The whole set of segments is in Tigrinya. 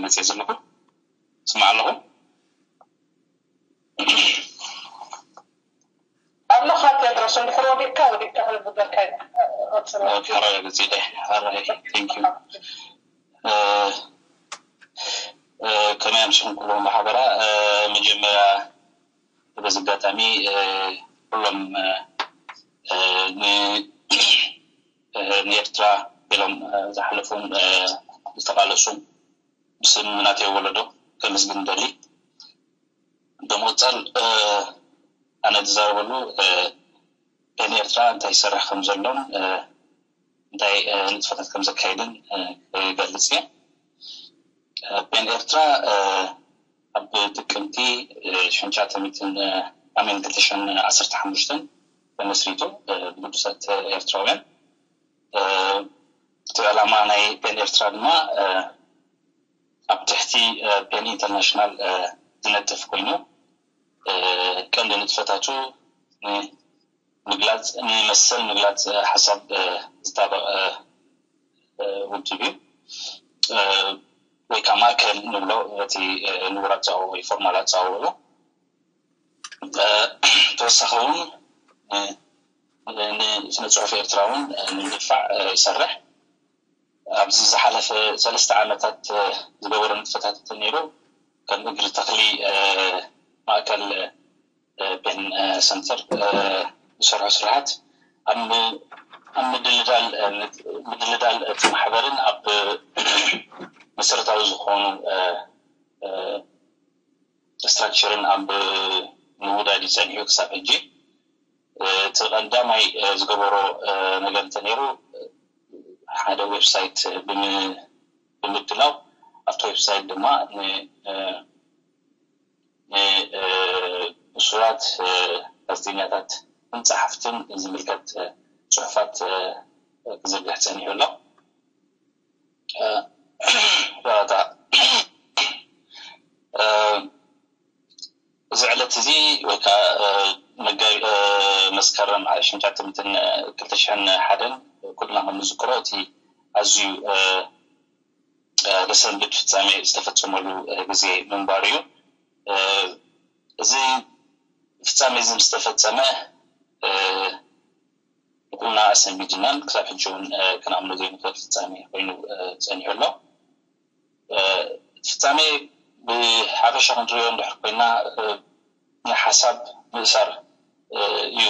መፅየ ዘለኹ። ስማዕ ኣለኹ። ኣለኻ ቴድሮስ፣ እንድሕር ወዲቕካ ወዲቕካ ክንብገርካ ኢና። ተረጋግፂ ደ ኣራይ ቴንኪዩ። ከመይ ኣምሲኹም ኩሎም ብሓበራ? መጀመርያ በዚ ኣጋጣሚ ኩሎም ንኤርትራ ኢሎም ዝሓለፉን ዝተቃለሱን ብስም ናተይ ወለዶ ከመስግን ደሊ። ብምቕፃል ኣነ ዝዛረበሉ ፔን ኤርትራ እንታይ ይሰርሕ ከም ዘሎን እንታይ ንጥፈታት ከም ዘካይድን ይገልጽ እየ። ፔን ኤርትራ ኣብ ጥቅምቲ ሽንቻተ ሚትን ኣሜን ክልተ ሽሕን ዓሰርተ ሓሙሽተን ተመስሪቱ ብግዱሳት ኤርትራውያን። እቲ ዕላማ ናይ ፔን ኤርትራ ድማ ኣብ ትሕቲ ፔን ኢንተርናሽናል ዝነጥፍ ኮይኑ ቀንዲ ንጥፈታቱ ምግላፅ ንመሰል ምግላፅ ሓሳብ ዝጣበቕ ውድብ እዩ። ወይ ከዓ ማእከል ንብሎ እቲ ንቡር ኣፀዋውኦ ወይ ፎርማል ኣፀዋውኦ። ተወሳኺ እውን ንስነ ፅሑፍ ኤርትራ እውን ንምድፋዕ ይሰርሕ። ኣብዚ ዝሓለፈ ሰለስተ ዓመታት ዝገበሮ ንጥፈታት እንተነይሩ ከም እግሪ ተኽሊ ማእከል ፔን ሰንተር ዝሰርሖ ስራሓት ኣብ ምድልዳል እቲ ማሕበርን ኣብ መሰረታዊ ዝኾኑ ስትራክቸርን ኣብ ምውዳድ እዩ ጸኒሑ ክሳብ ሕጂ። እቲ ቀዳማይ ዝገበሮ ነገር እንተነይሩ ሓደ ዌብሳይት ብምድላው ኣብቲ ዌብሳይት ድማ ንእሱራት ጋዜጠኛታትን ጸሓፍትን ዝምልከት ጽሑፋት ክዝርግሕ ጸኒሑ ኣሎ። እዚ ዕለት እዚ ወይ ከዓ መስከረም ሽንቻተ ሚትን ክልተ ሽሕን ሓደን ኩልና ከም ንዝክሮ እቲ ኣዝዩ ዘሰንብድ ፍጻሜ ዝተፈጸመሉ ግዜ ምንባሩ እዩ። እዚ ፍጻሜ እዚ ምስ ተፈጸመ ኩልና ኣሰንቢድናን ክሳብ ሕጂ እውን ክነኣምኖ ዘይንኽእል ፍጻሜ ኮይኑ ጸኒሑ ኣሎ። ፍጻሜ ብሓፈሻ ክንሪኦ እንድሕር ኮይና ናይ ሓሳብ ምእሳር እዩ።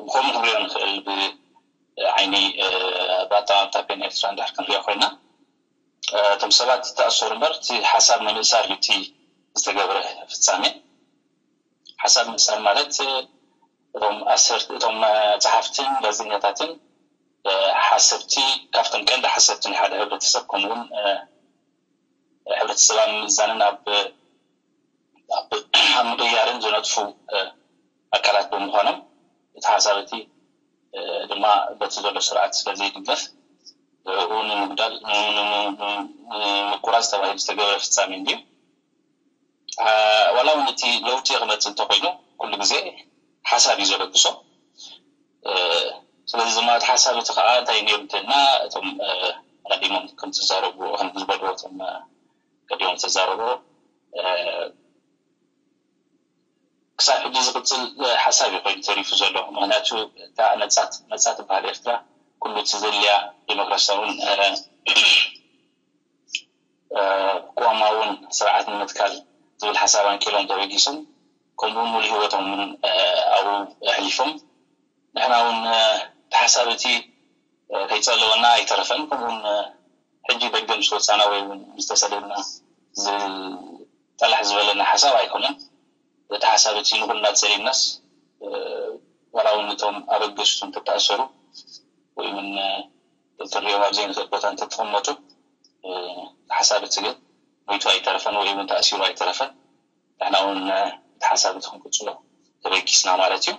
ብከምኡ ክንሪኦ ንኽእል ብዓይኒ ብኣጠማምታ ፔን ኤርትራ እንድሕር ክንሪኦ ኮይና እቶም ሰባት ዝተኣሰሩ እምበር እቲ ሓሳብ ንምእሳር እዩ እቲ ዝተገብረ ፍጻሜ። ሓሳብ ምእሳር ማለት እቶም ኣሰርቲ እቶም ጸሓፍትን ጋዜጠኛታትን ሓሰብቲ ካብቶም ቀንዲ ሓሰብቲ ናይ ሓደ ሕብረተሰብ ከምኡውን ሕብረተሰብ ኣብ ምእዛንን ኣብ ኣብ ምቕያርን ዝነጥፉ ኣካላት ብምዃኖም እቲ ሓሳብ እቲ ድማ በቲ ዘሎ ስርዓት ስለ ዘይድገፍ ንኡ ንምጉዳል ንምቁራፅ ተባሂሉ ዝተገበረ ፍጻሜ እንድዩ። ዋላ እውን እቲ ለውጢ ክመፅእ እንተኮይኑ ኩሉ ግዜ ሓሳብ እዩ ዘበግሶ። ስለዚ ድማ እቲ ሓሳብ እቲ ከዓ እንታይ ነይሩ እንተልና እቶም ቀዲሞም ከም ተዛረቡ ከም ዝበልዎ እቶም ቀዲሞም ተዛረቡ ክሳብ ሕጂ ዝቅፅል ሓሳብ እዩ ኮይኑ ተሪፉ ዘሎ። ምክንያቱ እታ ነፃ ትበሃል ኤርትራ ኩሉ እቲ ዘድልያ ዴሞክራሲያውን ቅዋማውን ስርዓት ንምትካል ዝብል ሓሳብ ኣንቂሎም ተበጊሶም ከምኡ እውን ሙሉ ሂወቶም እውን ኣብኡ ኣሕሊፎም ንሕና እውን እቲ ሓሳብ እቲ ከይፀለወና ኣይተረፈን። ከምኡውን ሕጂ ደገ ምስ ወፃና ወይ እውን ምስ ተሰደድና ዝጠላሕ ዝበለና ሓሳብ ኣይኮነን። እቲ ሓሳብ እቲ ንኩልና ፀሊምናስ ዋላ እውን እቶም ኣበገሽቱ እንተተኣሰሩ ወይ እውን ክትሪኦም ኣብ ዘይንኽእል ቦታ እንተተቐመጡ ሓሳብ እቲ ግን ሞይቱ ኣይተረፈን ወይ እውን ተኣሲሩ ኣይተረፈን። ንሕና እውን እቲ ሓሳብ እቲ ክንቅፅሎ ተበጊስና ማለት እዩ።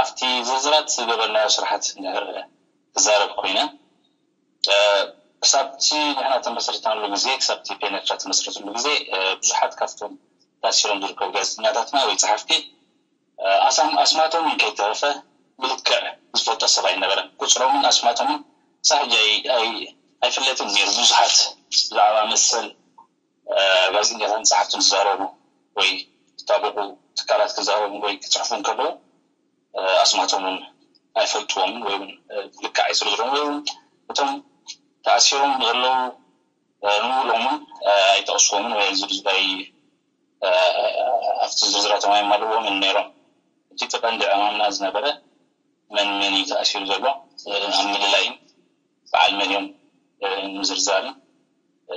ኣብቲ ዝርዝራት ዝገበርናዮ ስራሓት እንድሕር ክዛረብ ኮይነ ክሳብቲ ንሕና ተመስርትናሉ ግዜ ክሳብቲ ፔን ኤርትራ ተመስረትሉ ግዜ ብዙሓት ካብቶም ታሲሮም ዝርከቡ ጋዜጠኛታትና ወይ ጸሓፍቲ ኣስማቶም ከይተረፈ ብልክዕ ዝፈልጦ ሰብ ኣይነበረን። ቁፅሮምን ኣስማቶምን ክሳብ ሕጂ ኣይ- ኣይ- ኣይፍለጥን ነይሩ። ብዙሓት ብዛዕባ መሰል እ፣ ጋዜጠኛታትን ጸሓፍትን ዝዛረቡ ወይ ዝጣበቑ ትካላት ክዛረቡ ወይ ክጽሕፉ እንከለዉ፣ እ፣ ኣስማቶም እውን ኣይፈልጥዎምን ወይ እውን፣ እ፣ ልክዕ ኣይዝርዝሮም ወይ እውን እቶም ተኣሲሮም ዘለዉ፣ እ፣ ንምሉኦም እውን፣ እ፣ ኣይጠቕስዎምን ወይ ዝርዝ- ኣይ- እ፣ ኣብቲ ዝርዝራቶም ኣይማልእዎምን ነይሮም። እቲ እቲ ቀንዲ ዕማምና ዝነበረ መን መን እዩ ተኣሲሩ ዘሎ፣ እ፣ ኣብ ምልላይን በዓል መን እዮም፣ እ፣ ምዝርዛርን፣ እ፣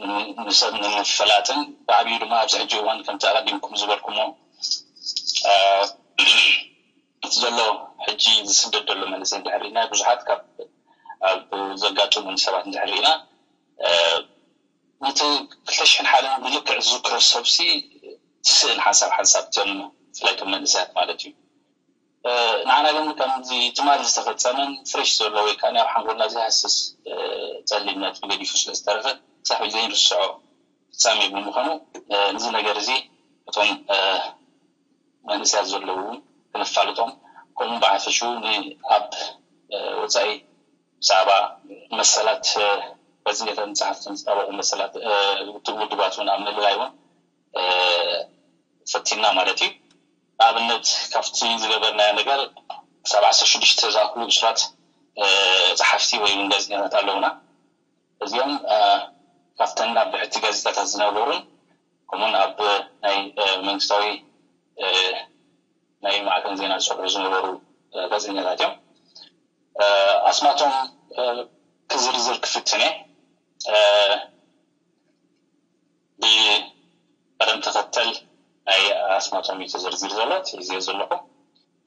ን- ንሰብ ንምፍላጥን ብዓብዩ ድማ ኣብዚ ሕጂ እዋን ከምቲ ኣቐዲምኩም ዝበልኩሞ፣ እ፣ እቲ ዘሎ ሕጂ ዝስደድ ዘሎ መንእሰይ እንድሕር ርኢና ብዙሓት ካብ ኣብ ዘጋጥሙን ሰባት እንድሕር ርኢና፣ እ፣ ነቲ ክልተ ሽሕን ሓደን ብልክዕ ዝዝክሮ ሰብሲ ትስእን ሓንሳብ ሓንሳብ እቶም ብፍላይ እቶም መንእሰያት ማለት እዩ። እ፣ ንዓና ግን ከምዚ ትማሊ ዝተፈጸመን ፍሬሽ ዘሎ ወይ ከኣ ኣብ ሓንጎልና ዘይሃስስ፣ እ፣ ጸሊም ነጥቢ ገዲፉ ስለ ዝተረፈ ክሳብ ዘይንርስዖ ፍጻሜ ብምዃኑ፣ እ፣ ነዚ ነገር እዚ እቶም፣ እ፣ መንእሰያት ዘለዉ እውን ክነፋልጦም፣ ከምኡ ብሓፈሽኡ ን- ኣብ፣ እ፣ ወጻኢ ብዛዕባ መሰላት፣ እ፣ ጋዜጠኛታትን ጸሓፍትን ዝጣበቑ መሰላት፣ እ፣ ውድ- ውድባት እውን ኣብ ምልላይ እውን፣ እ፣ ፈቲና ማለት እዩ። ንኣብነት ካብቲ ዝገበርናዮ ነገር ክሳብ ዓሰርተ ሽዱሽተ ዝኣክሉ እሱራት፣ እ፣ ጸሓፍቲ ወይ እውን ጋዜጠኛታት ኣለውና። እዚኦም፣ እ፣ ካብተን ኣብ ብሕቲ ጋዜጣታት ዝነበሩን ከምኡውን ኣብ ናይ፣ እ፣ መንግስታዊ፣ እ፣ ናይ ማዕከን ዜና ዝሰርሑ ዝነበሩ፣ እ፣ ጋዜጠኛታት እዮም። እ፣ ኣስማቶም፣ እ፣ ክዝርዝር ክፍትን እየ። እ፣ ብቀደም ተኸተል ናይ ኣስማቶም እዩ ተዘርዚሩ ዘሎ፣ እቲ ሒዘዮ ዘለኹ።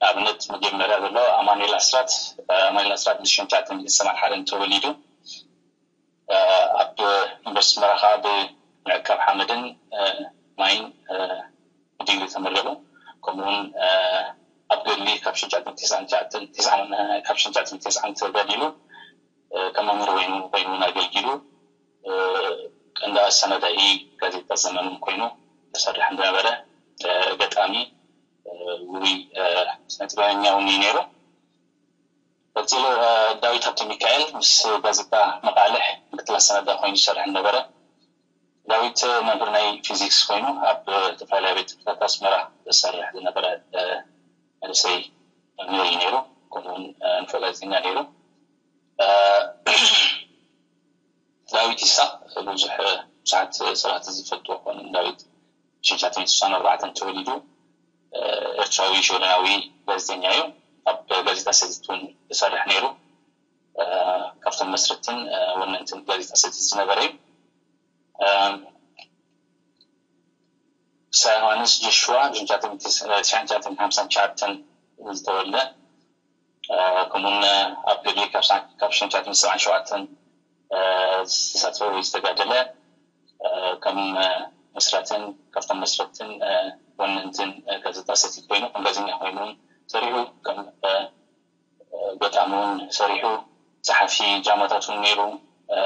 ንኣብነት መጀመርያ ዘሎ ኣማኑኤል ኣስራት፣ ኣማኑኤል ኣስራት ብ ሽሕን ትሽዓተ ሚእትን ሰማንያን ሓደን ተወሊዱ፣ እ፣ ኣብ ዩኒቨርሲቲ ኣስመራ ከዓ ብምዕቃብ ሓመድን፣ እ፣ ማይን፣ እ፣ ብዲግሪ ተመሪቑ። ከምኡውን፣ እ፣ ኣብ ገድሊ ካብ ሽሕን ትሽዓተ ሚእትን ተስዓን ትሽዓተን፣ ተስዓን፣ ካብ ሽሕን ትሽዓተ ሚእትን ተስዓን ተጋዲሉ፣ እ፣ ከም መምህር ኮይኑ፣ ኮይኑ እውን ኣገልጊሉ። እ፣ ቀንዲ ኣሰናዳኢ ጋዜጣ ዘመን እውን ኮይኑ ዝሰርሕ እንደነበረ፣ እ፣ ገጣሚ፣ እ፣ ውሩይ፣ እ፣ ስነ ጥበበኛ እውን እዩ ነይሩ። ቀጺሉ፣ እ፣ ዳዊት ሃብተሚካኤል ምስ ጋዜጣ መቓልሕ ምክትል ኣሰናዳኢ ኮይኑ ዝሰርሕ ነበረ። ዳዊት መምህር ናይ ፊዚክስ ኮይኑ ኣብ ዝተፈላለያ ቤት ትምህርትታት ኣስመራ ዝሰርሕ ዝነበረ፣ እ፣ መንእሰይ መምህር እዩ ነይሩ። ከምኡውን፣ እ፣ ንፉዕ ጋዜጠኛ ነይሩ። እ፣ ዳዊት ይሳቕ ብዙሕ፣ ብዙሓት ሰባት ዝፈልጥዎ ክኾኑ። ዳዊት ሽሕን ትሽዓተ ሚእትን ስሳን ኣርባዕተን ተወሊዱ፣ እ፣ ኤርትራዊ ሽወደናዊ ጋዜጠኛ እዩ። ኣብ ጋዜጣ ሰቲት እውን ይሰርሕ ነይሩ። እ፣ ካብቶም መስረትን፣ እ፣ ወነንትን ጋዜጣ ሰቲት ዝነበረ እዩ። እ፣ ንሳ ዮሃንስ ጆሽዋ ሽሕን ትሽዓተ ሚእትን፣ እ፣ ሽሕን ትሽዓተ ሚእትን ሓምሳን ትሽዓተን ዝተወልደ፣ እ፣ ከምኡውን ኣብ ገድሊ ካብ ሰዓ-፣ ካብ ሽሕን ትሽዓተ ሚእትን ሰብዓን ሸውዓተን፣ እ፣ ዝተሳተፈ ወይ ዝተጋደለ፣ እ፣ ከም፣ እ፣ መስራትን ካብቶም መስረትን፣ እ፣ ወነንትን፣ እ፣ ጋዜጣ ሰቲት ኮይኑ ከም ጋዜጠኛ ኮይኑ እውን ሰሪሑ፣ ከም፣ እ፣ እ፣ ገጣሚ እውን ሰሪሑ፣ ጸሓፊ ድራማታት እውን ነይሩ። እ፣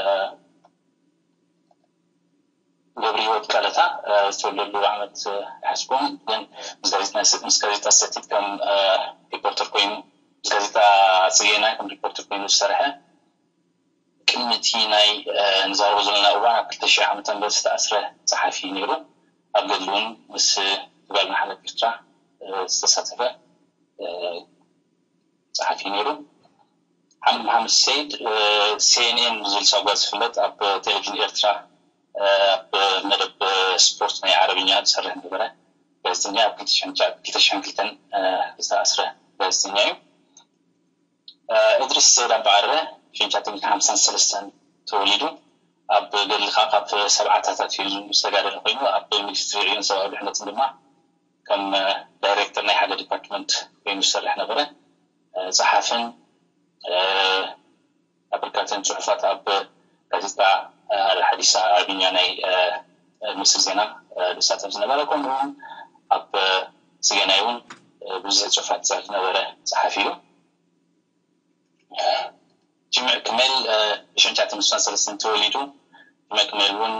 ገብረህይወት ቀለታ፣ እ፣ ዝተወለደሉ ዓመት፣ እ፣ ኣይሓስቦን፣ ግን ምስ ጋዜጣ፣ ምስ ጋዜጣ ሰቲት ከም፣ እ፣ ሪፖርተር ኮይኑ፣ ምስ ጋዜጣ ጽጌና ከም ሪፖርተር ኮይኑ ዝሰርሐ፣ ቅድሚ እቲ ናይ፣ እ፣ ንዛረቦ ዘለና እዋን ኣብ ክልተ ሽሕ ዓመተ ምህረት ዝተኣስረ ጸሓፊ ነይሩ። ኣብ ገድሊ እውን ምስ ተጋድሎ ሓርነት ኤርትራ፣ እ፣ ዝተሳተፈ፣ እ፣ ጸሓፊ ነይሩ። ሓምድ መሓመድ ሰይድ፣ እ፣ ሲ ኤን ኤን ብዝብል ሳጓ ዝፍለጥ፣ ኣብ ቴሌቪዥን ኤርትራ፣ እ፣ ኣብ መደብ ስፖርት ናይ ዓረብኛ ዝሰርሕ ነበረ። ጋዜጠኛ፣ ኣብ ክልተ ሽሕን ክልተን፣ እ፣ ዝተኣስረ ጋዜጠኛ እዩ። እ፣ እድሪስ ሰይድ ኣባዓረ፣ ሽሕን ትሽዓተ ሚእትን ሓምሳን ሰለስተን ተወሊዱ። ኣብ ገድሊ ከዓ ካብ ሰብዓታት ኣትሒዙ ዝተጋደለ ኮይኑ፣ ኣብ ሚኒስትሪ ዕዮን ሰብኣዊ ድሕነትን ድማ ከም፣ እ፣ ዳይሬክተር ናይ ሓደ ዲፓርትመንት ኮይኑ ዝሰርሕ ነበረ። እ፣ ጸሓፍን፣ እ፣ ኣበርካትን ጽሑፋት ኣብ ጋዜጣ፣ እ፣ ኣልሓዲስ ዓረብኛ ናይ፣ እ፣ እ፣ ምስል ዜና፣ እ፣ ዝሳተፍ ዝነበረ፣ ከምኡውን ኣብ፣ እ፣ ጽጌናይ እውን፣ እ፣ ብዙሕ ጽሑፋት ዝጽሕፍ ዝነበረ ጸሓፊ እዩ። ጅምዕ ክመል፣ እ፣ ሽሕን ትሽዓተ ሚእትን ሰለስተን ተወሊዱ። ጅምዕ ክመል እውን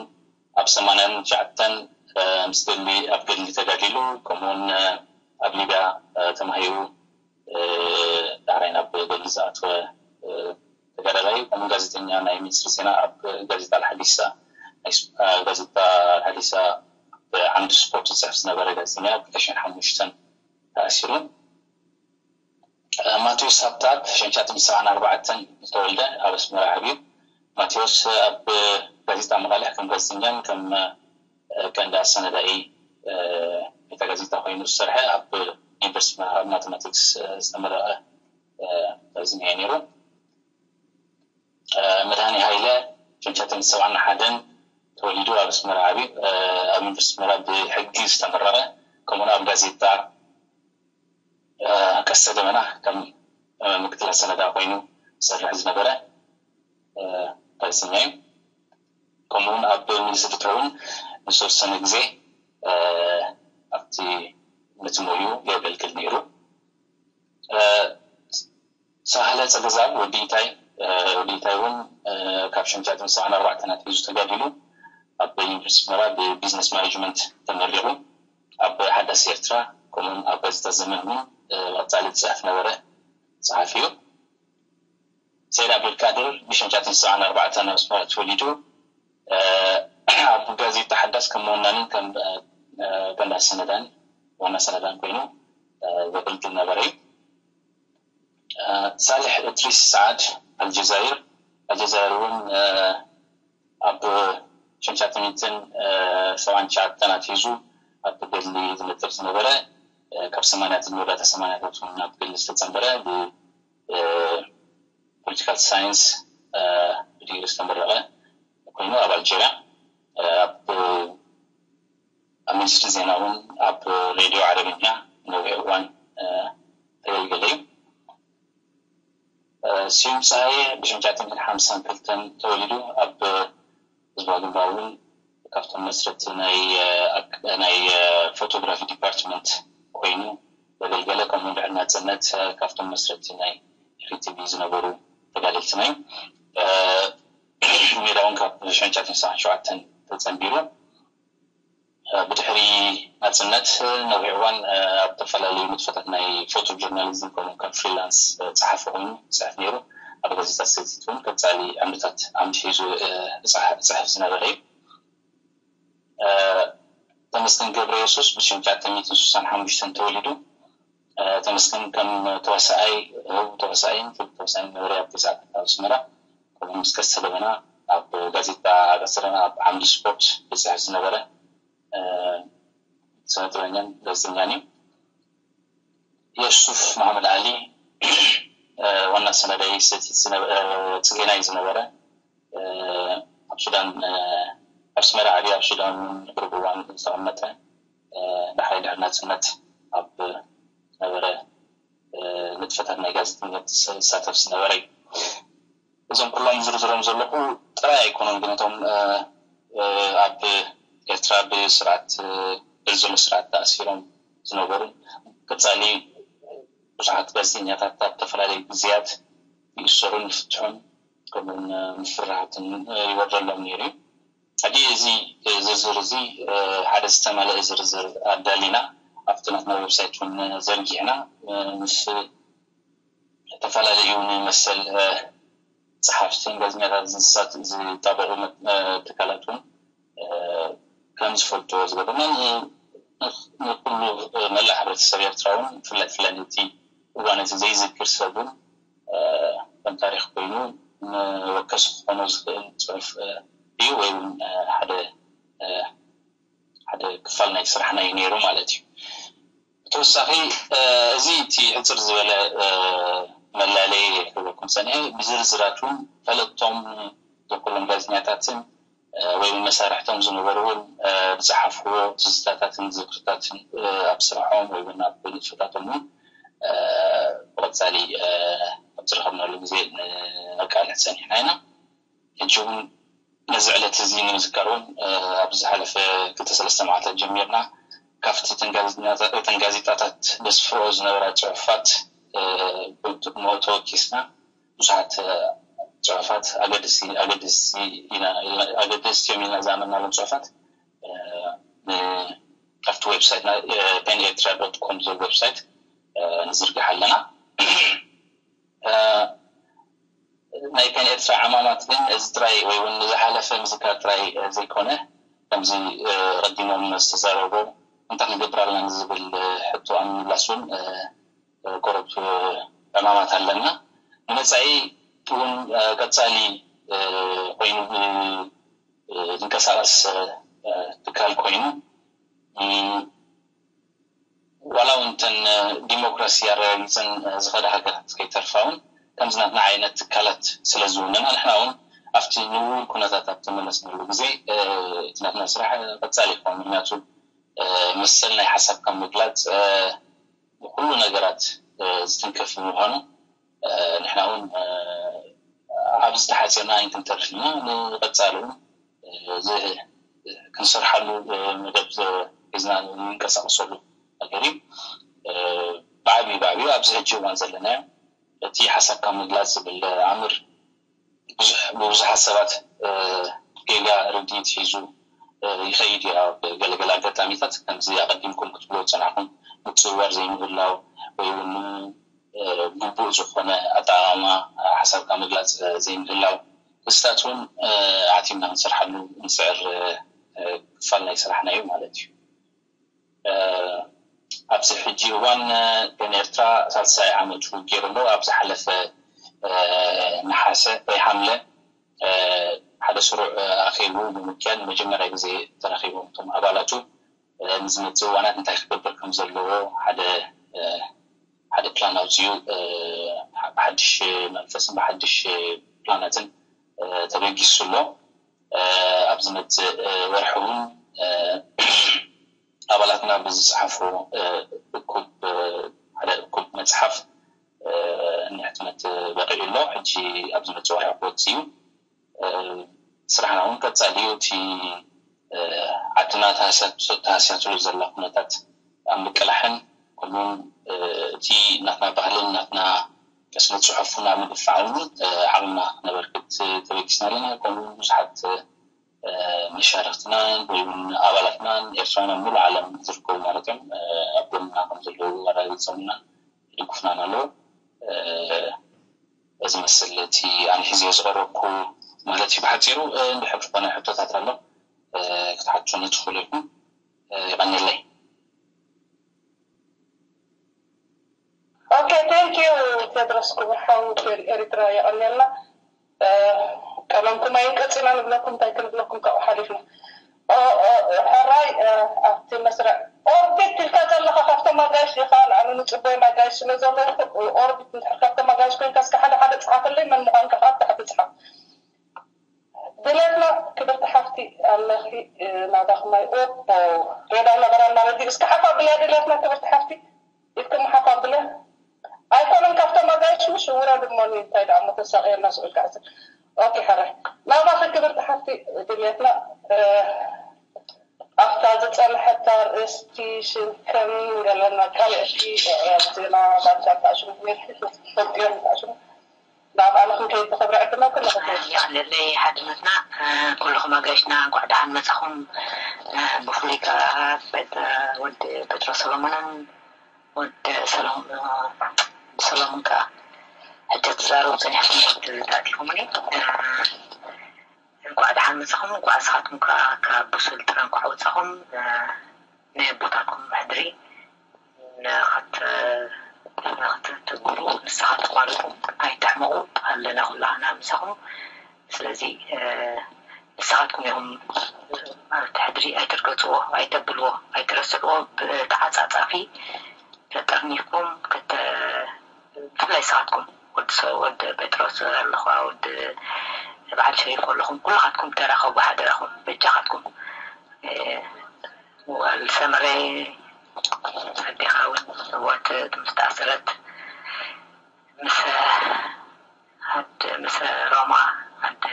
ኣብ ሰማንያን ትሽዓተን፣ እ፣ ምስ ገድሊ፣ ኣብ ገድሊ ተጋዲሉ፣ ከምኡውን፣ እ፣ ኣብ ሊብያ፣ እ፣ ተማሂሩ፣ እ፣ ዳሕራይ ናብ ገድሊ ዝኣተወ፣ እ፣ ተጋዳላይ ከምኡ ጋዜጠኛ ናይ ሚኒስትሪ ዜና ኣብ ጋዜጣ ኣልሓዲሳ፣ ናይ ስ-፣ አ፣ ጋዜጣ ኣልሓዲሳ ብዓምዲ ስፖርት ዝፅሕፍ ዝነበረ ጋዜጠኛ ክልተ ሽሕን ሓሙሽተን ተኣሲሩ። አ፣ ማቴዎስ ሃብተኣብ ሽሕን ትሽዓተ ሚእትን ሰብዓን ኣርባዕተን ዝተወልደ ኣብ ኣስመራ ዓብዩ። ማቴዎስ ኣብ ጋዜጣ መቓልሕ ከም ጋዜጠኛን ከም፣ አ፣ ቀንዲ ኣሰናዳኢ፣ አ፣ ናይታ ጋዜጣ ኮይኑ ዝሰርሐ ኣብ ዩኒቨርሲቲ መርሃ ማቴማቲክስ፣ አ፣ ዝተመረቐ፣ አ፣ ጋዜጠኛ እዩ ነይሩ። አ፣ መድሃኔ ሃይለ ሽሕን ትሽዓተ ሚእትን ሰብዓን ሓደን ተወሊዱ ኣብ ኣስመራ ዓብዩ። አ፣ ኣብ ዩኒቨርሲቲ ኣስመራ ብሕጊ ዝተመረቐ፣ ከምኡውን ኣብ ጋዜጣ፣ አ፣ ቀስተ ደመና ከም፣ አ፣ ምክትል ኣሰናዳኢ ኮይኑ ዝሰርሕ ዝነበረ፣ አ፣ ጋዜጠኛ እዩ። ከምኡውን ኣብ ሚኒስትሪ እውን ንዝተወሰነ ግዜ፣ አ፣ ኣብቲ ነቲ ሞዩ የገልግል ነይሩ። አ፣ ሳህለ ጸገዛብ ወዲ ኢታይ፣ አ፣ ወዲ ኢታይ እውን፣ አ፣ ካብ ሽሕን ትሽዓተ ሚእትን ሰብዓን ኣርባዕተን ኣትሒዙ ተጋዲሉ። ኣብ ዩኒቨርሲቲ ኣስመራ ብቢዝነስ ማኔጅመንት ተመሪቑ። ኣብ ሓዳስ ኤርትራ ከምኡውን ኣብ ጋዜጣ ዘመን እውን፣ አ፣ ብቐጻሊ ዝጽሕፍ ነበረ ጸሓፊ እዩ። ሰይድ ኣብዱልቃድር ብሽሕን ትሽዓተ ሚእትን ሰብዓን ኣርባዕተን ኣብ ኣስመራ ተወሊዱ። አ፣ ኣብ ጋዜጣ ሓዳስ ከም ወናንን ከም፣ አ፣ ቀንዲ ኣሰናዳን ዋና ኣሰናዳን ኮይኑ፣ አ፣ ዘገልግል ነበረ እዩ። አ፣ ሳልሕ እድሪስ ሰዓድ ኣልጀዛይር፣ ኣልጀዛይር እውን፣ አ፣ ኣብ ሽሕን ትሽዓተ ሚእትን ሰብዓን ትሽዓተን ኣትሒዙ ኣብ ገድሊ ዝነጥፍ ዝነበረ፣ አ፣ ካብ ሰማንያታት መወዳእታ ሰማንያታት እውን ኣብ ገድሊ ዝተጸንበረ ብ-፣ አ፣ ፖለቲካል ሳይንስ፣ አ፣ ብዲግሪ ዝተመረቐ ኮይኑ ኣብ ኣልጀርያ፣ አ፣ ኣብ፣ ኣብ ሚኒስትሪ ዜና እውን ኣብ ሬድዮ ዓረብኛ ነዊሕ እዋን፣ አ፣ ተገልገለ እዩ። አ፣ ስዩም ጸሃየ ብሽሕን ትሽዓተ ሚእትን ሓምሳን ክልተን ተወሊዱ ኣብ ህዝባዊ ግንባር እውን ካብቶም መስረቲ ናይ፣ አ፣ ኣክ-፣ ናይ፣ አ፣ ፎቶግራፊ ዲፓርትመንት ኮይኑ ዘገልገለ፣ ከምኡ ድሕሪ ናጽነት፣ አ፣ ካብቶም መስረቲ ናይ ኤፍቲቪ ዝነበሩ ተጋደልትና እዩ። አ፣ ሜዳ እውን ካብ ሽሕን ትሽዓተ ሚእትን ሰብዓን ሸውዓተን ተጸንቢሩ። አ፣ ብድሕሪ ናጽነት ነዊሕ እዋን፣ አ፣ ኣብ ዝተፈላለዩ ንጥፈታት ናይ ፎቶ ጆርናሊዝም ከምኡ ከም ፍሪላንስ፣ አ፣ ጸሓፊ ኮይኑ ይጽሕፍ ነይሩ። ኣብ ጋዜጣ ሰቲት እውን ቀጻሊ ዓምድታት ዓምዲ ሒዙ፣ አ፣ ይጽሓ-፣ ይጽሕፍ ዝነበረ እዩ። አ፣ ተመስገን ገብረ የሱስ ብሽሕን ትሽዓተ ሚእትን ስሳን ሓሙሽተን ተወሊዱ። አ፣ ተመስገን ከም ተዋሳኣይ፣ ህቡብ ተዋሳኣይን ፍሉጥ ተዋሳኣይን ነበረ ኣብ ግዜ ኣብ ኣስመራ። ከምኡ ምስ ቀስተ ደበና ኣብ ጋዜጣ ቀስተ ደበና ኣብ ዓምዲ ስፖርት ይጽሕፍ ዝነበረ፣ አ፣ ስነ ጥበበኛን ጋዜጠኛን እዩ። የሱፍ መሓመድ ዓሊ፣ አ፣ ዋና ኣሰናዳኢ ሰቲት ዝነበ-፣ አ፣ ጽጌናይ ዝነበረ፣ አ፣ ኣብ ሱዳን፣ አ፣ ኣብ ኣስመራ ዓብዩ፣ ኣብ ሱዳን እውን ንቁሩብ እዋን ዝተቐመጠ፣ አ፣ ድሕሪ፣ ድሕሪ ናጽነት ኣብ ዝነበረ፣ አ፣ ንጥፈታት ናይ ጋዜጠኛታት ዝሳተፍ ዝነበረ እዩ። እዞም ኩሎም ዝርዝሮም ዘለኹ ጥራይ ኣይኮኑን፣ ግን እቶም፣ አ፣ አ፣ ኣብ ኤርትራ ብስርዓት፣ አ፣ በዚ ዘሎ ስርዓት ተኣሲሮም ዝነበሩ፣ ቀጻሊ ብዙሓት ጋዜጠኛታት ኣብ ዝተፈላለዩ ግዜያት ይእሰሩን ይፍትሑን፣ ከምኡውን፣ አ፣ ምፍርራሃትን፣ አ፣ ይወርደሎም ነይሩ እዩ። ሕጂ እዚ ዝርዝር እዚ፣ አ፣ ሓደ ዝተመልአ ዝርዝር ኣዳሊና ኣብቲ ናትና ዌብሳይት እውን ዘርጊሕና፣ አ፣ ምስ ዝተፈላለዩ ንመሰል፣ አ፣ ጸሓፍትን ጋዜጠኛታት ዝሳት-፣ ዝጣበቑ መ-፣ አ፣ ትካላት እውን፣ አ፣ ከም ዝፈልጥዎ ዝገበርና ን-፣ ን-፣ ንኩሉ፣ አ፣ መላእ ሕብረተሰብ ኤርትራ እውን ብፍላይ፣ ብፍላይ ነቲ እዋን እቲ ዘይዝክር ሰብ እውን፣ አ፣ ከም ታሪኽ ኮይኑ መወከሲ ክኾኖ ዝኽእል ጽሑፍ፣ አ፣ እዩ ወይ እውን፣ አ፣ ሓደ፣ አ፣ ሓደ ክፋል ናይ ስራሕና እዩ ነይሩ ማለት እዩ። ብተወሳኺ፣ አ፣ እዚ እቲ ሕጽር ዝበለ፣ አ፣ መላለዪ ክህበኩም ጸኒሐ። ብዝርዝራት እውን ፈለጥቶም ዘኩሎም ጋዜጠኛታትን፣ አ፣ ወይ መሳርሕቶም ዝነበሩ እውን፣ አ፣ ዝጸሓፍዎ ትዝታታትን ዝክርታትን፣ አ፣ ኣብ ስርሖም ወይ እውን ኣብ ንጥፈታቶም እውን፣ አ፣ ብቐጻሊ፣ አ፣ ኣብ ዝረኸብናሉ ግዜ ነቃልሕ ጸኒሕና ኢና። ሕጂ እውን ነዚ ዕለት እዚ ንምዝካር እውን፣ እ፣ ኣብ ዝሓለፈ ክልተ ሰለስተ መዓልታት ጀሚርና ካብቲ እተን ጋዜጣ-፣ እተን ጋዜጣታት ዘስፍሮ ዝነበራ ጽሑፋት፣ እ፣ ብእሞ ተወኪስና ብዙሓት፣ እ፣ ጽሑፋት ኣገደስቲ፣ ኣገደስቲ ኢና፣ ኣገደስቲ እዮም ኢልና ዝኣመንናሎም ጽሑፋት፣ እ፣ ን-፣ ኣብቲ ዌብሳይትና፣ እ፣ pen ኤርትራ ዶት ኮም ዝብል ዌብሳይት፣ እ፣ ንዝርግሕ ኣለና። እ፣ ናይ ፓን ኤርትራ ዕማማት ግን እዚ ጥራይ ወይ እውን ንዝሓለፈ ምዝካር ጥራይ ዘይኮነ፣ ከምዚ ቀዲሞም ዝተዛረቦ እንታይ ክንገብር ኣለና ንዝብል ሕቶ ኣብ ምምላስ እውን ቆረብ ዕማማት ኣለና። ንመጻኢ እውን ቀጻሊ ኮይኑ ዝንቀሳቐስ ትካል ኮይኑ ዋላ እውን እተን ዲሞክራሲ ኣረጋጊፀን ዝኸዳ ሃገራት ከይተርፋ እውን ከምዚ ናትና ዓይነት ትካላት ስለ ዝውንና ንሕና እውን ኣብቲ ንቡር ኩነታት ኣብ ተመለስናሉ ግዜ እቲ ናትና ስራሕ ቀፃሊ ይኸውን። ምክንያቱ መሰል ናይ ሓሳብካ ምግላፅ ንኩሉ ነገራት ዝትንከፍ ብምዃኑ ንሕና እውን ኣብዚ ተሓፂርና ኣይንክንተርፍ ኢና። ንቐፃሊ እውን እዚ ክንሰርሓሉ መደብ ሒዝና ንንቀሳቀሰሉ ነገር እዩ። ብዓብዩ ብዓብዩ ኣብዚ ሕጂ እዋን ዘለናዮ እቲ ሓሳብካ ምግላፅ ዝብል ኣምር ብዙሕ ብብዙሓት ሰባት ጌጋ ርድኢት ሒዙ ይኸይድ እዩ። ኣብ ገለገለ ኣጋጣሚታት ከምዚ ኣቐዲምኩም ክትብሎ ዝፀናሕኩም ምፅውዋር ዘይምህላው ወይ እውን ግቡእ ዝኾነ ኣጠቓቕማ ሓሳብካ ምግላፅ ዘይምህላው ክስታት እውን ኣቲምና ክንሰርሓሉ ንፅዕር ክፋል ናይ ስራሕና እዩ ማለት እዩ። ኣብዚ ሕጂ እዋን ን ኤርትራ ሳልሳይ ዓመቱ ገይሩ ኣሎ። ኣብ ዝሓለፈ ነሓሰ ወይ ሓምለ ሓደ ስሩዕ ኣኼቡ ብምክያድ ንመጀመርያ ግዜ ተራኺቦም እቶም ኣባላቱ ንዝመፅእ እዋናት እንታይ ክገብር ከም ዘለዎ ሓደ ሓደ ፕላን ኣውፅኡ ብሓድሽ መንፈስን ብሓድሽ ፕላናትን ተበጊሱ ኣሎ። ኣብ ዝመፅእ ወርሒ እውን ኣባላትና ብዝፅሓፎ እኩብ ሓደ እኩብ መፅሓፍ ንሕትመት በቂዑ ኣሎ። ሕጂ ኣብ ዝመፅእ ወርሒ ክወፅእ እዩ። ስራሕና እውን ቀፃሊ እዩ። እቲ ዓድና ተሃስያትሉ ዘላ ኩነታት ኣብ ምቅላሕን ከምኡውን እቲ ናትና ባህልን ናትና ስነ ፅሑፍን ኣብ ምድፋዕ እውን ዓቕምና ክነበርክት ተበጊስና ኣለና። ከምኡ ብዙሓት መሻርክትናን ወይ እውን ኣባላትናን ኤርትራውያን ኣብ ሙሉእ ዓለም ዝርከቡ ማለት እዮም ኣብ ጎንና ከም ዘለዉ ኣረጋጊፆምና ይድግፉናን ኣለዉ። እዚ መስል እቲ ኣነ ሒዘዮ ዝቐረብኩ ማለት እዩ። ብሓፂሩ እንድሕር ዝኾነ ሕቶታት ኣሎ ክትሓትቱኒ ትኽእሉ ኢኹም። ይቐንየለይ። ኦኬ፣ ቴንክ ዩ ቴድሮስ ክቡር ሓው ኤሪትራ የቐንየልና። ቀለምኩም ኣይንቀጽ ኢና ንብለኩም፣ እንታይ ክንብለኩም ካብኡ ሓሊፍና። ሕራይ ኣብቲ መስርዕ ኦርቢት ኢልካ ዘለኻ ካብቶም ኣጋይሽ ዲኻ? ንኣነ ንጽበዮም ኣጋይሽ ስለ ዘለኹ ኦርቢት እንድሕር ካብቶም ኣጋይሽ ኮይንካ እስከ ሓደ ሓደ ጽሓፈለይ፣ መን ምዃንካ ከኣ ኣብ ታሕቲ ጽሓፍ። ድሌትና ክብርቲ ሓፍቲ ኣለኺ ናባኺ ማይ ኦፖ ሬዳ ነበራና ረዲ እስከ ሓፍ ኣብልያ ድሌትና ክብርቲ ሓፍቲ ኢልክሞ ሓፍ ኣብልያ ኣይኮነን ካብቶም ኣጋይሽ ምሽ ውረድ እሞኒ እንታይ ደኣ እሞ ተሳቕየና ስዑል ካዕሲ ኦኬ ሕራይ ናባኺ ክብርቲ ሓፍቲ ድሌትና ኣብታ ዝጸንሐት ኣርእስቲ ሽንክን ገለና ካልእ እቲ ኣዕያት ዜና ባንቻ ተኣሽሙ ትምህርቲ ተፈጢሩ ተኣሽሙ ናብ ኣነኹም ከይተኸብረ ዕድመ ኩለኹም የዕለለይ ሓድነትና ኩልኹም ኣጋይሽና እንኳዕ ደሓን መጻኹም። ብፍሉይ ከዓ ወዲ ጴጥሮስ ሰሎሞንን ወዲ ሰሎሞን ከዓ ሕጂ ትዛረቡ ጸኒሕኩም ተኣቲኹምኒ። እንኳዕ ደሓን መጻኹም። እንኳዕ ንስኻትኩም ከዓ ካብ ብሱል ጥረ እንኳዕ ወጻኹም። ናይ ኣቦታትኩም ሕድሪ ንኽትትግብሩ ንስኻትኩም ኣልኩም ኣይትሕመቑ። ኣለና ኩላህና ምሳኹም። ስለዚ ንስኻትኩም ኢኹም እቲ ሕድሪ ኣይትርገጽዎ፣ ኣይተብልዎ፣ ኣይትረስዕዎ። ብተዓጻጻፊ ተጠርኒፍኩም ብፍላይ ንስኻትኩም ወዲ ሰብ ወዲ ጴጥሮስ ኣለኹ ወዲ በዓል ሸሪፍ ከለኹም ኩልኻትኩም ተራኸቡ ሓደራኹም በጃኻትኩም ጓል ሰመረ ኣዴኻ እውን እዋት ምስ ተኣሰረት ምስ ኣድ ምስ ሮማ ኣድ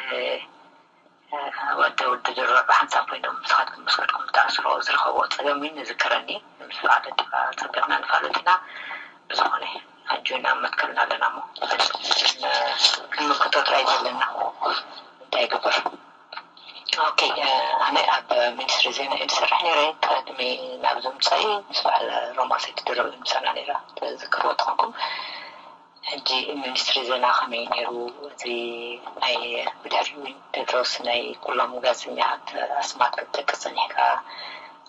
ወደ ውድድር ብሓንሳብ ኮይኖም ንስኻትኩም ምስ ከድኩም ተኣስሮ ዝረኸብዎ ፀገም እዩ ንዝከረኒ። ምስ በዓል ኣዴኻ ፀቢቕና ንፋለጥ ኢና። ብዝኾነ ሕጂ እውን ኣብ መትከልና ኣለና እሞ ክንምክቶ ጥራይ ዘለና እንታይ ይግበር። ኦኬ ኣነ ኣብ ሚኒስትሪ ዜና እየ ዝሰርሕ ነይረ ቅድሚ ናብዚ ምምፃእይ ምስ በዓል ሮማ ሰይድ ድረው እየ ምሳና ነይራ ትዝክርዎ ተኾንኩም። ሕጂ ሚኒስትሪ ዜና ከመይ ነይሩ? እዚ ናይ ብድሕሪኡ እውን ቴድሮስ ናይ ኩሎም ጋዜጠኛታት ኣስማት ክትጠቅስ ጸኒሕካ፣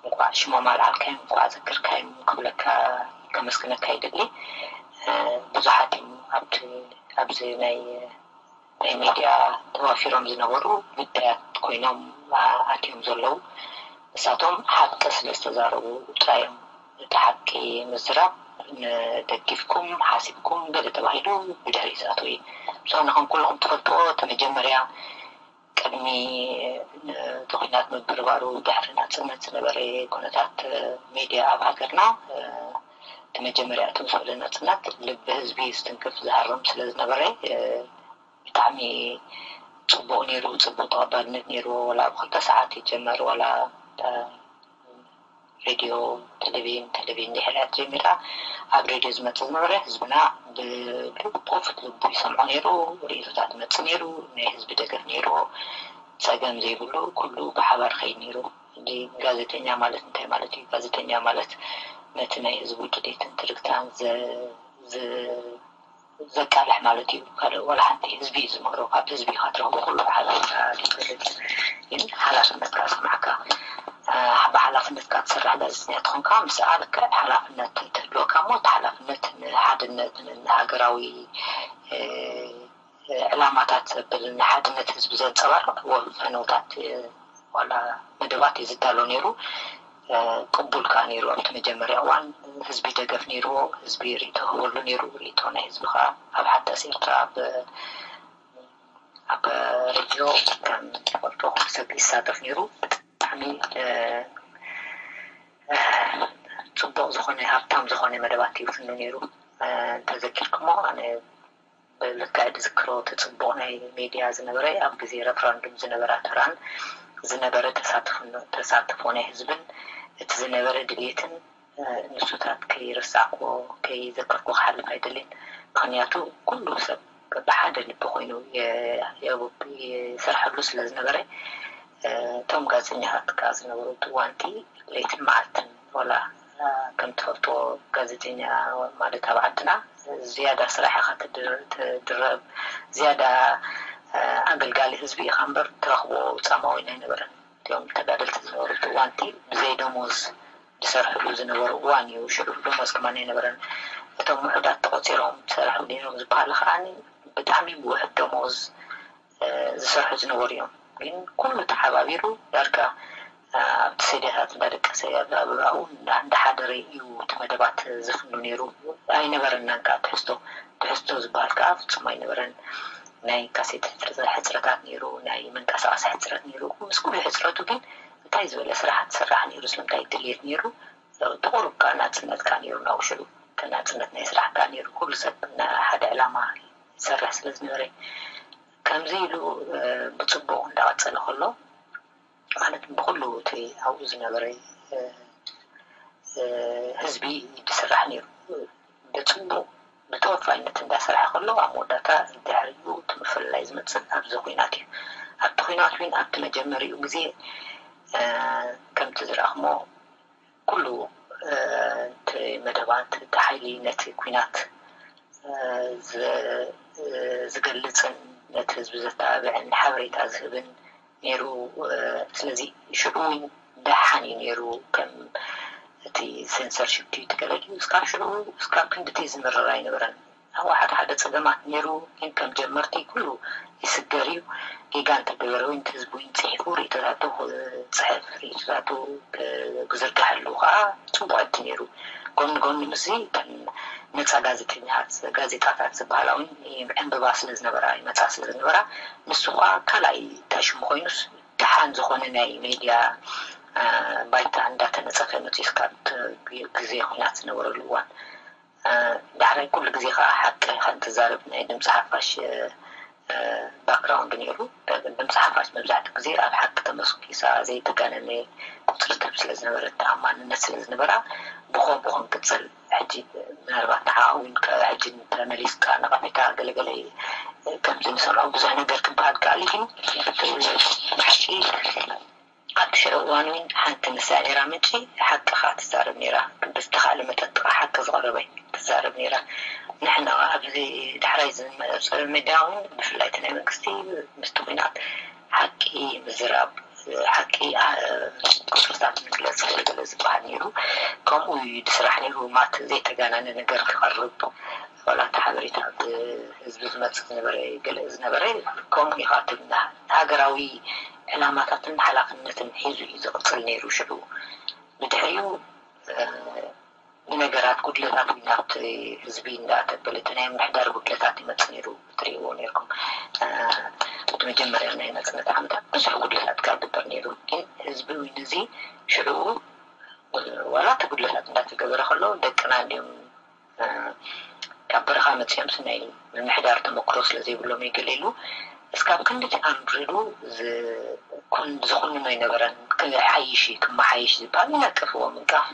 እንኳዕ ሽሞም ኣልዓልካዮም፣ እንኳዕ ዘከርካዮም ክብለካ፣ ከመስግነካ ይደሊ። ብዙሓት እዮም ኣብቲ ኣብዚ ናይ ናይ ሚድያ ተዋፊሮም ዝነበሩ ግዳያት ኮይኖም ኣትዮም ዘለዉ። ንሳቶም ሓቂ ስለ ዝተዛረቡ ጥራዮም። እቲ ሓቂ ምዝራብ ንደጊፍኩም ሓሲብኩም ገለ ተባሂሉ ብድሕሪ ዝኣተው እዩ። ብዝኾነ ከም ኩልኹም ትፈልጥዎ እቲ መጀመርያ ቅድሚ እቲ ኲናት ምብርባሩ ድሕሪ ናጽነት ዝነበረ ኩነታት ሚድያ ኣብ ሃገርና እቲ መጀመርያ እቲ ምስ ወደ ናጽነት ልቢ ህዝቢ ዝትንክፍ ዝሃርም ስለ ዝነበረ ብጣዕሚ ጽቡቕ ነይሩ፣ ጽቡቕ ተቐባልነት ነይሩ። ወላ ኣብ ክልተ ሰዓት ይጀመር፣ ወላ ሬድዮ፣ ቴሌቪዥን፣ ቴሌቪዥን ድሕሪያ ጀሚራ ኣብ ሬድዮ ዝመጽእ ዝነበረ ህዝብና ብክፉት ልቡ ይሰምዖ ነይሩ። ርእይቶታት ይመጽእ ነይሩ፣ ናይ ህዝቢ ደገፍ ነይሩ፣ ጸገም ዘይብሉ ኩሉ ብሓባር ኸይድ ነይሩ። ሕጂ ጋዜጠኛ ማለት እንታይ ማለት እዩ? ጋዜጠኛ ማለት ነቲ ናይ ህዝቡ ድሌትን ትርግታን ዘ- ዘ- ዘቃልሕ ማለት እዩ። ካልእ ዋላ ሓንቲ ህዝቢ እዩ ዝምህሮ፣ ካብ ህዝቢ ኢኻ ትረኽቦ ኩሉ ሓበሬታ ድፈልጥ ግን ሓላፍነትካ ዝስማዕካ ብሓላፍነትካ ትሰርሕ ጋዜጠኛ ትኾንካ ምስ ኣልክዕ ሓላፍነት ትህልወካ እሞ እቲ ሓላፍነት ንሓድነት ንሃገራዊ ዕላማታት ዘብል ንሓድነት ህዝቢ ዘንፀባርቕ ፈነውታት ዋላ መደባት እዩ ዝዳሎ ነይሩ። ቅቡል ከዓ ነይሩ ኣብቲ መጀመርያ እዋን ህዝቢ ደገፍ ነይርዎ፣ ህዝቢ ርእቶ ክህበሉ ነይሩ። ርእቶ ናይ ህዝቢ ከዓ ኣብ ሓዳስ ኤርትራ ኣብ ኣብ ሬድዮ ከም ትፈልጦ ኩሉ ሰብ ይሳተፍ ነይሩ። ብጣዕሚ ጽቡቕ ዝኾነ ሃብታም ዝኾነ መደባት እዩ ፍኑ ነይሩ። እንተዘኪርኩሞ ኣነ ብልክዕ ዝዝክሮ እቲ ጽቡቕ ናይ ሜድያ ዝነበረ ኣብ ግዜ ረፍራንዱም ዝነበራ ተራን ዝነበረ ተሳትፎ ናይ ህዝብን እቲ ዝነበረ ድልየትን ንሱታት ከይረሳዕኩዎ ከይዘከርኩ ክሓልፍ ኣይደልን። ምኽንያቱ ኩሉ ሰብ ብሓደ ልቢ ኮይኑ ይሰርሐሉ ስለ ዝነበረ እቶም ጋዜጠኛታት ከዓ ዝነበሩ እቲ እዋንቲ ለይትን መዓልትን ወላ ከም ትፈልጥዎ ጋዜጠኛ ማለት ኣብ ዓድና ዝያዳ ስራሕ ኢኻ ትድረብ ዝያዳ ኣገልጋሊ ህዝቢ ኢኻ እምበር ትረኽቦ ፃማዊ ኣይነበረን። እቲኦም ተጋደልቲ ዝነበሩ እቲ እዋንቲ ብዘይ ደሞዝ ዝሰርሕሉ ዝነበሩ እዋን እዩ። ሽዑ ደሞዝ ከማን ኣይነበረን። እቶም ውሑዳት ተቆፂሮም ዝሰርሑ ነይሮም ዝበሃሉ ከዓ ብጣዕሚ ብውሑድ ደሞዝ ዝሰርሑ ዝነበሩ እዮም። ግን ኩሉ ተሓባቢሩ ዳርጋ ኣብቲ ሰድያታት እንዳደቀሰ ኣብኡ እንዳሓደረ እዩ እቲ መደባት ዝፍኑ ነይሩ። ኣይነበረናን ከዓ ትሕዝቶ ትሕዝቶ ዝበሃል ከዓ ፍፁም ኣይነበረን። ናይ ካሴት ሕፅረታት ነይሩ፣ ናይ መንቀሳቀሲ ሕፅረት ነይሩ። ምስ ኩሉ ሕፅረቱ ግን እንታይ ዝበለ ስራሕ ትስራሕ ነይሩ፣ ስለምንታይ ድልየት ነይሩ፣ ብቁሩብ ከዓ ናፅነት ከዓ ነይሩ። ናብኡ ሽዑ ናፅነት ናይ ስራሕ ከዓ ነይሩ። ኩሉ ሰብ ሓደ ዕላማ ይሰርሕ ስለ ዝነበረ ከምዚ ኢሉ ብፅቡቅ እንዳቀፀለ ከሎ ማለት ብኩሉ እቲ ኣብኡ ዝነበረ ህዝቢ ዝስራሕ ነይሩ። ብፅቡቅ ብተወፋይነት እንዳሰርሐ ከሎ ኣብ መወዳእታ ድሕሪኡ እቲ ምፍልላይ ዝመፅእ ኣብዚ ኩናት እዩ። ኣብቲ ኩናት እውን ኣብቲ መጀመሪኡ ግዜ ከምቲ ዝረኣኽሞ ኩሉ እቲ መደባት እቲ ሓይሊ ነቲ ኩናት ዝገልፅን ነቲ ህዝቢ ዘተባብዕን ሓበሬታ ዝህብን ነይሩ። ስለዚ ሽዑ እውን ደሓን እዩ ነይሩ። ከም እቲ ሴንሰርሺፕ ድዩ ትገለ ድዩ እስካብ ሽዑ እስካብ ክንድቲ ዝምርር ኣይነበረን። ኣብ ሓደ ሓደ ፀገማት ነይሩ ግን ከም ጀመርቲ ኩሉ ይስገር እዩ። ጌጋ እንተገበረ ወይ ህዝቢ ወይ ፅሒፉ ርእይቶታቱ ክፅሕፍ ርእይቶታቱ ክዝርግሐሉ ከዓ ፅቡቅ ዕድል ነይሩ። ጎኒ ጎኒ ምስዚ እተን ነፃ ጋዜጠኛታት ጋዜጣታት ዝበሃላ እውን ዕንብባ ስለ ዝነበራ ይመፃ ስለ ዝነበራ ንሱ ከዓ ካልኣይ እንታይ ሽሙ ኮይኑስ ደሓን ዝኾነ ናይ ሜድያ ባይታ እንዳተነፀፈ መፂኡ እስካብ ግዜ ኩናት ዝነበረሉ እዋን ዳሕራይ ኩሉ ግዜ ከዓ ሓቂ ከንትዛረብ ናይ ድምፂ ሓፋሽ ባክግራውንድ ነይሩ። ድምፂ ሓፋሽ መብዛሕትኡ ግዜ ኣብ ሓቂ ተመርኪሳ ዘይተጋነነ ቁፅሪ ትህብ ስለ ዝነበረት ተኣማንነት ስለ ዝነበራ ብኸምኡ ክንቅፅል ሕጂ ምናልባት ንዓ እውን ሕጂ ተመሊስካ ነቐፌታ ገለገለ ከምዚ ንሰምዖ ብዙሕ ነገር ክበሃል ከኣል ግን ብሓቂ ኣብቲ ሽዑ እዋን እውን ሓንቲ ንሳ ነይራ ምንጪ ሓቂ ከዓ ትዛረብ ነይራ። ብዝተኻእለ መጠን ከዓ ሓቂ ዝቐረበ ትዛረብ ነይራ። ንሕና ኣብዚ ዳሕራይ ዝመፀ ሚድያ እውን ብፍላይ እቲ ናይ መንግስቲ ምስቲ ኩናት ሓቂ ምዝራብ፣ ሓቂ ቁፅርታት ምግለፅ ገለገለ ዝበሃል ነይሩ። ከምኡ እዩ ስራሕ ነይሩ። ማት ዘይተጋናነ ነገር ክቐርብ ዋላ እቲ ሓበሬታ ብህዝቢ ዝመፅእ ዝነበረ ገለ ዝነበረ ከምኡ ኢኻ ትብና ሃገራዊ ዕላማታትን ሓላፍነትን ሒዙ እዩ ዝቕፅል ነይሩ። ሽዑ ብድሕሪኡ ብነገራት ጉድለታት ናብቲ ህዝቢ እንዳተበለ እቲ ናይ ምሕዳር ጉድለታት ይመፅ ነይሩ። ትሪእዎ ነርኩም እቲ መጀመርያ ናይ ናፅነት ዓመታት ብዙሕ ጉድለታት ካብ ግበር ነይሩ። ግን ህዝቢ እውን እዚ ሽዑ ዋላ እቲ ጉድለታት እንዳተገበረ ከሎ ደቅና እንዲዮም ካብ በረኻ መፅኦም ናይ ምምሕዳር ተመክሮ ስለ ዘይብሎም ይገለሉ እስካብ ክንዲ ኣንድሪሉ ዝኩንኖ ይነበረን። ክሓይሽ ክመሓይሽ ዝበሃል ይነቅፍዎ ምንቃፍ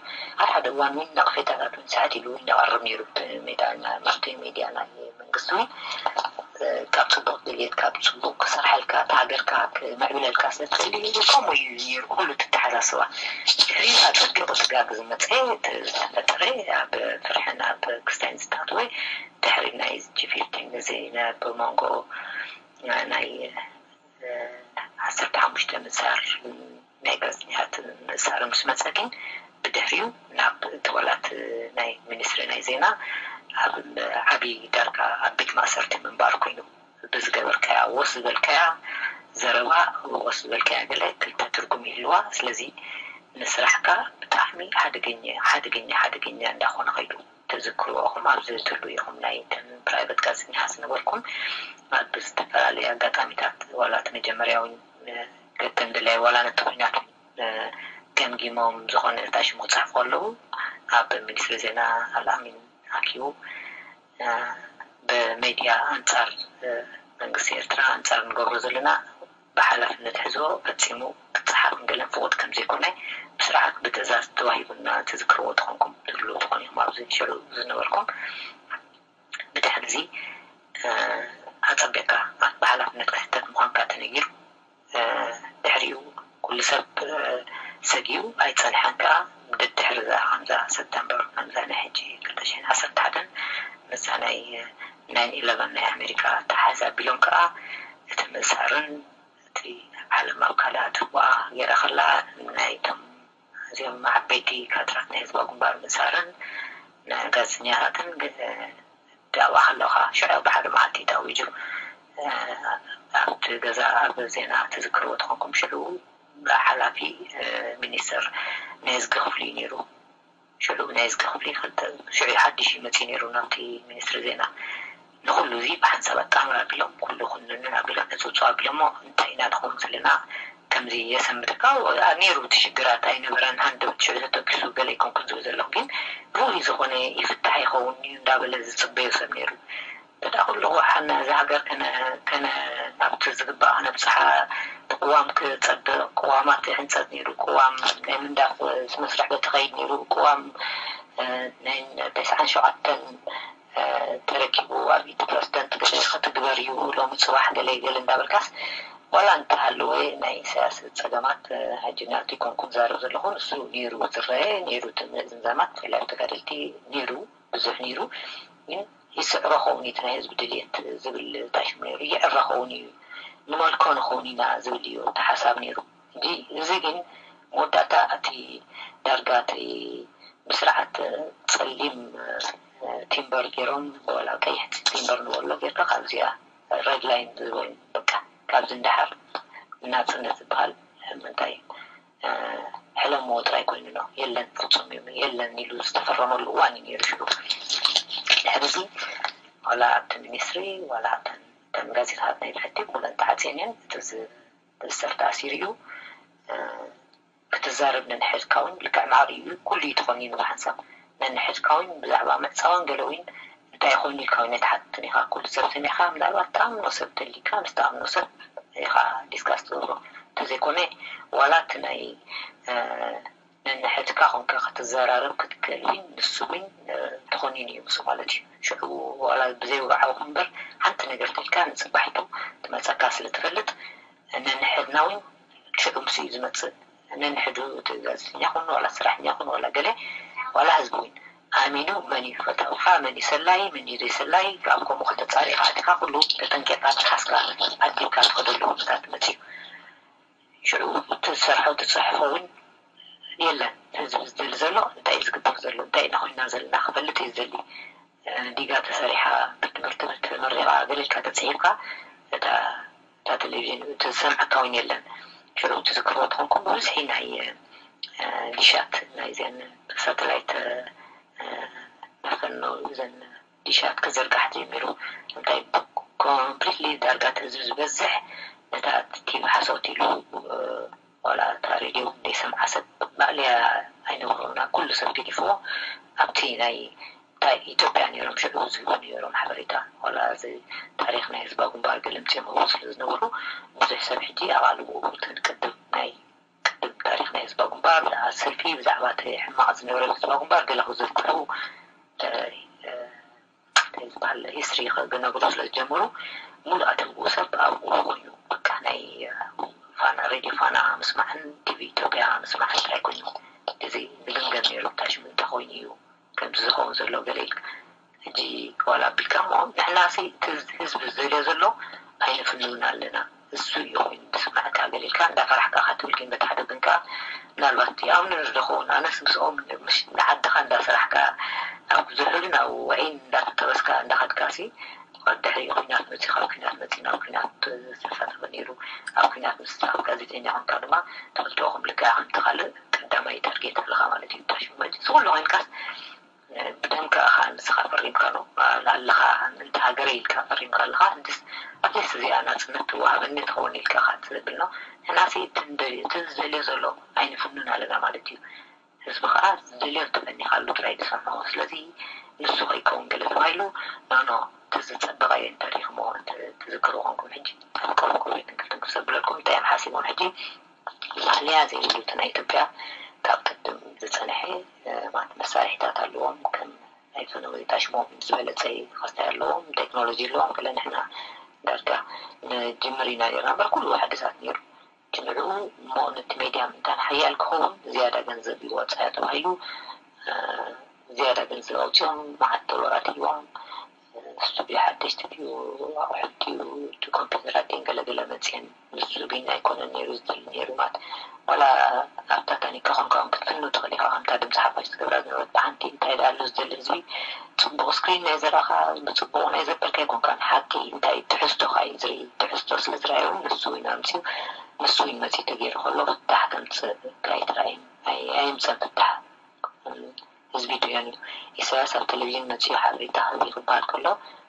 ኣብ ሓደ እዋን እውን ነቕፌታታት እውን ሰሕት ኢሉ እውን ይቐርብ ነይሩ። ሜዳ ማስተ ሜድያ ናይ መንግስቲ እውን ካብ ፅቡቅ ድልየት ካብ ፅቡቅ ክሰርሐልካ እቲ ሃገርካ ክምዕብለልካ ስለ ትኽእል እዩ። ከምኡ እዩ ነይሩ ኩሉ ትተሓሳስባ። ድሕሪ ኣፀቢቑ ትጋግ ዝመፀ ዝተፈጠረ ኣብ ፍርሕን ኣብ ክስታይን ዝታትወ ድሕሪ ናይ ጂ ፊፍቲን እዚ ብመንጎ ናይ ዓሰርተ ሓሙሽተ ምሳር ናይ ጋዜጠኛታት ምእሳር ምስ መፀ ግን ብድሕሪኡ ናብ ተወላት ናይ ሚኒስትሪ ናይ ዜና ኣብ ዓብዪ ዳርጋ ኣብ ቤት ማእሰርቲ ምንባር ኮይኑ ብዝገበርካያ ወስ ዝበልካያ ዘረባ ወስ ዝበልካያ ገለ ክልተ ትርጉም ይህልዋ። ስለዚ ንስራሕካ ብጣዕሚ ሓደገኛ ሓደገኛ ሓደገኛ እንዳኾነ ከይዱ። ተዝክርዎ ኢኹም ኣብዚ ትህሉ ኢኹም ናይ ፕራይቨት ጋዜጠኛታት ዝነበርኩም ኣብ ዝተፈላለዩ ኣጋጣሚታት ዋላ እቲ መጀመርያ እውን ገገም ድላይ ዋላ ነቲ ኩናት እውን ገምጊሞም ዝኾነ እታ ሽሙ ክፅሕፉ ከለዉ ኣብ ሚኒስትሪ ዜና ኣልኣሚን ኣኪቡ ብሜድያ ኣንፃር መንግስቲ ኤርትራ ኣንፃር ንገብሮ ዘለና ብሓላፍነት ሕዝቦ ፈፂሙ ክፀሓፍ እንገለን ፍቑድ ከም ዘይኮነ ብስርዓት ብትእዛዝ ተዋሂቡና ትዝክርዎ ተኾንኩም ትብሉ ተኾኒኹም ኣብዚ ሽዑ ዝነበርኩም ብድሕሪ እዚ ኣፀቢቕካ ብሓላፍነት ክሕተት ምዃንካ ተነጊሩ ድሕሪኡ ኩሉ ሰብ ሰጊኡ ኣይፀንሐን ከዓ ደድሕሪ እዛ ከምዛ ሰፕተምበር ከምዛ ናይ ሕጂ ክልተ ሽሕን ዓሰርተ ሓደን ምሳ ናይ ናይን ኢለቨን ናይ ኣሜሪካ ተሓዝ ኣቢሎም ከዓ እቲ ምእሳርን እቲ ዓለም ኣብ ካልኣት ዋኣ ገይራ ከላ ናይቶም እዚኦም ዓበይቲ ካድራት ናይ ህዝባዊ ግንባር ምእሳርን ንጋዜጠኛታትን ዳዋ ከለኻ ሽዑ ብሓደ መዓልቲ ታዊጁ ኣብቲ ገዛ ኣብ ዜና ትዝክርዎ ተኾንኩም ሽዑ ሓላፊ ሚኒስተር ናይ ህዝቢ ክፍሊ ነይሩ። ሽዑ ናይ ህዝቢ ክፍሊ ሽዑ ሓድሽ ይመፅእ ነይሩ ናብቲ ሚኒስትሪ ዜና ንኩሉ እዚ ብሓንሳብ ኣጣምር ኣቢሎም ኩሉ ኩንንን ኣቢሎም ዕፅውፅው ኣቢሎሞ እንታይ ኢና ንኸውን ዘለና ከምዚ የሰምተካ ነይሩ እቲ ሽግራት ኣይነበረን ሃንደበት ሽዑ ተጠቂሱ ገለ ኣይኮንኩን ዝብል ዘለኹ ግን ርኡይ ዝኾነ ይፍታሕ ይኸውን እዩ እንዳበለ ዝፅበዮ ሰብ ነይሩ በዳ ኩሉ ሓና እዚ ሃገር ከነ ኣብቲ ዝግባእ ከነብፅሓ እቲ ቅዋም ክፀብቕ ቅዋማት ሕንፀት ነይሩ ቅዋም ናይ ምንዳፍ መስርሕ በቲ ከይድ ነይሩ ቅዋም ናይ ተስዓን ሸውዓተን ተረኪቡ ኣብ ኢድ ፕረዚደንት ክትግበር እዩ ሎሚ ፅባሕ ገለ ገለ እንዳበልካስ ዋላ እንተሃለወ ናይ ኢሳያስ ፀገማት ሕጂ ናብቲ ኮንኩ ዛረብ ዘለኹ ንሱ ነይሩ ዝረአ ነይሩ ዝምዛማት ብፍላይ ተጋደልቲ ነይሩ ብዙሕ ነይሩ ግን ይስዕሮ ኸውን እቲ ናይ ህዝቢ ድልየት ዝብል ታሽሙ ነይሩ ይዕረ ኸውን እዩ ንመልኮ ንኸውን ኢና ዝብል እዩ እቲ ሓሳብ ነይሩ እዚ ግን መወዳእታ እቲ ዳርጋ እቲ ብስርዓት ፀሊም ቲምበር ገይሮም ወላ ቀይሕ ቲምበር ንበሎ ጌርካ ካብዚኣ ሬድ ላይን ዝበሉ በቃ ካብዚ እንዳሓር ናፅነት ዝበሃል ምንታይ ሕለምዎ ጥራይ ኮይኑ ኖ የለን ፍፁም እዩ የለን ኢሉ ዝተፈረመሉ እዋን እዩ ነይሩ ሽዑ ድሕሪ እዚ ዋላ ኣብቲ ሚኒስትሪ ዋላ ኣብተን እተን ጋዜጣታት ናይ ብሕቲ ኩለን ተዓፅየን እየን እቲ ዝእሰር ተኣሲሩ እዩ ክትዛረብ ነንሕድካ እውን ልክዕ ማዕሪ እዩ ኩሉ እዩ ተኾኒኑ ብሓንሳብ ነንሕድካ እውን ብዛዕባ ምዕፃዋን ገለ እውን እንታይ ኮይኑ ኢልካ እውን ኣይትሓትትን ኢኻ ኩሉ ሰብ ሰሚዕካ ምናልባት ተኣምኖ ሰብ ተሊካ ምስ ተኣምኖ ሰብ ኢኻ ዲስካስ ትገብሮ እንተዘይኮነ ዋላ እቲ ናይ ነንሕድካ ኮንካ ክትዘራረብ ክትክእል እውን ንሱ እውን ተኾኒኑ እዩ ምስ ማለት እዩ ሽዑ ዋላ ብዘይ ወግዓዊ እምበር ሓንቲ ነገር ተልካ ንፅባሒቱ ትመፀካ ስለ ትፈልጥ ነንሕድና እውን ሽዑ ምስ እዩ ዝመፅእ ነንሕዱ እቲ ጋዜጠኛ ኮን ዋላ ስራሕኛ ኮን ዋላ ገለ ዋላ ህዝቢ እውን ኣሚኑ መን እዩ ፈታውኻ፣ መን እዩ ሰላይ፣ መን እዩ ዘይሰላይ፣ ኣብ ከምኡ ከተጻሪኻ ኣቲኻ ኩሉ ተጠንቂቕካ ተሓስካ ኣዲብካ ትኸደሉ ኩነታት መጽዩ። ሽዑ ትሰርሖ ትጽሕፎ እውን የለን። ህዝቢ ዝደሊ ዘሎ እንታይ እዩ ዝግበር ዘሎ፣ እንታይ ኢና ኮይና ዘለና ክፈልጥ እዩ ዝደሊ። ዲጋ ተሰሪሓ ብትምህርቲ ተመሪቓ ገለ ኢልካ ተጽሒፍካ እታ እታ ቴሌቪዥን እቲ ዝሰምዐካ እውን የለን። ሽዑ ትዝክርዎ ተኾንኩም ብብዝሒ ናይ ዲሻት ናይዚን ሳተላይት መፈኖ እዘን ዲሻት ክዘርጋሕ ጀሚሩ። እንታይ ኮምፕሊትሊ ዳርጋ እቲ ህዝቢ ዝበዝሕ ነታ ቲቪ ሓሶት ኢሉ ዋላ እታ ሬድዮ ዘይሰምዓ ሰብ ማእለያ ኣይነበሮና። ኩሉ ሰብ ገዲፍዎ ኣብቲ ናይ እንታይ ኢትዮጵያ ነይሮም ሽዑ ዝህቡ ነይሮም ሓበሬታ ዋላ እዚ ታሪኽ ናይ ህዝባ ግንባር ገለ ምፅኦም ስለ ዝነበሩ ብዙሕ ሰብ ሕጂ ኣቓልቦ እተን ቅድም ናይ ቅድም ታሪኽ ናይ ህዝባ ግንባር ብዛዕባ ሰልፊ ብዛዕባ እቲ ሕማቕ ዝነበረ ህዝባ ግንባር ገለ ክዝክሩ ዝበሃል ሂስትሪ ክነግሩ ስለ ዝጀመሩ ሙሉእ ኣተብኡ ሰብ ኣብኡ ኮይኑ በቃ ናይ ፋና ሬድዮ ፋና ምስማዕን ቲቪ ኢትዮጵያ ምስማዕን ጥራይ ኮይኑ እዚ ንግምገም ነይሩ። ታሽሙ እንታይ ኮይኑ እዩ ከምዚ ዝኸውን ዘሎ ገለ ኢልካ ሕጂ ዋላ ኣቢልካ እሞ ንሕና ሲ እቲ ህዝቢ ዝደልዮ ዘሎ ኣይንፍንውን ኣለና። እሱ እዩ ኮይኑ ዝስማዕካ ገለ ኢልካ እንዳፈራሕካ ካትብል ግን በቲ ሓደ ግን ከዓ ምናልባት ያው ንርደኸውን ኣነስ ምስኦም ምሽ ንዓድኻ እንዳሰራሕካ ኣብ ዝሑልን ኣብ ወዒን እንዳተጠበስካ እንዳኸድካ ሲ ድሕሪ ኩናት መፂ ካብ ኩናት መፂ ናብ ኩናት ዝተሳተፈ ነይሩ ኣብ ኩናት ምስታፍ ጋዜጠኛ ኮንካ ድማ ትፈልጥኦ ከም ልክዕ ከምቲ ካልእ ቀዳማይ ታርጌት ኣለኻ ማለት እዩ። ታሽሙ መፂ ዝኩሉ ኮይንካስ ብደምካ ኢኻ ንስኻ ፈሪምካ ነው ኣለኻ ምእንቲ ሃገረ ኢልካ ፈሪምካ ኣለኻ እንድስ ኣትሊስት እዚኣ ናፅነት ትወሃበኒ ትኸውን ኢልካ ኢኻ ትብል ነው። ንሕና ሲ እቲ ንደልዮ እቲ ዝደልዮ ዘሎ ኣይንፍኑን ኣለና ማለት እዩ። ህዝቢ ከዓ ዝደልዮ ተፈኒኻሉ ጥራይ ዝሰምዖ ስለዚ ንሱ ከይከውን ገለ ተባሂሉ ናኖ እቲ ዝፀበቐዮ እንተሪኽሞ ትዝክሩ ኮንኩም ሕጂ ኣብ ቀረብ ክብረትን ክልትን ክሰብለልኩም እንታይ እዮም ሓሲቦም ሕጂ ማእለያ ዘይብሉ እቲ ናይ ኢትዮጵያ ካብ ቅድም ዝፀንሐ ማለት መሳርሒታት ኣለዎም ከም ናይ ፈነወይታ ሽሞም ዝበለፀ ይኸስታይ ኣለዎም ቴክኖሎጂ ኣለዎም ገለ ንሕና ዳርጋ ንጅምር ኢና ነርና እምበር ኩሉ ሓደሳት ነይሩ ጅምዕኡ እሞ ነቲ ሜድያ ምንታን ሓያል ክኸውን ዝያዳ ገንዘብ ይወፃያ ተባሂሉ ዝያዳ ገንዘብ ኣውፅኦም መዓት ዶላራት ሂቦም ስቱድዮ ሓደሽ ስቱድዮ ኣቑሑት ድዩ እቲ ኮምፒውተራት ድየን ገለገለ መፅየን ንሱ ግን ኣይኮነን ነይሩ ዝደሊ ነይሩ ማለት ዋላ ኣብታ ታኒካ ኮንካ እውን ክትፍኑ ትኽእል ኢኻ ከምታ ድምፂ ሓፋሽ ትገብራ ዝነበረት ብሓንቲ እንታይ ደኣ ኣሎ ዝደሊ ህዝቢ ፅቡቕ ስክሪን ናይ ዘረእኻ ብፅቡቕ ናይ ዘበልካ ኣይኮንካን ሓቂ እንታይ ትሕዝቶኻ እዩ ዝርኢ ትሕዝቶ ስለ ዝረኣየ እውን ንሱ እውን ኣምፅኡ ንሱ እውን መፅኡ ተገይሩ ከሎ ፍታሕ ከምፅእ ኣይትረኣይን ኣይምፀን ፍታሕ ህዝቢ ድዮን እዩ። ኢሳያስ ኣብ ቴሌቪዥን መጺኡ ሓበሬታ ክህብ እዩ ክበሃል ከሎ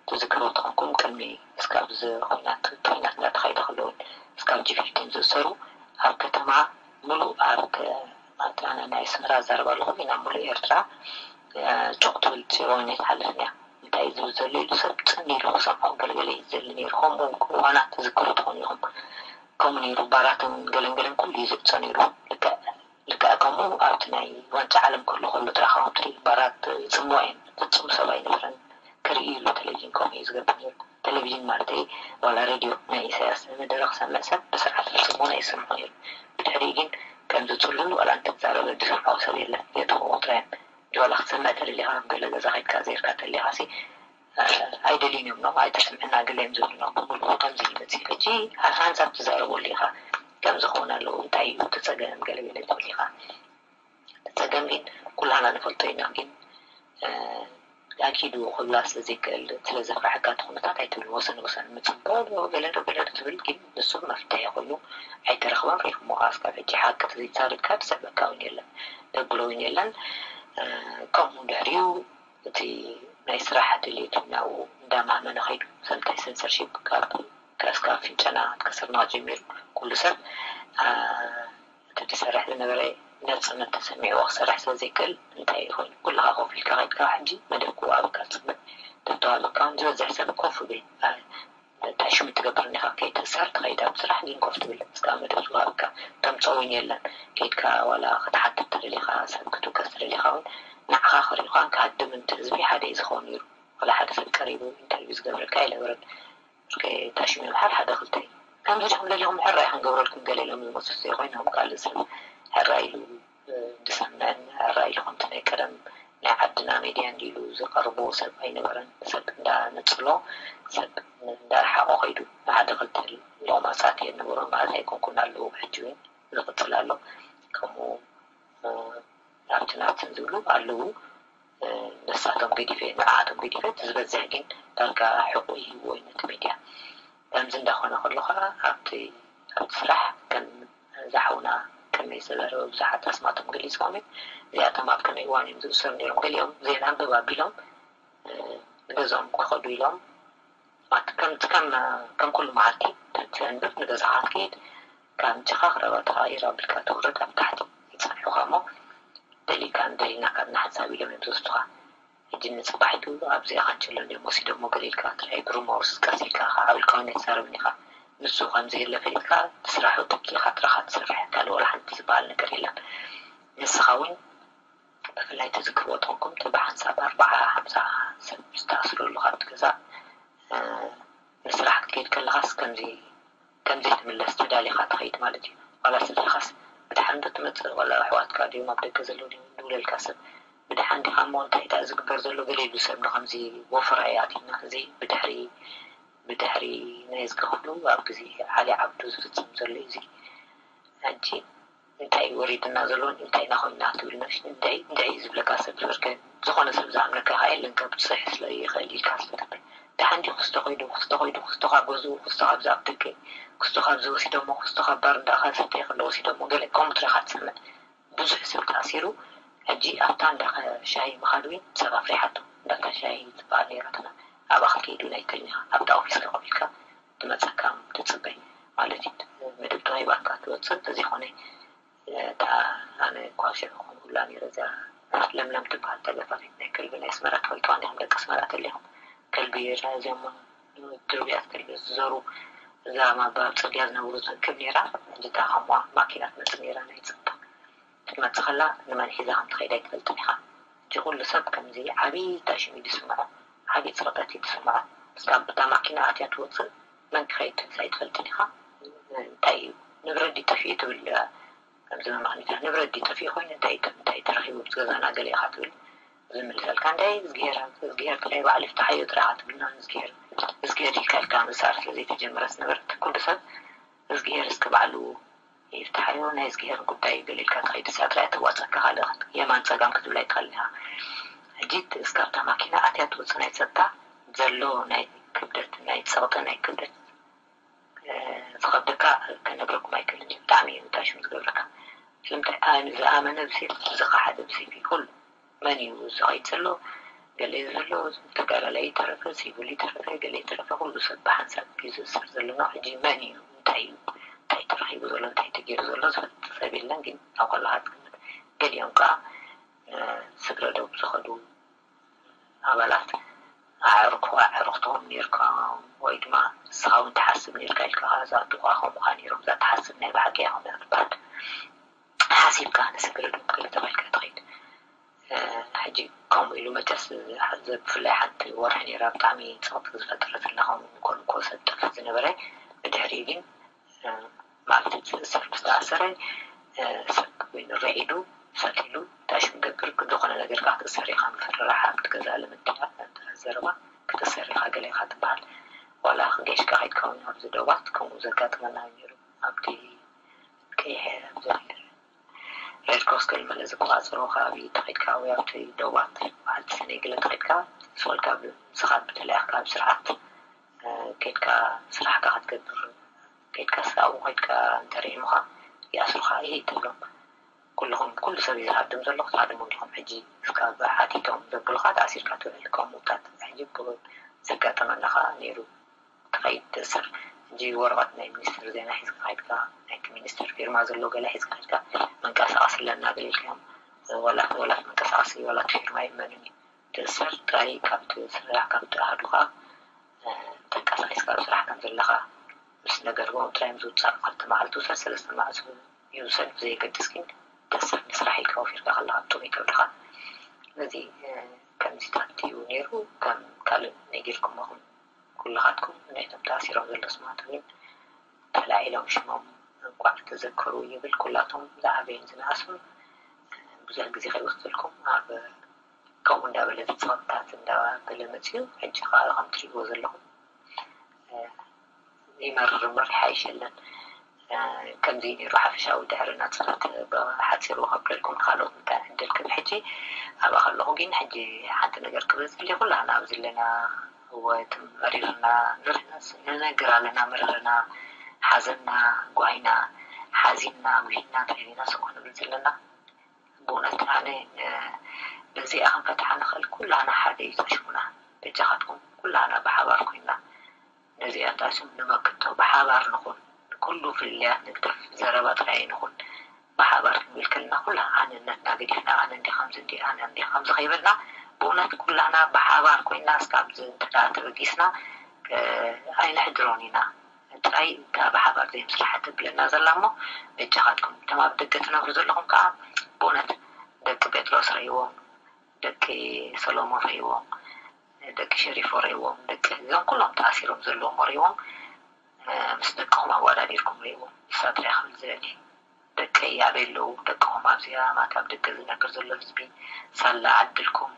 ትዝክርዎ ተኾንኩም ቅድሚ እስካብ እዚ ኹናት ኹናት እንዳተኻየደ ከሎ እውን እስካብ ጂ ፊፍቲን ዝእሰሩ ኣብ ከተማ ሙሉእ ኣብ ኣነ ናይ ኣስመራ ዛረብ ኣለኹ ኢና ሙሉእ ኤርትራ ጩቕ ትብል ፂሮን ኣይትሓልፍን እያ እንታይ እዩ ዝብል ዘሎ ኢሉ ሰብ ፅን ኢሉ ክሰምዖ ገለገለ እዩ ዝደሊ ነይሩ ከምኡ እውን እዋናት ትዝክሩ ትኾኑ ኢኹም ከምኡ ነይሩ ባራትን ገለን ገለን ኩሉ እዩ ዝእፀ ነይሩ ልክዕ ልክዕ ከምኡ ኣብቲ ናይ ዋንጫ ዓለም ከሎ ከሎ ጥራሕ ከም ትርኢ ባራት ይፅምዋ እየን ፍፁም ሰብ ኣይነበረን ክርኢ ኢሉ ቴሌቪዥን ከምኡ እዩ ዝገብር ነይሩ ቴሌቪዥን ማለተይ ዋላ ሬድዮ ናይ ኢሳያስ መደረ ክሰምዕ ሰብ ብስርዓት ክፅምዎ ናይ ዝሰምዖ ነይሩ ብድሕሪኡ ግን ከምዚ ፅሉል ዋላ እንተዛረበ ዝሰምዖ ሰብ የለን የጥፍዎ ጥራዮም ዋላ ክትሰምዕ ተደሊኻ ኣብ ገለ ገዛ ከይድካ ዘይርካ ተሊኻ ሲ ኣይደልዩን እዮም ኖ ኣይተስምዕና ገለ እዮም ዝብሉ ኖ ብምልኡ ከምዚ ይመፅእ ሕጂ ሓንሳብ ትዛረበሉ ኢኻ ከምዚ ክኸውን ኣለዎ እንታይ እዩ እቲ ፀገም ገለገለ ትብል ኢኻ እቲ ፀገም ግን ኩላና ንፈልጦ ኢና ግን ኣኪዱ ክብላ ስለ ዘይክእል ስለ ዘፍርሐካ እቲ ኩነታት ኣይትብል ወሰን ወሰን ምፅበ ገለ ዶ ገለ ዶ ትብል ግን ንሱ መፍትሒ ኮይኑ ኣይተረኽበን ሪኹሞ ከዓ እስካብ ሕጂ ሓቂ ተዘይተዛሪብካ ትስዕበካ እውን የለን ተብሎ እውን የለን ከምኡ ድሕሪኡ እቲ ናይ ስራሕ ድሌቱ ናብኡ እንዳማህመነ ከይዱ ሰልጣይ ሰንሰርሺፕ ካብ ከእስካ ፍንጨና ከስርና ጀሚሩ ኩሉ ሰብ እቲ ዝሰርሕ ዝነበረ ነፃነት ተሰሚዕዎ ክሰርሕ ስለ ዘይክእል እንታይ ኮይኑ ኩልኻ ኮፍ ኢልካ ከይድካ ሕጂ መደብ ክወሃበካ ፅበ ተተዋበካ ዝበዝሕ ሰብ ኮፍ ብል እንታይ ሽሙ ትገብር እኒኻ ከይትእሰር ትኸይድ ኣብ ስራሕ ግን ኮፍ ትብል እስካ መደብ ዝወሃበካ ተምፀው እውን የለን ከይድካ ዋላ ክትሓትት ትደሊኻ ሰብ ክትውከስ ትደሊኻ እውን ንዓኻ ክሪእኻን ክሃድምን እቲ ህዝቢ ሓደ እዩ ዝኸውን ነይሩ ዋላ ሓደ ሰብ ቀሪቡ ኢንተርቪው ዝገብረልካ ኣይነበረን እስከ ታሽሙ ይምሓር ሓደ ክልተ እዩ ከምዚ ዲኹም ደሊኹም ሕራይ ክንገብረልኩም ገለ ኢሎም ዝመፁ ዘይኮይኖም ካልእ ሰብ ሕራይ ኢሉ ዝሰምዕን ሕራይ ኢሉ ከምቲ ናይ ቀደም ናይ ዓድና ሜድያ እንዲሉ ዝቐርቦ ሰብ ኣይነበረን። ሰብ እንዳነጽሎ፣ ሰብ እንዳረሓቆ ከይዱ፣ ሓደ ክልተ ሎማጻት የነበሩ ማለት ኣይኮንኩን፣ ኣለዉ፣ ሕጂ እውን ዝቕጽል ኣሎ። ከምኡ ኣብቲ ናብትን ዝብሉ ኣለዉ። ነሳቶም ገዲፈ፣ ንዓቶም ገዲፈ፣ እቲ ዝበዝሕ ግን ዳርጋ ሕቁ ይህብዎ እዩ ነቲ ሜድያ። ከምዚ እንዳኾነ ከሎ ከዓ ኣብቲ ኣብቲ ስራሕ ከም ዝሓውና ቅድመይ ዝተዛረበ ብዙሓት ኣስማቶም ገሊፅዎም እዮም። እዚኣቶም ኣብ ከመይ እዋን እዮም ዝእሰሩ ነይሮም? ገሊኦም ዜና ኣንብብ ኣቢሎም ንገዝኦም ክኸዱ ኢሎም፣ ከምቲ ከም ከም ኩሉ መዓልቲ ተንብብ ንገዛኻ ክትከይድ ካብ ምጭኻ ክረባ ተቐይር ኣቢልካ ትውረድ ኣብ ታሕቲ ይፀንሑኻ እሞ ደሊካ ንደሊና ካብ ንሓንሳብ ኢሎም እዮም ዝወስዱኻ። ሕጂ ንፅባሒቱ ኣብዚ ኣኻንቸሎ እንዲኦም ወሲዶሞ ገለ ኢልካ ትራይ ብሩሞርስ ቀስ ኢልካ ከዓ ዓብልካ እውን ኣይትዛረብን ኢኻ። ንሱ ከምዚ የለ ፈሊጥካ ትስራሑ ትኪ ኢኻ ጥራኻ ትሰርሕ ካልእ ወላ ሓንቲ ዝበሃል ነገር የለን። ንስኻ እውን ብፍላይ ትዝክርዎ ተኾንኩም እቲ ብሓንሳብ ኣርባዓ ሓምሳ ሰብ ዝተኣስረሉ ካብቲ ገዛ ንስራሕ ክትከይድ ከለኻስ ከምዚ ከም ዘይትምለስ ተዳሊኻ ትኸይድ ማለት እዩ። ዋላ ስድራኻስ ብድሓን ዶ ትመፅእ ዋላ ኣሕዋትካ ድዮም ኣብ ደገ ዘለዉ ድዮም ዝብለልካ ሰብ ብድሓን ዲኻ እሞ እንታይ እታ ዝግበር ዘሎ ገለ ኢሉ ሰብ ንኸምዚ ወፈራ እዩ ኣትዩና። እዚ ብድሕሪ ብድሕሪ ናይ ዝገኽሉ ኣብ ግዜ ዓሊ ዓብዱ ዝፍፅም ዘሎ እዩ። እዚ ሕጂ እንታይ እዩ ወሪድና ዘሎ እንታይ ኢና ኮይና ትብል ነፍሲ እንታይ እንታይ እዩ ዝብለካ ሰብ ዝበርከ ዝኾነ ሰብ ዝኣምነካ ከዓ የለን ከብፅሕ ስለ ይኽእል ኢልካ ስለ ትብል ድሓን ድዩ ክስቶ ከይዱ ክስቶ ከይዱ ክስቶ ካብ ገዝኡ ክስቶ ካብ ዝኣብ ደገ ክስቶ ካብ ዝወሲዶሞ ክስቶ ካብ ባር እንዳኻ ዝሰተ ይኽእል ወሲዶሞ ገለ ከምኡ ትረኻ ትሰምዕ ብዙሕ ሰብ ተኣሲሩ ሕጂ ኣብታ እንዳ ሻሂ ምኻድ ወይ ሰብ ኣፍሪሓቶ እንዳታ ሻሂ ዝበሃል ነይራትና ኣብኣ ክትከይዱ ናይ ትልኒኻ ኣብታ ኦፊስ ከቆም ኢልካ ትመፀካ ትፅበይ ማለት እዩ መደብ ተዋሂባካ ትወፅእ ተዘይኮነ እታ ኣነ እኳ ሽዑ ኮንኩላ ነይረ እዛ ለምለም ትበሃል ተገፋፊት ናይ ከልቢ ናይ ኣስመራ ትፈልጥዋ እንዲኹም ደቂ ኣስመራ ተሊኹም ከልቢ እዚኦም ድርብያት ከልቢ ዝዘሩ እዛ ማባ ኣብ ፅርግያ ዝነብሩ ትእክብ ነይራ ሕጂ እታ ከምዋ ማኪና ትመፅእ ነይራ ናይ ፀጥታ ክትመፅእ ከላ ንመን ሒዛ ከም ትኸይድ ኣይትፈልጥን ኢኻ ሕጂ ኩሉ ሰብ ከምዚ ዓብዪ ታሽም እዩ ዝስምዖ ዓብዪ ፅቕጠት እዩ ዝስምዖ እስካብ እታ ማኪና ኣትያ ትወፅእ መን ክኸይድ ትንሳ ኣይትፈልጥን ኢኻ እንታይ እዩ ንብረት ድዩ ጠፊኡ ትብል ከምዚ መማኽኒታ ንብረት ድዩ ጠፊኡ ኮይኑ እንታይ እንታይ ተረኺቡ ብቲ ገዛና ገለ ኢኻ ትብል ዝምልሰልካ እንታይ እዝግሄር እዝግሄር ጥራይ ባዕሉ ይፍትሓዮ ጥራይ ኢኻ ትብልና እዝግሄር እዝግሄር ኢልካ ኢልካ ምሳር ስለ ዘይተጀመረስ ነበረት ኩሉ ሰብ እዝግሄር እስኪ ባዕሉ ይፍትሓዮ ናይ እዝግሄር ጉዳይ ገለ ኢልካ ትኸይድ እሳ ጥራይ ትዋፀካ ካልእ የማን ፀጋም ክትብል ኣይትኽእልን ኢኻ ሕጂ እስካብታ ማኪና ኣትያ ትወፅእ ናይ ፀጥታ ዘሎ ናይ ክብደት ናይ ፀቕጢ ናይ ክብደት ዝኸብደካ ከነግረኩም ኣይክእልን እዩ ብጣዕሚ እዩ ንታሽም ዝገብረካ ስለምንታይ ዝኣመነ ብሴፍ ዝኸሓደ ብሴፍ እዩ ኩሉ መን እዩ ዝኸይድ ዘሎ ገለ ዘሎ ተጋዳላይ ይተረፈ ሲቪል ይተረፈ ገለ ይተረፈ ኩሉ ሰብ ብሓንሳብ እዩ ዝእሰር ዘሎ ናብ ሕጂ መን እዩ እንታይ እዩ እንታይ ተረኺቡ ዘሎ እንታይ ተገይሩ ዘሎ ዝፈልጥ ሰብ የለን ግን ኣብ ከላኻ ትግምት ገሊኦም ከዓ ስግረ ዶብ ዝኸዱ ኣባላት ኣዕሩኽ ኣዕሩኽቶም ኔርካ ወይ ድማ ንስኻ እውን ትሓስብ ኔርካ ኢልካ ዝኣትውኻ ከምኡኻ ኔሮም እዛ ትሓስብ ናይ ብሓቂ እያ ከምዚኣ ትበሃል ሓሲብካ ንስግረ ዶብ ገለ ተባሂልካ ትኸይድ ሕጂ ከምኡ ኢሉ መቸስ ብፍላይ ሓንቲ ወርሒ ኔራ ብጣዕሚ ፀቕጢ ዝፈጠረትና ከምኡ ንኮንኮ ሰብ ጠፍእ ዝነበረ ብድሕሪኡ ግን ማለት ዝእሰር ምስ ተኣሰረ ሰብ ኮይኑ ርዒዱ ሰቲሉ ታሽም ገብር ዝኾነ ነገር ከዓ ክትእሰር ኢኻ ምፍርራሕ ኣብቲ ገዛ ለመድያ ዘረባ ክትእሰር ኢኻ ገለ ኢኻ ትበሃል ዋላ ክገሽካ ከይድካ እውን ኣብዚ ደባት ከምኡ ዘጋጥመና ነይሩ ኣብቲ ቀይሐ ኣብዚ ሬድ ክሮስ ገለመለ ዝቆፃፀሮ ከባቢ ተኸይድካ ወይ ኣብቲ ደባት በዓልቲ ሰነይ ገለ ተኸይድካ ስወልካ ምስኻ ብተለያኽካ ኣብ ስርዓት ከይድካ ስራሕካ ክትገብር ከይድካ ስራኡ ከይድካ እንተርኢሙኻ ይኣስሩኻ ይሄ ትብሎም ኩልኹም ኩሉ ሰብ እዩ ዝሃድም ዘሎ ክትሃድሙ እንዲኹም ሕጂ እስካብ ሓቲቶም ዘብሉኻ ተኣሲርካ ትውዕል ከምኡታት ሕጂ ዘጋጠመና ከዓ ነይሩ ትኸይድ ትእሰር ሕጂ ወረቐት ናይ ሚኒስትር ዜና ሒዝካ ከይድካ ናይቲ ሚኒስትር ፊርማ ዘሎ ገለ ሒዝካ ከይድካ መንቀሳቐስ ኣለና ገለ ኢልካዮም ወላ ወላ መንቀሳቐሲ ወላ ፊርማ ይመንን እዩ ትእሰር ጥራይ ካብቲ ስራሕ ካብቲ ኣሃዱኻ ተንቀሳቒስካ ኣብ ስራሕ ከም ዘለኻ ምስ ነገርዎም ጥራይ ምዝውፃእ ክልተ መዓልቲ ውሰድ ሰለስተ መዓልቲ ይውሰድ ብዘየገድስ ግን ተስር ንስራሕ ኢልካ ወፊርካ ከለኻ ብጥቕሚ ከብድኻ ስለዚ ከምዚታት እዩ ነይሩ ከም ካልእ ነጊርኩምኹም ኩልኻትኩም ናይቶም ተኣሲሮም ዘሎ ስማት እውን ተላዒሎም ሽሞም እንኳዕ ተዘከሩ ይብል ኩላቶም ዝዓበዩን ዝነኣሱን ብዙሕ ግዜ ከይወስደልኩም ኣብ ከምኡ እንዳበለ፣ እቲ ጸቕጥታት እንዳበለ መጺኡ። ሕጂ ከኣ ከም ትሪእዎ ዘለኹም፣ እ፣ ይመርር እምበር ይሓይሽ የለን። እ፣ ከምዚ ነይሩ ሓፈሻዊ ድሕሪ ናጽነት ብሓጺሩ ከብለልኩም፣ ንኻልኦት እንታይ ዕድል ክህብ። ሕጂ ኣብኣ ከለኹ ግን፣ ሕጂ ሓንቲ ነገር ክብል ዝደሊ፣ ኩላህና ኣብዚ ኣለና፣ እወ፣ እቲ መሪርና፣ ንር-፣ ንነግር ኣለና መሪርና፣ ሓዘንና፣ ጓሂና፣ ሓዚንና፣ ጉሂና፣ ተሪርና፣ ስቕ ንብል ዘለና። ብእውነት ኣነ፣ እ፣ ነዚኣ ክንፈትሓ ንኽእል፣ ኩላህና ሓደ እዩ ጣሽሙና። በጃኻትኩም ኩላህና ብሓባር ኮይና ነዚኣ ጣሽም ንመክቶ፣ ብሓባር ንኹን፣ ኩሉ ፍልልያት ንግደፍ፣ ዘረባ ጥራይ ንኹን። ብሓባር ክንብል ከለና ኩላ ኣነነትና ገዲፍና፣ ኣነ እንዲ ከምዚ እንዲ፣ ኣነ እንዲ ከምዚ ከይበልና፣ ብእውነት ኩላህና ብሓባር ኮይና እስካብ ዝ-፣ እንተ ደኣ ተበጊስና፣ እ፣ ኣይንሕድሮን ኢና። ጥራይ እታ ብሓባር ዘይምስራሕ ተብለና ዘላ እሞ፣ በጃኻትኩም እቶም ኣብ ደገ ትነብሩ ዘለኹም ከኣ ብእውነት ደቂ ጴጥሮስ ረእይዎም፣ ደቂ ሰሎሞን ረእይዎም፣ ደቂ ሸሪፎ ረእይዎም፣ ደቂ እዞም ኩሎም ተኣሲሮም ዘለዎም ረእይዎም፣ እ፣ ምስ ደቅኹም ኣወዳዲርኩም ረእይዎም። ንሳ ጥራይ ክብል ዝደሊ፣ ደቀይ ኣበይ ኣለዉ? ደቅኹም ኣብዚኣ ማት ኣብ ደገ ዝነብር ዘሎ ህዝቢ ሳላ ዓድልኩም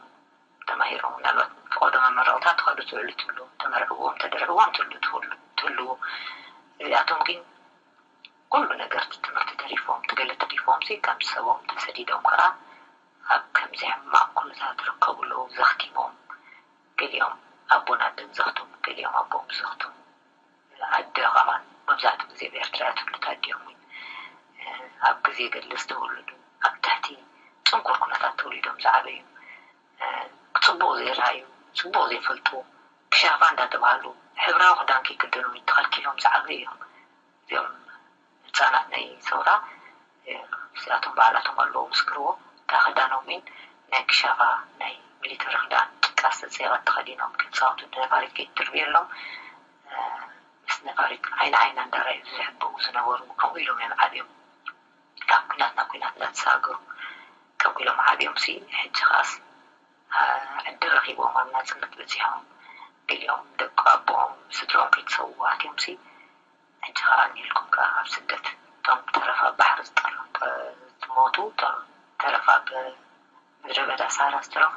ተማሂሮም፣ ምናልባት ፈቐዶ መመረቕታ ትኸዱ ትውዕሉ ትህሉ፣ ተመርዕዎም ተደርዕዎም ትህሉ ትህሉ ትህልዉ። እዚኣቶም ግን ኩሉ ነገር፣ እቲ ትምህርቲ ተሪፎም፣ እቲ ገለ ተሪፎም ሲ፣ ከም ሰቦም ተሰዲዶም ከኣ ኣብ ከምዚ ሕማቕ ኩነታት ይርከቡ ኣለዉ፣ ዘኽቲሞም። ገሊኦም ኣቦን ኣደን ዘኽትሙ፣ ገሊኦም ኣቦኦም ዘኽትሙ። ኣደ ከማን መብዛሕትኡ ግዜ ኣብ ኤርትራ እያ ትውልድ፣ ኣዲኦም እውን፣ እ፣ ኣብ ግዜ ገድሊ ዝተወለዱ፣ ኣብ ትሕቲ ጽንኩር ኩነታት ተወሊዶም ዝዓበዩ፣ እ፣ ጽቡቕ ዘይረኣዩ፣ ጽቡቕ ዘይፈልጡ፣ ክሻፋ እንዳተባህሉ፣ ሕብራዊ ክዳን ከይክደኑ ተኸልኪሎም ዝዓበዩ እዮም። እዚኦም ህጻናት ናይ ሰውራ፣ እ፣ እዚኣቶም ባዕላቶም ኣለዉ ምስክርዎ። እታ ክዳኖም እውን ናይ ክሻፋ፣ ናይ ሚሊተሪ ክዳን፣ ጭቃ ዝተጸየቐት ተኸዲኖም ክጻወቱ፣ ነፋሪት ከይትድርብየሎም፣ እ፣ ምስ ነፋሪት ዓይኒ ዓይና እንዳረኣዩ ዝሕብኡ ዝነበሩ፣ ከምኡ ኢሎም እዮም ዓብዮም። ካብ ኲናት ናብ ኲናት እንዳተሰጋገሩ ከምኡ ኢሎም ዓብዮም ሲ፣ ሕጂ ኸኣስ፣ እ፣ ዕድል ረኺቦም ኣብ ናጽነት በጺሖም፣ ገሊኦም ደቂ ኣቦኦም ስድርኦም ከይተሰውኡ ኣትዮም ሲ፣ ሕጂ ኸኣ እኒኤልኩም ከኣ ኣብ ስደት፣ እቶም ተረፍ ኣብ ባሕሪ ዝጠር-፣ ዝሞቱ፣ እቶም ተረፍ ኣብ ምድረ በዳ ሳህራ ዝተረፉ፣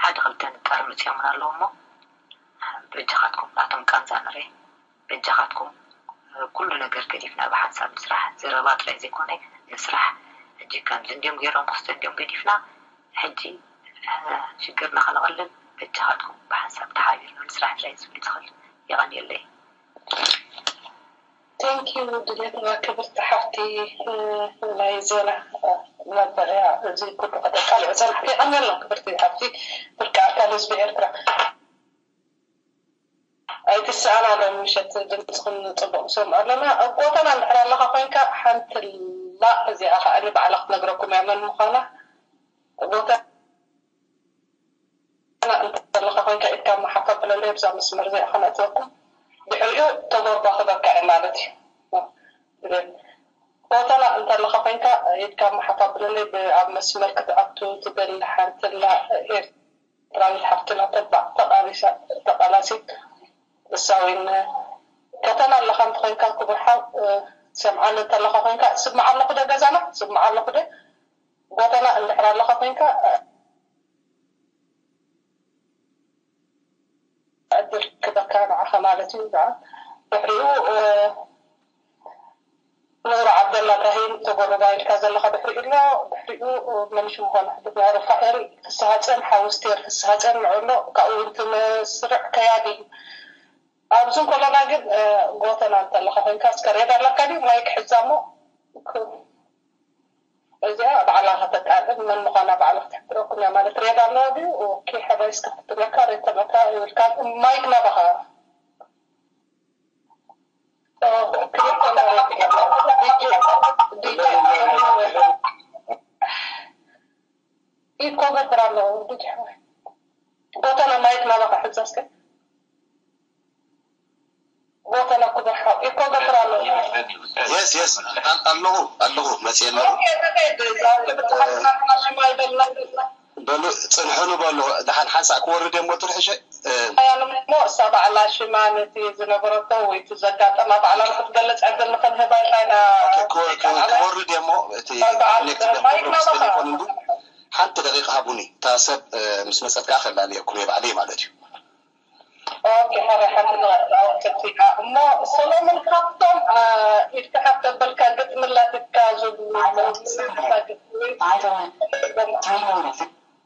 ሓደ ክልተ ንጣር መጺኦምና ኣለዉ እሞ፣ በጃኻትኩም ናቶም ቃንዛ ንርኢ። በጃኻትኩም ኩሉ ነገር ገዲፍና ብሓንሳብ ንስራሕ። ዘረባ ጥራይ ዘይኮነ፣ ንስራሕ። ሕጂ ከምዚ እንድዮም ገይሮም፣ ክስተ እንድዮም ገዲፍና፣ ሕጂ፣ እ፣ ሽግርና ከነቐልል፣ በጃኻትኩም ብሓንሳብ ተሓቢርና ንስራሕ ጥራይ ዝብል ዝኽእል። የቐንየለይ። Thank you ድሌትና ክብርቲ ሓፍቲ፣ እ፣ ናይ ዜና፣ እ፣ መበልያ እዚ ኩሉ ከተቃልዑ ጸናሕቲ። የቐንየልና ክብርቲ ሓፍቲ፣ ብርኪ ኣካል ህዝቢ ኤርትራ። ኣይትስኣና ሎም ምሸት ድምፅኽን ፅቡቕ ንሰምዖ ኣለና። ኣብ ጎተና እንድሕር ኣለኻ ኮይንካ ሓንቲ ላእ እዚኣ ከኣኒ ባዕላ ክትነግረኩም እያ መን ምዃና። ጎተና እንተለኻ ኮይንካ ኢድካ መሓፍ ኣብለለይ ብዛ መስመር እዚኣ ከነእትወኩም። ድሕሪኡ ተጎርባ ክበካ እየ ማለት እዩ። ጎተና እንተለኻ ኮይንካ ኢድካ መሓፍ ኣብለለይ ብ-፣ ኣብ መስመር ክትኣቱ ትደሊ ሓንቲ ላእ ኤርትራዊት ሓፍትና ተባዕ ተቓሊሳ፣ ተቓላሲት እሳ እውን ከተማ ኣለኻ እንተኾይንካ ክቡር ሓው፣ እ፣ ትሰምዓኒ እንተለኻ ኮይንካ፣ ስምዓ ኣለኹ ዶ ገዛና? ስምዓ ኣለኹ ዶ? ጎተና እንድሕር ኣለኻ ኮይንካ፣ እ፣ ዕድል ክበካ ንዓኻ ማለት እዩ። ደኣ ድሕሪኡ፣ እ፣ ኑር ዓብደላ እብራሂም ተጎረባ ኢልካ ዘለኻ ድሕሪኡ ኣሎ። ድሕሪኡ መን ሽሙ ኮነ ሕድት ናይ ሩፋኤል ፍስሃጽዮን፣ ሓው ስቴር ፍስሃጽዮን ንዑ ኣሎ። ካብኡ እውን እቲ መስርዕ ከያዲ። ኣብዚ እንከለና ግን፣ እ፣ ጎተና እንተለኻ ኮይንካ እስከ ሬድ ኣለካ ድዩ? ማይክ ሕዛ እሞ ክ-፣ እዚኣ ባዕላ ከተቃልዕ መን ምዃና ባዕላ ክትሕብረኩም እያ ማለት ሬድ ኣለዋ ድዩ? ኦኬ፣ ሕራይ እስከ ክትብለካ ሬድ ተመታ ይብልካ። ማይክ ናባኻ። ኦ፣ ክልተ ማለት እዩ። ዲጄ፣ ዲጄ። ኢኮ ገብር ኣለዎ። ዲጄ፣ ጎተና ማይክ ናባኻ ሕዛ እስከ። ጎተና ክቡር ሓው፣ ኢኮ ገብር ኣለዎ። የስ፣ የስ፣ ኣል-፣ ኣለኹ፣ ኣለኹ፣ መፅየ ኣለኹ። ኦኬ፣ ተኸይድ፣ እዛ ትብትኻትና ሽማ ይበልና። በሉ፣ ጽንሑኒ በሉ። ደሓን ሓንሳእ ክወርድ እየ እሞ ትርሕሸ፣ እ፣ ሓያሎም እሞ እሳ ባዕላ ሽማ ነቲ ዝነበረቶ ወይ እቲ ዘጋጠማ ባዕላ ንክትገልጽ ዕድል ንኽንህባ ኢልና ኢና። ኦኬ፣ ክወ-፣ ክወ-፣ ክወርድ እየ እሞ እቲ በዓል ኮኔክት ማይክ ገብሮ ምስ ናባኻ። ቴሌፎን እንዱ ሓንቲ ደቂቕ ሃቡኒ። እታ ሰብ ምስ መጸት ከኣ ከላልየኩም እየ ባዕለይ ማለት እዩ። ኦኬ፣ ሕራይ ሓንቲ ደቂቕ እሞ ሰሎሞን ካብቶም ኢድካ ሓፍ ተበልካ ግጥሚ ኣላትካ ዝብሉ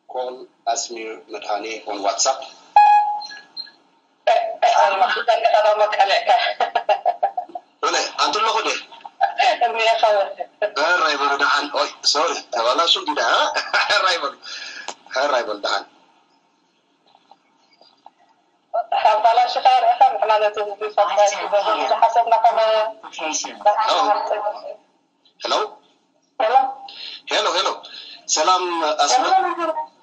Call Asmir Madhane on WhatsApp. ቀለዕካ ወለ ኣንተ ኣለኹ ደ እኒኻ ሕራይ በሉ ደሓን። ኦይ ሶሪ ተባላሹ ዲዳ። ሕራይ በሉ ሕራይ በሉ ደሓን። ኣባላሽኻ ርኢኻ ንሕና ነቲ ህዝቢ ሰብስክራይብ ክገብር ዝሓሰብና ከመ ሄሎ ሄሎ ሄሎ ሰላም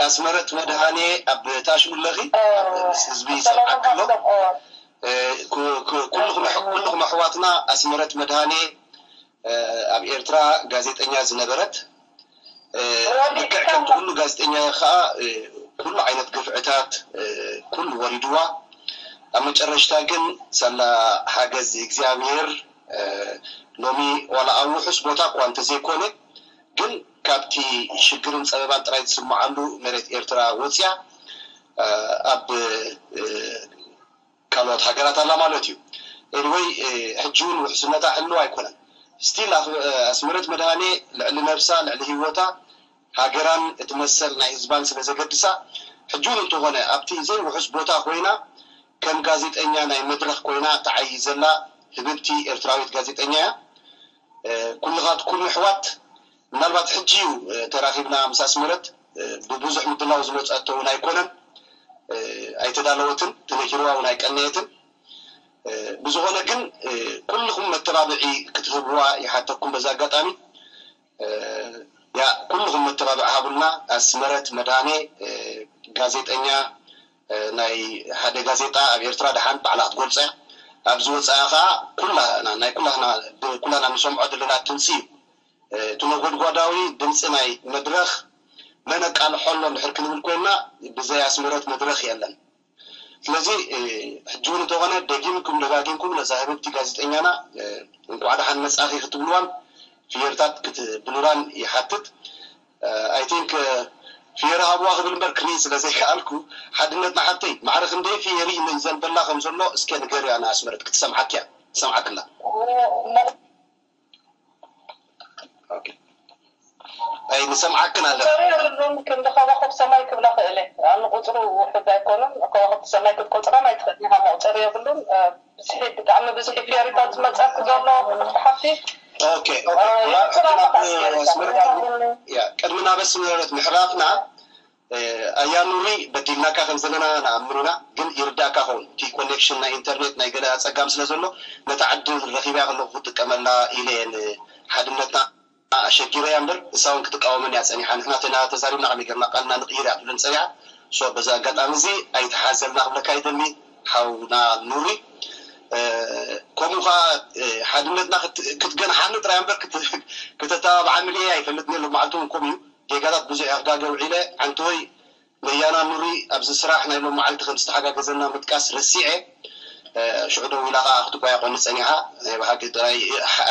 ኣስመረት መድሃኔ ኣብ ታሽሙ ኣለኺ? ህዝቢ ይሰምዓኪ ኣሎ። ኩልኹም ኣሕዋትና ኣስመረት መድሃኔ ኣብ ኤርትራ ጋዜጠኛ ዝነበረት ልክዕ ከምቲ ኩሉ ጋዜጠኛ ከዓ ኩሉ ዓይነት ግፍዕታት ኩሉ ወሪድዋ ኣብ መጨረሽታ ግን ሳላ ሓገዝ እግዚኣብሔር ሎሚ ዋላ ኣብ ውሑስ ቦታ እኳ እንተዘይኮነ ግን ካብቲ ሽግርን ፀበባን ጥራይ ዝስምዓሉ መሬት ኤርትራ ወፅያ ኣብ ካልኦት ሃገራት ኣላ ማለት እዩ። ኤኒወይ ሕጂ እውን ውሕስነታ ሕልው ኣይኮነን። ስቲል ኣስመረት መድሃኔ ልዕሊ ነብሳ ልዕሊ ህይወታ ሃገራን እቲ መሰል ናይ ህዝባን ስለ ዘገድሳ ሕጂ እውን እንተኾነ ኣብቲ ዘይውሑስ ቦታ ኮይና ከም ጋዜጠኛ ናይ መድረኽ ኮይና ትዓይ ዘላ ህብብቲ ኤርትራዊት ጋዜጠኛ እያ። ኩልኻትኩም ኣሕዋት ምናልባት ሕጂ እዩ ተራኺብና ምስ ኣስመረት ብብዙሕ ምድላው ዝመፀቶ እውን ኣይኮነን ኣይተዳለወትን ተነኪርዋ እውን ኣይቀነየትን ብዝኾነ ግን ኩልኹም መተባብዒ ክትህብዋ ይሓተኩም በዚ ኣጋጣሚ ያ ኩልኹም መተባብዒ ሃቡልና ኣስመረት መድሃኔ ጋዜጠኛ ናይ ሓደ ጋዜጣ ኣብ ኤርትራ ደሓን ባዕላ ክትገልጾ እያ ኣብ ዝወፅኣ ከዓ ኩላና ናይ ኩላና ኩላና ንሰምዖ ዘለና ድምፂ እዩ እቲ ነጎድጓዳዊ ድምፂ ናይ መድረኽ መነቃልሖ ኣሎ እንድሕር ክንብል ኮይንና ብዘይ ኣስመረት መድረኽ የለን ስለዚ ሕጂ እውን እንተኾነ ደጊምኩም ደጋጊምኩም ነዛ ህብብቲ ጋዜጠኛና እንኳዕ ደሓን መፃኺ ክትብልዋን ፍየርታት ክትብሉላን ይሓትት I think ፍየሪ ሃብዋ ክብል እምበር ክርኢ ስለ ዘይከኣልኩ ሓድነትና ሓተይ ማዕረ ክንደይ ፍየሪ ዘንበላ ከም ዘሎ እስከ ንገርያ ንኣስመረት ክትሰምዓክያ ትሰምዓክላ ኣይ ንሰምዓክን ኣለና። ሰሪ የብሉን ክንዲ ከዋኽብ ሰማይ ክብላ ክእለ ኣነ ቁፅሩ ውሕድ ኣይኮኑን ከዋኽብቲ ሰማይ ክትቆፅሮም ኣይትኽእል ኢኻ መቁፀሪ የብሉን ብዝሒ ብጣዕሚ ብዙሕ ፊዮሪታት ዝመፀኪ ዘሎ ክብርቲ ሓፍቲ ኦኬ ኦኬ ቅድሚ ናብ ኣስመረት ምሕላፍና ኣያ ኑሪ በዲልናካ ከም ዘለና ንኣምን ኢና ግን ይርዳእካ ኸውን እቲ ኮኔክሽን ናይ ኢንተርኔት ናይ ገለ ኣፀጋም ስለ ዘሎ ነታ ዕድል ረኺበያ ከለኹ ክጥቀመላ ኢለ እየ ንሓድነትና ኣሸጊረያ እምበር እሳ እውን ክትቃወመኒ እያ ፀኒሓ ንሕና ተና ተዛሪብና ከመይ ገርና ቃልና ንቕይር እያ ትብለኒ ፀኒሓ so በዚ ኣጋጣሚ እዚ ኣይትሓዘልና ክብለካ ይደሊ ሓውና ኑሪ ከምኡ ከዓ ሓድነትና ክትገንሓኒ ጥራይ እምበር ክተተባብዓኒ ርኤ ኣይፈልጥን ሎመዓልቲ እውን ከምኡ እዩ ጌጋታት ብዙሕ እየ ክጋገ ውዒለ ሓንቲ ወይ ለያና ኑሪ ኣብዚ ስራሕ ናይ ሎም መዓልቲ ከም ዝተሓጋገዘና ምጥቃስ ረሲዐ ሽዑ ደው ኢላ ከዓ ክትጓየቆኒ ፀኒሓ ናይ ብሓቂ ጥራይ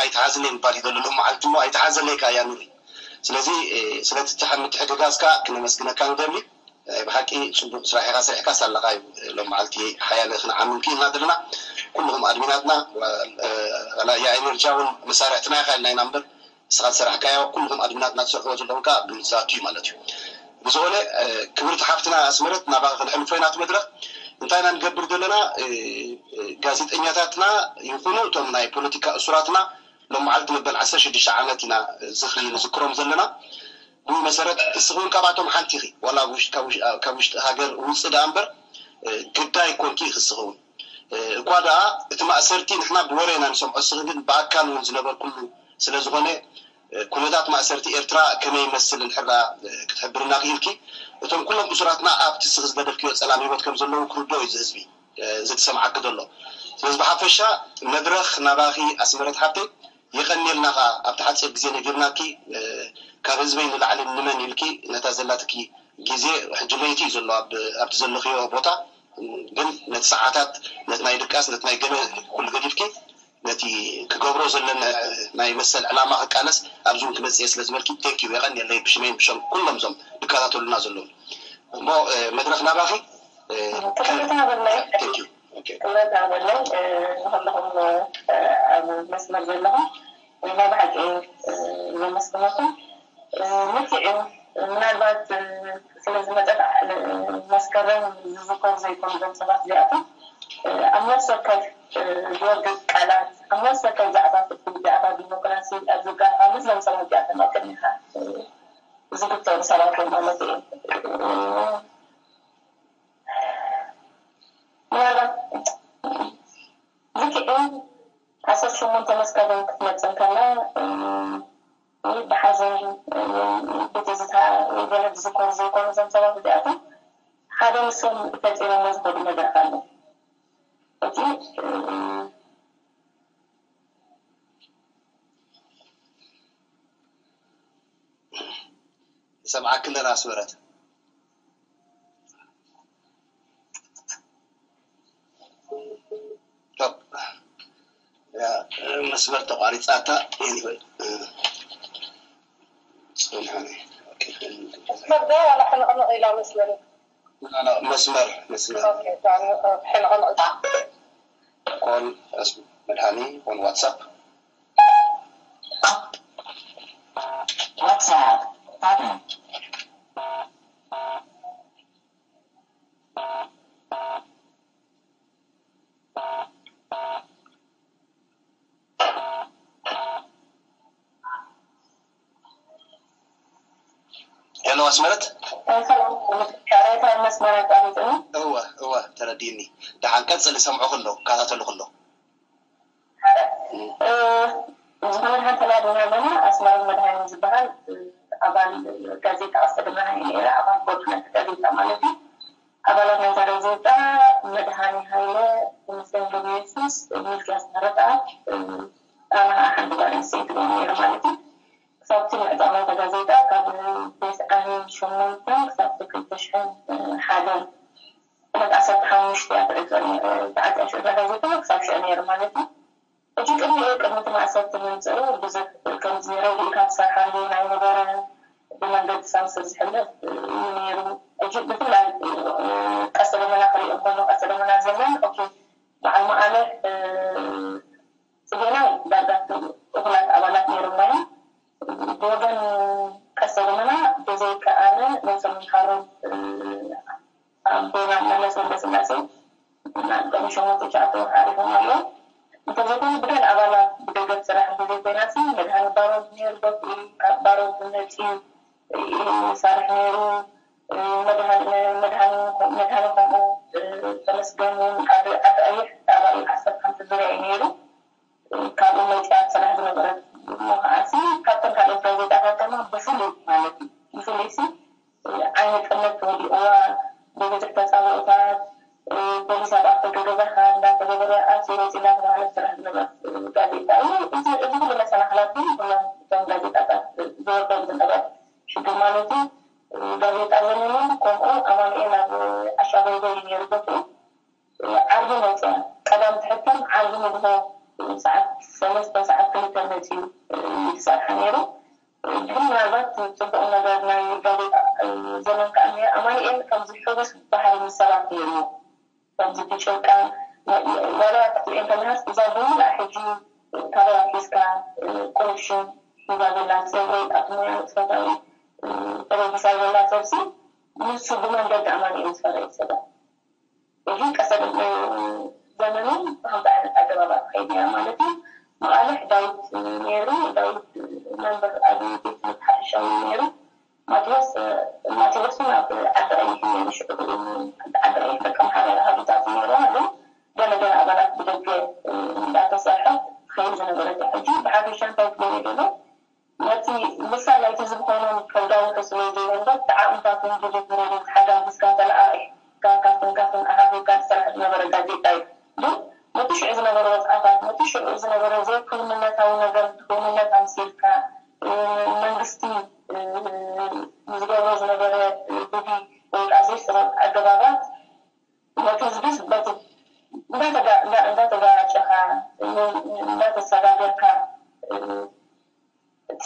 ኣይትሓዝለይ ምባል እዩ ዘሎ ሎም መዓልቲ እሞ ኣይትሓዘለይ ከዓ እያ ኑሪ ስለዚ ስለቲ ምትሕግጋዝካ ክነመስግነካ ንደሊ ናይ ብሓቂ ፅቡቅ ስራሕ ኢካ ሰሪሕካ ሳለካ እዩ ሎም መዓልቲ ሓያለ ክንዓምም ክኢልና ዘለና ኩልኩም ኣድሚናትና ያ ኤነርጂ እውን መሳርሕትና ኢካ ኢልና ኢና እምበር ንስኻ ዝሰራሕካዮ ኩልኹም ኣድሚናትና ትሰርሕዎ ዘለኹም ከዓ ብምዛቱ እዩ ማለት እዩ ብዝኾነ ክብርቲ ሓፍትና ኣስመረት ናባኻ ክነሕልፎ ኢና እቲ መድረኽ እንታይ ኢና ንገብር ዘለና ጋዜጠኛታትና ይኹኑ እቶም ናይ ፖለቲካ እሱራትና ሎም መዓልቲ መበል ዓሰርተ ሽዱሽተ ዓመት ኢና ዝኽሪ ንዝክሮም ዘለና ብኡ መሰረት እስኺ እውን ካብኣቶም ሓንቲ ኢኺ ዋላ ካብ ውሽጢ ሃገር ውፅእ ደኣ እምበር ግዳይ ኮንኪ ኢኺ እስኺ እውን እኳ ደኣ እቲ ማእሰርቲ ንሕና ብወረ ኢና ንሰምዖ እስኺ ግን ብኣካል እውን ዝነበርኩሉ ስለ ዝኾነ ኩነታት ማእሰርቲ ኤርትራ ከመይ ይመስል እንድሕር ደኣ ክትሕብርና ክኢልኪ እቶም ኩሎም እሱራትና ኣብቲ እስኺ ዝገደፍክዮ ጸላም ሂወት ከም ዘለዉ ክርድኦ እዩ እዚ ህዝቢ እዚ ትሰምዓኪ ዘሎ ስለዚ ብሓፈሻ መድረኽ ናባኺ ኣስመረት ሓብተይ የቐንየልና ከኣ ኣብቲ ሓጺር ግዜ ነጊርናኪ ካብ ህዝበይ ንላዕሊ ንመን ኢልኪ ነታ ዘላትኪ ግዜ ሕጂ ለይቲ እዩ ዘሎ ኣብቲ ዘለኽዮ ቦታ ግን ነቲ ሰዓታት ነቲ ናይ ድቃስ ነቲ ናይ ገለ ኩሉ ገዲፍኪ ነቲ ክገብሮ ዘለና ናይ መሰል ዕላማ ክቃለስ ኣብዚ እውን ትመፅእ ስለ ዝበልኪ፣ ቴንኪዩ፣ የቐንየለይ፣ ብሽመይን ብሸም ኩሎም እዞም ዝከታተሉና ዘለዉ። እሞ መድረኽ ናባኺ። ክብረት ሃበለይ። ክብረት ሃበለይ። ንኩልኹም ኣብ መስመር ዘለኹም ናይ ብሓቂ የመስግነኩም። ምክዕ ምናልባት ስለ ዝመጠት መስከረም ዝዝከሩ ዘይኮኑ ዞም ሰባት እዚኣቶም ኣብ ነፍሲ ወከፍ ዝወርድ ቃላት ኣብ ነፍሲ ወከፍ ዛዕባ ፍትሒ ዛዕባ ዲሞክራሲ ኣብ ዝጋሃሉ ዞም ሰባት እዚኣቶም ኣብ ቅድሚኻ ዝግተሩ ሰባት እዮም ማለት እዩ። ምናልባት ልክዕ ዓሰርተ ሸሞንተ መስከረም ክትመፅእ እንከላ ብሓዘን ብትዝታ ገለ ዝዝከሩ ዘይኮኑ እዞም ሰባት እዚኣቶም ሓደ ንሶም ፈፂሞሞ ዝኸዱ መድረኽ ኣሎ። እቲ ሰምዓክለ ራስ በረት መስመር ተቋሪፃታ። መስመር ዋላ ሕንቕንቕ ኢላ መስለኒ። መስመር መስመር ሕንቕንቕ ኮል መድሃኒ ኮል ዋትሳፕ WhatsApp button. ሄሎ ኣስመረት። ሰላም፣ ሻዕዳይታ መስመር ኣቋሪፅኒ። እወ እወ፣ ተረዲእኒ። ደሓን ቀፅል፣ እሰምዑ ከሎ እከታተሉ ከሎ። ዝኾነ ሓንቲ ላድና ኣለና ኣስመሮም መድሃኒ ዝበሃል ኣባል ጋዜጣ ቀስተ ደመና እዩ ነይረ። ኣባል ቦርድ ናይቲ ጋዜጣ ማለት እዩ። ኣባላት ናይታ ጋዜጣ መድሃኒ ሃይለ፣ ተመስገን ገብረየሱስ፣ ሚልክያስ ምህረተኣብ፣ ኣነ ከዓ ሓንቲ ጓል ኣንስተይቲ እውን ነይረ ማለት እዩ። ክሳብቲ ምዕጻው ናይታ ጋዜጣ ካብ ተስዓን ሸሞንተን ክሳብቲ ክልተ ሽሕን ሓደን ዕለት ዓሰርተ ሓሙሽተ እያ ትዕጾ ተዓጽያ ሽዑ እታ ጋዜጣ ክሳብ ሽዑ ነይሩ ማለት እዩ። ሕጂ ቅድሚኡ ቅድሚ እቲ ማእሰርቲ ምምፅኡ ብዙሕ ከምዚ ረዲእካ ትሰርሓሉ ናይ ነበረ ብመንገዲ ሳምስር ዝሕለፍ እዩ ነይሩ። ሕጂ ብፍላይ ቀስተ ደመና ክሪኦ እንከሎ ቀስተ ደመና ዘመን ኦኬ በዓል መዓለ ፅጌና ዳርጋ እኹላት ኣባላት ነይሮምና እዮም። ብወገን ቀስተ ደመና ብዘይከኣለ ነብሶም ይሓሮም ኣቦና መለስ ወልደስላሴ ናብ ቅድሚ ሸሞንተ ትሽዓተ ወርሒ ዓሪፎም ኣለዉ። እንተዘይኮነ ብገለ ኣባላት ብደገፍ ስራሕ እንተዘይኮይናሲ መድሃኒ ባሮት ነይሩ ቦትኡ ካብ ባሮት መፂኡ ይሳርሕ ነይሩ። መድሃኒ ከምኡ ተመስገን እውን ኣብ ዓዲ ቀይሕ ኣባል ዓሰርተ ሓንቲ ዙርያ እዩ ነይሩ። ካብኡ መፂኣ ትሰርሕ ዝነበረት እሞ ከዓሲ ካብተን ካልኦት ጋዜጣታት ድማ ብፍሉይ ማለት እዩ ብፍሉይ ሲ ዓይኒ ጥልመት ተወዲቕዋ ብብዙሕ ተፃብኦታት ፖሊስ ኣብ ኣፍደገ ገዛኻ እንዳተገበረ ኣስዩ ወፂ እንዳተባሃለት ትሰርሕ ዝነበረት ጋዜጣ እዩ። እዚ እዚ ኩሉ መሰናኽላት ግን ኩሎም እቶም ጋዜጣታት ዝወርዶም ዝነበረ ሽግር ማለት እዩ። ጋዜጣ ዘመንን ከምኡ ኣማኑኤል ኣብ ኣሻጎልጎል እዩ ነይሩ ቦትኡ። ዓርቢ መፅያ ቀዳም ትሕተም ዓርቢ ንግሆ ሰዓት ሰለስተ ሰዓት ክልተ መፅዩ ይሰርሓ ነይሩ። ግን ምናልባት ፅቡቕ ነገር ናይ ጋዜጣ ዘመን ከዓ እኒኦ ኣማኑኤል ከምዚ ሕጉስ ባህሪ ምስ ሰባት ነይርዎ። ከምዚ ብጭቃ ዋላ ክትሪኦ እንተለሃስ እዛ ብምልኣ ሕጂ ካባያ ሒዝካ ቁሩብ ሽም ሒዛ ዘላ ሰብ ወይ ኣብቲ ሞያ ንጥፈታዊ ተበጊሳ ዘላ ሰብሲ ንሱ ብመንገዲ ኣማኑኤል ዝፈረየ ሰብኣ። እዚ ቀሰብ ዘመኑ ብከምዚ ዓይነት ኣገባብ ኣትኸይድ ነራ ማለት እዩ። መቓልሕ ዳዊት ነይሩ። ዳዊት መምህር ኣብ ቤት ትምህርቲ ሓፈሻዊ ነይሩ። ማቴዎስ ማቴዎስን ኣብ ዓዲ ቀይሕ ነይሩ። ሽዑ ዓዲ ቀይሕ ደቀ መሓረሪ ሃዱታት ነይሩ። ግን ገለ ገለ ኣባላት ብደገ እንዳተሰርሐ ትኸይድ ዝነበረት እያ። ሕጂ ብሓፈሻ እንታይ ትገብሪ ዘሎ? ነቲ ምሳሌ ናይቲ ዝብኸኖም ከጋውሑ ስለ ዘይበንበር፣ እቲ ዓቕምታትን ድሌት መሬት ሓጋጊዝካ ተለኣኢሕካ ካብትን ካብትን ኣኻኺብካ ዝስራሕ ዝነበረ ጋዜጣ እዩ። ግን ነቲ ሽዑ ዝነበረ ወጽዓታት፣ ነቲ ሽዑ ዝነበረ ዘይክውንነታዊ ነገር ክውንነት ኣምሲልካ፣ መንግስቲ ዝገብሮ ዝነበረ ግዲ ወይ ከዓ ዘይስሩዕ ኣገባባት ነቲ ህዝቢ በቲ እንዳተጋጨኻ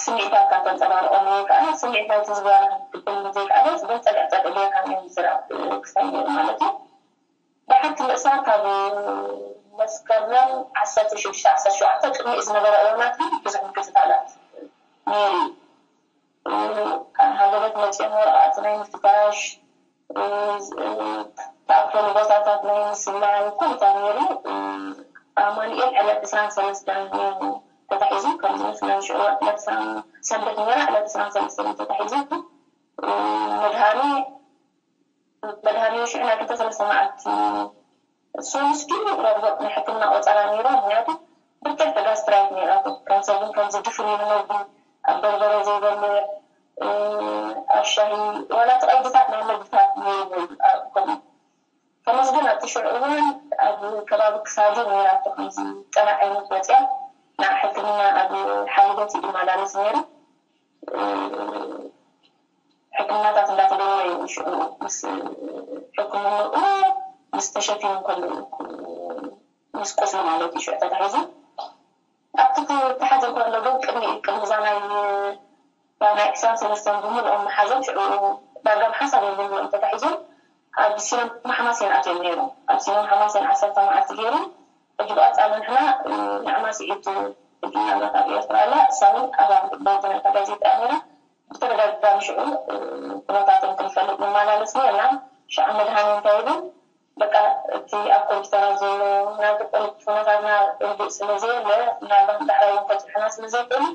ስምዒታትካ ተንጸባርቆም ወይ ከዓ ስምዒት ናይቲ ዝባና ክትግጥም ዘይከኣለስ ግን ጸግዕ ጸግዕ ጌርካ ናይ ምዝራብ ክሳይ ነይሩ ማለት እዩ። ብሓንቲ ምእሳር ካብ መስከረም ዓሰርተ ሽዱሽተ ዓሰርተ ሸውዓተ ቅድሚ ዝነበረ እዋናት ግን ብዙሕ ምክትታላት ነይሩ እዩ። ሃገራት መፅኦም ወረቓቕቲ ናይ ምፍታሽ፣ ተኣከሉ ቦታታት ናይ ምስናይ ኩነታት ነይሩ። ኣማኑኤል ዕለት ዕስራን ሰለስተን ተታሒዙ፣ ከምዚ ምስናን ሽዑ ዕለት ዕስራን ሰንበት ነይራ፣ ዕለት ዕስራን ሰለስተን ተታሒዙ። መድሃኔ መድሃኔ ሽዑ ናይ ክልተ ሰለስተ መዓልቲ እሱ ምስኪን ረቡዕ ናይ ሕክምና ቆጸራ ነይሩ። ምክንያቱ ብርትዕቲ ጋስትራይት ነይራቶ። ካንሰር ግን ከምዚ ድፍን ኢሉ መግቢ ኣብ በርበረ ዘይበልዕ፣ ኣብ ሻሂ ዋላ እቲ ቀይድታት ናይ መግብታት ነይሩ። ከምኡ ተመስገን ኣብቲ ሽዑ እዋን ኣብ ከባቢ ክሳዱ ነይራቶ ከምዚ ጥረ ዓይነት ወፅያ ናብ ሕክምና ኣብ ሓሊበት እዩ ዝመላለስ ነይሩ። ሕክምናታት እንዳተገበረ እዩ ሽዑ ምስ ሕክምንኡ ምስ ተሸፊኑ ከሎ እዩ ምስ ቁስሉ ማለት እዩ ሽዑ ተታሒዙ። ኣብቲ ክተሓዘ ከሎ ግን ቅድሚ ቅድሚ እዛ ናይ ናይ ዕስራን ሰለስተን ብምልኦም መሓዞም ሽዑ ዳርጋ ብሓንሳብ እዮም ብምልኦም ተታሒዞም ኣብ ሲኖም ሓማሴን ኣትዮም ነይሮም። ኣብ ሲኖም ሓማሴን ዓሰርተ መዓልቲ ገይሩ ሕጂ ብቐፃሊ ንሕና ንዕማ ስዒድ ሕጂ ምናልባት ኣብ ኤርትራ ኣላ እሳ እውን ኣባል ቦርድ ናይታ ጋዜጣ እያ ነይራ። ብተደጋጋሚ ሽዑ ኩነታቶም ክንፈልጥ ንመላለስ ነርና። ሽዓ መድሃኔ እንታይ ይብል በቃ እቲ ኣብ ኮምፒውተራት ዘሎ ናይቲ ቁሩብ ኩነታትና ርዱእ ስለ ዘየለ ምናልባት ዳሕራይ እውን ከፅንሐና ስለ ዘይክእል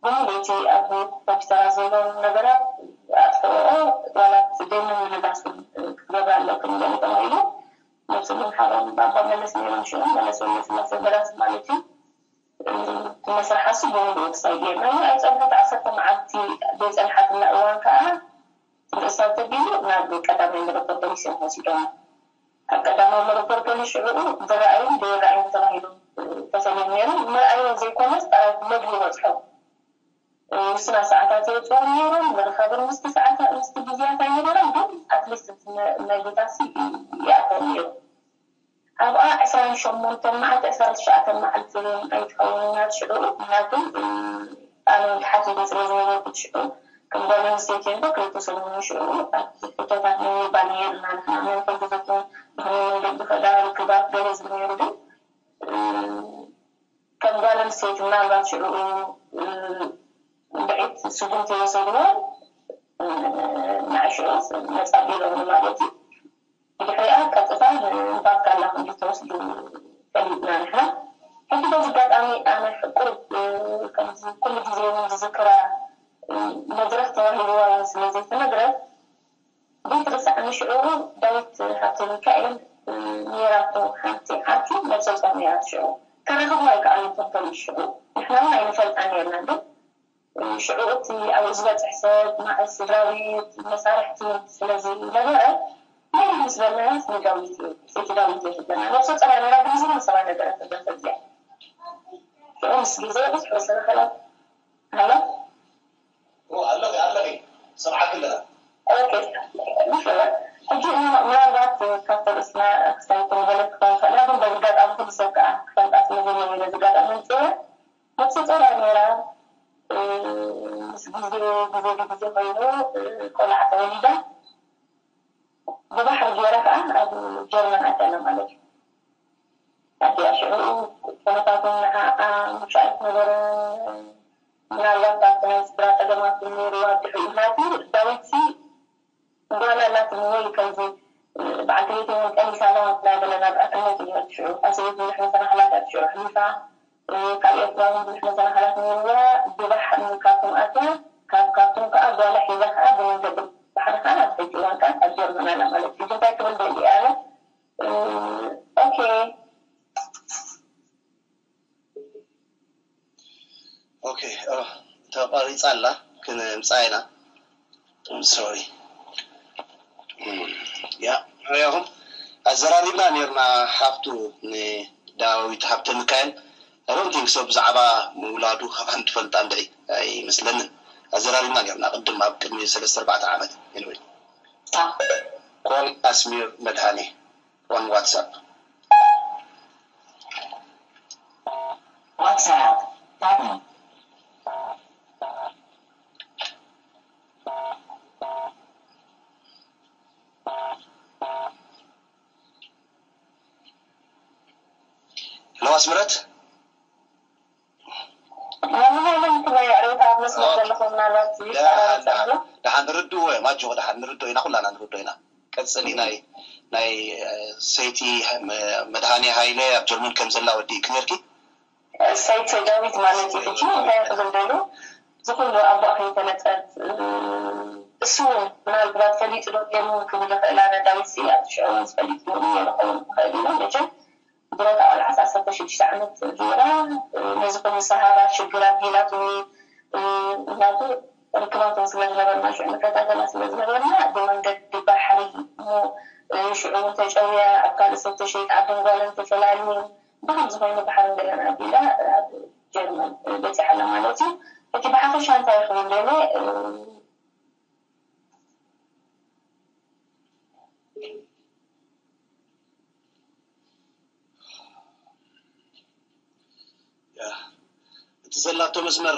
ብምሉእ እቲ ኣብ ኮምፒውተራት ዘሎ ነገራት ኣጥፍኦ ዋላ ደም ምልጋስ እውን ክትገብር ኣለክን ገለ ተባሂሉ ነብሶም ሓሮም ባባ መለስ ነይሮም ሽዑ መለስ ወለስላሴ በራስ ማለት እዩ። እቲ መስርሓ እሱ ብምሉኡ ክሳይ ጌርናዮ ኣይጸንሐት ዓሰርተ መዓልቲ ዘይጸንሓትና እዋን ከኣ ርእሳ ተቢሉ ናብ ቀዳማይ መደበር ፖሊስ እዮም ወሲዶሞ። ኣብ ቀዳማይ መደበር ፖሊስ ሽዕኡ ዝረኣዩን ዘይረኣዩን ተባሂሉ ተፈልዮም ነይሮም። ምርኣዮም ዘይኮነስ ጥራይ መግቢ ይበጽሖም። ውሱናት ሰዓታት የውፅኦም ነይሮም። መራኸቢ ምስቲ ሰዓታት ምስቲ ግዜያት ኣይነበረን፣ ግን ኣትሊስት እቲ መግብታትሲ ይኣትዎም ነይሩ። ኣብኣ ዕስራን ሸሞንተን መዓልቲ ዕስራን ትሽዓተን መዓልቲ እውን ኣይትኸውን ናት ሽዑ ናቱ ኣነ ተሓቲተ ስለ ዝነበርኩ ሽዑ ከም ጓል ኣንስተይቲ እንዶ ክልተ ሰሙን ሽዑ ኣብ ሕቶታት ንምባል ነይርና ንሕና መን ከም ተዘትነ ብኸመይ መንገዲ ከዳ ርክባት ገለ ዝብል ነይሩ ግን ከም ጓል ኣንስተይቲ ምናልባት ሽዑ ብዒት ስጉምቲ የወሰድዎ ንዓይ ሽዑ ነፃ ቢሎምኒ ማለት እዩ። ብድሕሪኣ ቀጥታ ንባካላ ከም ዝተወስዱ ፈሊጥና ንሕና። ሕጂ በዚ ኣጋጣሚ ኣነ ቁሩብ ከምዚ ኩሉ ግዜ እውን ዝዝክራ መድረኽ ተዋሂብዋ ስለ ዘይተነግረት ዘይትርሳዕ ንሽዑ ዳዊት ሃብተ ሚካኤል ነይራቶ ሓንቲ ዓርኪ ነብሰ ጾር ነይራት ሽዑ ከራኽብዋ ኣይከኣሉን ፖሊስ ሽዑ ንሕና እውን ኣይንፈልጣን ነርና ግን ሽዑ እቲ ኣብኡ ዝበፅሕ ሰብ ማዕስ ስድራ ቤት መሳርሕቲ ስለ ዝነበረ መን ምስ በልናያስ ንዳዊት እዩ ሰይቲ ዳዊት እዩ ዝብለና ነብሰ ጾር ነራ ግን ዝሆነ ሰባ ነገረ ተዘፈዚያ ሽዑ ምስ ግዜ ብዙሕ መሰናኸላት ሃሎ ኣለኺ ኣለኺ ሰምዓኪ ኣለና ሕጂ ምናልባት ካብቲ ርእስና ክሳይ ተመበለት ክኸውን ከላ ግን በዚ ኣጋጣሚ ኩሉ ሰብ ከዓ ክፈልጣ ስለ ዘለዎ በዚ ኣጋጣሚ ምፅእ ነብሰ ጾር ነራ ምስ ግዜ ግዜ ብግዜ ኮይኑ ቆልዓ ተወሊዳ ብባሕሪ ገይራ ከዓ ኣብ ጀርመን ኣትያላ ማለት እዩ ኣዲኣ ሽዑ ኩነታቶም ንዓኣ ምቹኣት ነበረ ምናልባት ኣብቲ ናይ ስድራ ፀገማት ነይርዋ ድሕሪኡ ናቱ ዳዊት ሲ ጓል ኣላትኒ ወይ ከምዚ በዓልቲ ቤተይ እውን ቀኒሳ ኣለዋ ናይ በለ ናብ ዕርክነት እዩ ነይሩ ሽዑ ኣብ ሰበይቲ ብዙሕ መሰናኽላት ኣብ ሽዑ ኣሕሊፋ ካብ ኤርትራ እውን ብዙሕ መሰናኽላት ነይርዋ ብባሕሪ ካብቶም ኣትያ ካብ ካብቶም ከዓ ጓላ ሒዛ ከዓ ብመንገዲ ባሕሪ ከዓ ኣብ ሕጂ እዋን ከዓ ኣብ ጀርመን ኣላ ማለት እዩ እንታይ ክብል ደሊ ኣነ ኦኬ ኦኬ ተቋሪፃ ኣላ ክንምፃ ኢና ሶሪ ያ ሪኹም ኣዘራሪብና ነርና ሓፍቱ ንዳዊት ሃብተ ሚካኤል ኣሮንቲንግ ሰብ ብዛዕባ ምውላዱ ካባን ትፈልጣ እንድዒ ኣይመስለንን ኣዘራሪብና ነርና ቅድም ኣብ ቅድሚ ሰለስተ ኣርባዕተ ዓመት anyway call ኣስሚር መድሃኔ on WhatsApp WhatsApp button ኣስምረት መምህር ከመይ ኣርእታ ኣብ መስመር ዘለኹም ምናልባት ደሓን ደሓን ደሓን ንርድእዎ እዮም ኣጆኹ ደሓን ንርድኦ ኢና ኩላና ንርድኦ ኢና ቀፅሊ ናይ ናይ ሰይቲ መድሃኔ ሃይለ ኣብ ጀርመን ከም ዘላ ወዲእኪ ነርኪ ሰይቲ ዳዊት ማለት እዩ ሕጂ እንታይ ክብል ደልዩ ዝኩሉ ኣቦኣ ከይፈለጠት እሱ እውን ምናልባት ፈሊጡ ዶ ገይሩ ክብል ይኽእል ኣነ ዳዊት ሲ ኣብቲ ሽዑ እውን ዝፈልጥ ይኸውን ነይሩ ክኸውን ይኽእል እዩ መቸም ብረታ ቆልዓስ ዓሰርተ ሽዱሽተ ዓመት ገይራ ነዚ ኩሉ ሰሃራ ሽግር ኣቢላትኒ እናቱ ርክባቶም ስለ ዝነበርና ሽዑ ንከታተላ ስለ ዝነበርና ብመንገዲ ባሕሪ እሞ ሽዑ እውን ተጨውያ ኣብ ካልእ ሰብ ተሸይጣ ዓድን ጓልን ተፈላልዩ ብከምዚ ኮይኑ ባሕሪ ገለን ኣቢላ ኣብ ጀርመን በፂሓ ኣላ ማለት እዩ። እቲ ብሓፈሻ እንታይ ክብል ደልየ እቲ ዘላቶ መስመር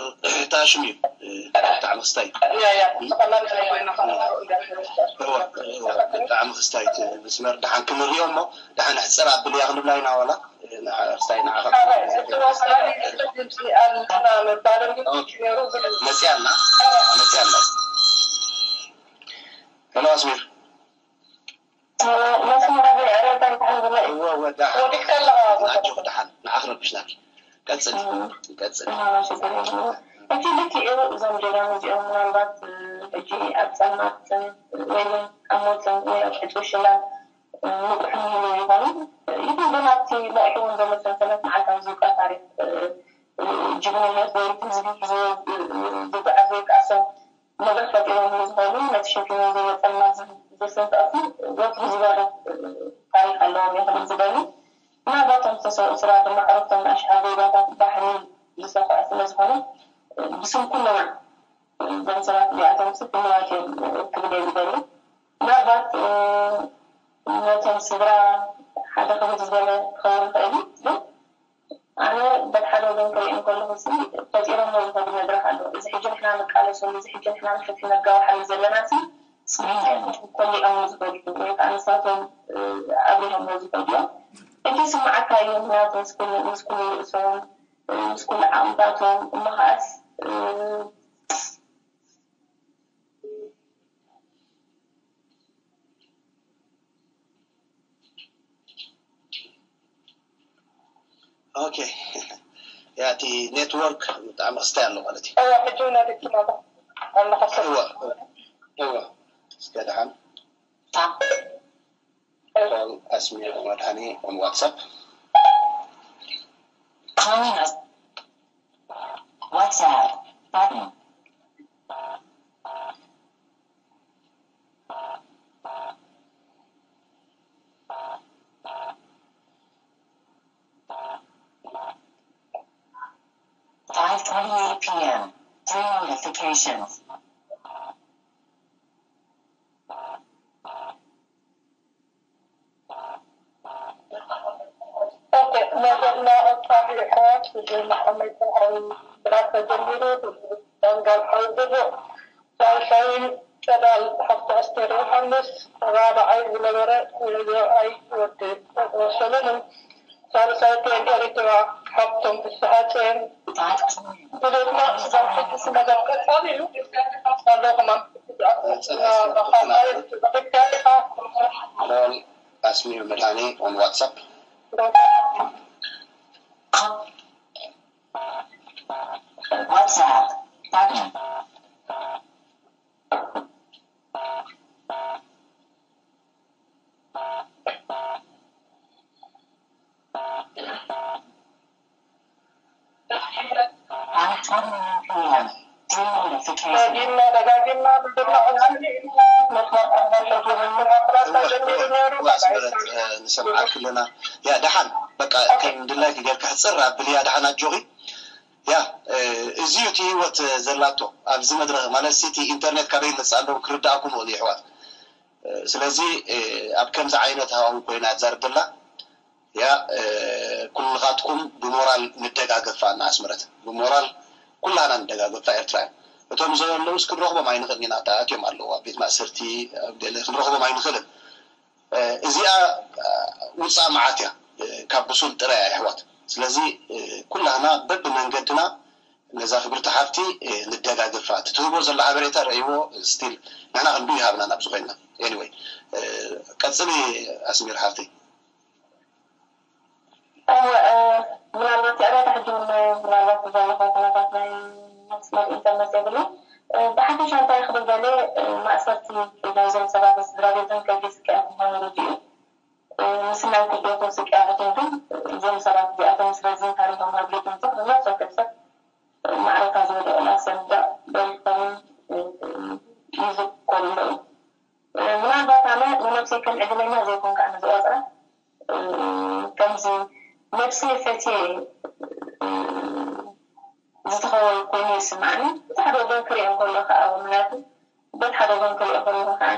ተኣሽም እዩ ብጣዕሚ ክስታይ ብጣዕሚ ክስታይ እቲ መስመር ደሓን ክንሪኦ እሞ ደሓን ሕፅር ኣብልያ ክንብላ ኢና ዋላ ክስታይ ንዓኻ መፅያ ኣላ መፅያ ኣላ ሄሎ ኣስሚር መስመር ኣበይ ዕረታ እንታይ ዝብለ እዩ እወ እወ ደሓን ወዲቅካ ኣለኻ ናጆ ደሓን ንዓኽ ረብሽናኪ ቀፅል ቀፅል እቲ ልክዕ እዩ እዞም ጀጋኑ እዚኦም ምናልባት ሕጂ ኣብ ፀልማትን ወይ እውን ኣብ ሞትን ወይ ኣብ ሕጡሽላን ንቑሕ ይህሉ ይኾኑ ይኹን ግን ኣብቲ መቂሕዎም ዘሎ ሰንሰለት መዓልታዊ ዝውቀ ታሪክ ጅግንነት ወይ ህዝቢ ሒዝዎ ዝጓዓዝ ወይ ከዓ ሰብ መድረኽ ፈጢሮም ዝኸዱ ነቲ ሸፊኖም ዝወፀና ዘሰንጠቕቲ ወትሩ ዝበርህ ታሪክ ኣለዎም ይኽብል ዝደሊ ምናልባት እቶም ዝተሰውኡ ስራ ድማ ዕረፍቶም ንኣሽሓት ዜጋታት ባሕሪ ዝሰፍዐ ስለ ዝኾነ ብስም ኩልና እዞም ሰባት እዚኣቶም ሲ ኩልዋት እዮም ክብል እየ ዝደሊ ምናልባት ነቶም ስድራ ሓደ ክብል ዝበለ ክኸውን ይኽእል እዩ ግን ኣነ በቲ ሓደ ወገን ክሪኦ እንከለኹ ሲ ፈጢሮሞ ዝኸዱ መድረኽ ኣሎ እዚ ሕጂ ንሕና ንቃለሰሉ እዚ ሕጂ ንሕና ንፍትሒ ነጋውሓሉ ዘለና ሲ ስሚንቶ ኮሊዖም ዝኸዱ ወይ ከዓ ንሳቶም ኣብሪሆሞ ዝኸዱ እዮም እቲ ስምዓካ እዩ ምክንያቱ ምስ ኩሉ ርእሶም ምስ ኩሉ ዓቕምታቶም እሞ ከዓስ ኦኬ ያቲ ኔትወርክ ብጣዕሚ ክስታይ ኣሎ ማለት እዩ እዋ ሕጂ እውን ኣደክማታ ኣለኸሰ እወ እወ እስከ ደሓን call ኣስሚር መድሃኒ on WhatsApp Calling us. WhatsApp button. Five twenty-eight p.m. Three notifications. መጀመርያ ኣውጣሪ ኣሕዋት ዝና ከመይ ተርዓዊ ብራት ተጀሚሩ ዳንጋል ሓዊ ግቡእ ሳልሳይ ጸዳል ሃብተ ኣስቴር ዮሃንስ ራብዓይ ዝነበረ ወዲ ጴጥሮስ ሰለሙን ሳልሳይ ቴን ኤሪትራ ሃብቶም ፍስሃጽዮን ብዘይካ ስጋብ ሕጂ ስመገብ ቀጻሊ እዩ ኣሎ ከማን Call Asmir Madhani on WhatsApp. WhatsApp button. ደጋጊምና ደጋጊምና ብድና ንሰምዓክ ኣለና ያ ደሓን በቃ ከም ድላይኪ ጌርካ ሕፅር ኣብልያ ደሓን ኣጆኺ ያ እዚ እዩ እቲ ህይወት ዘላቶ ኣብዚ መድረኽ ማለት እቲ ኢንተርኔት ካበይ ይመፅእ ኣለዉ ክርዳእኩም ይኽእሉ የሕዋት ስለዚ ኣብ ከምዚ ዓይነት ሃዋዊ ኮይና ትዛርብ ዘላ ያ ኩልኻትኩም ብሞራል ንደጋገፋ እና ኣስመረት ብሞራል ኩላና ንደጋገፋ ኤርትራ እቶም ዘለውስ ክንረኽቦም ኣይንኽእልን ኢና ተኣትዮም ኣለዉ ኣብ ቤት ማእሰርቲ ኣብ ገለ ክንረኽቦም ኣይንኽእልን እዚኣ ውፃእ መዓት እያ ካብ ብሱል ጥራይ ኣሕዋት ስለዚ ኩላህና በብመንገድና ነዛ ክብርቲ ሓፍቲ ንደጋግፋ። እቲ ትህቦ ዘሎ ሓበሬታ ረእይዎ፣ ስቲል ንሕና ክንዱ ይሃብና ናብዚ ኮይንና። Anyway፣ ቀፅሊ ኣስሚር ሓፍተይ። ምናልባት የዕዳጋ ሕጂ ምናልባት ብዘለኹ ኩነታት ናይ መስመር ኢንተርነት የብሉ። ብሓፈሻ እንታይ ክብል ደለ፣ ማእሰርቲ ናይዞም ሰባት ስድራ ቤትን ከቢድ ስቅያት ምዃኑ ርድኡ። ምስናይ ክብደቱ ስቅያቶም ግን እዞም ሰባት እዚኣቶም ስለዚ ታሪኾም ሃብሊት እንተ ነፍሰ ሰብ ማዕረካ ዝወደቑ ማእሰርቲ ደሪኾምን ይዝከሩ ኣለዉ። ምናልባት ኣነ ንነብሰይ ከም ዕድለኛ ዘይኮንካ ኣነ ዝቆፅራ ከምዚ ነብሰይ ፈትየ ዝተኸወል ኮይኑ ይስማዕኒ። እቲ ሓደ ወገን ክሪኦ እንከሎ ከዓ ምክንያቱ በቲ ሓደ ወገን ክሪኦ ከለኹ ከዓ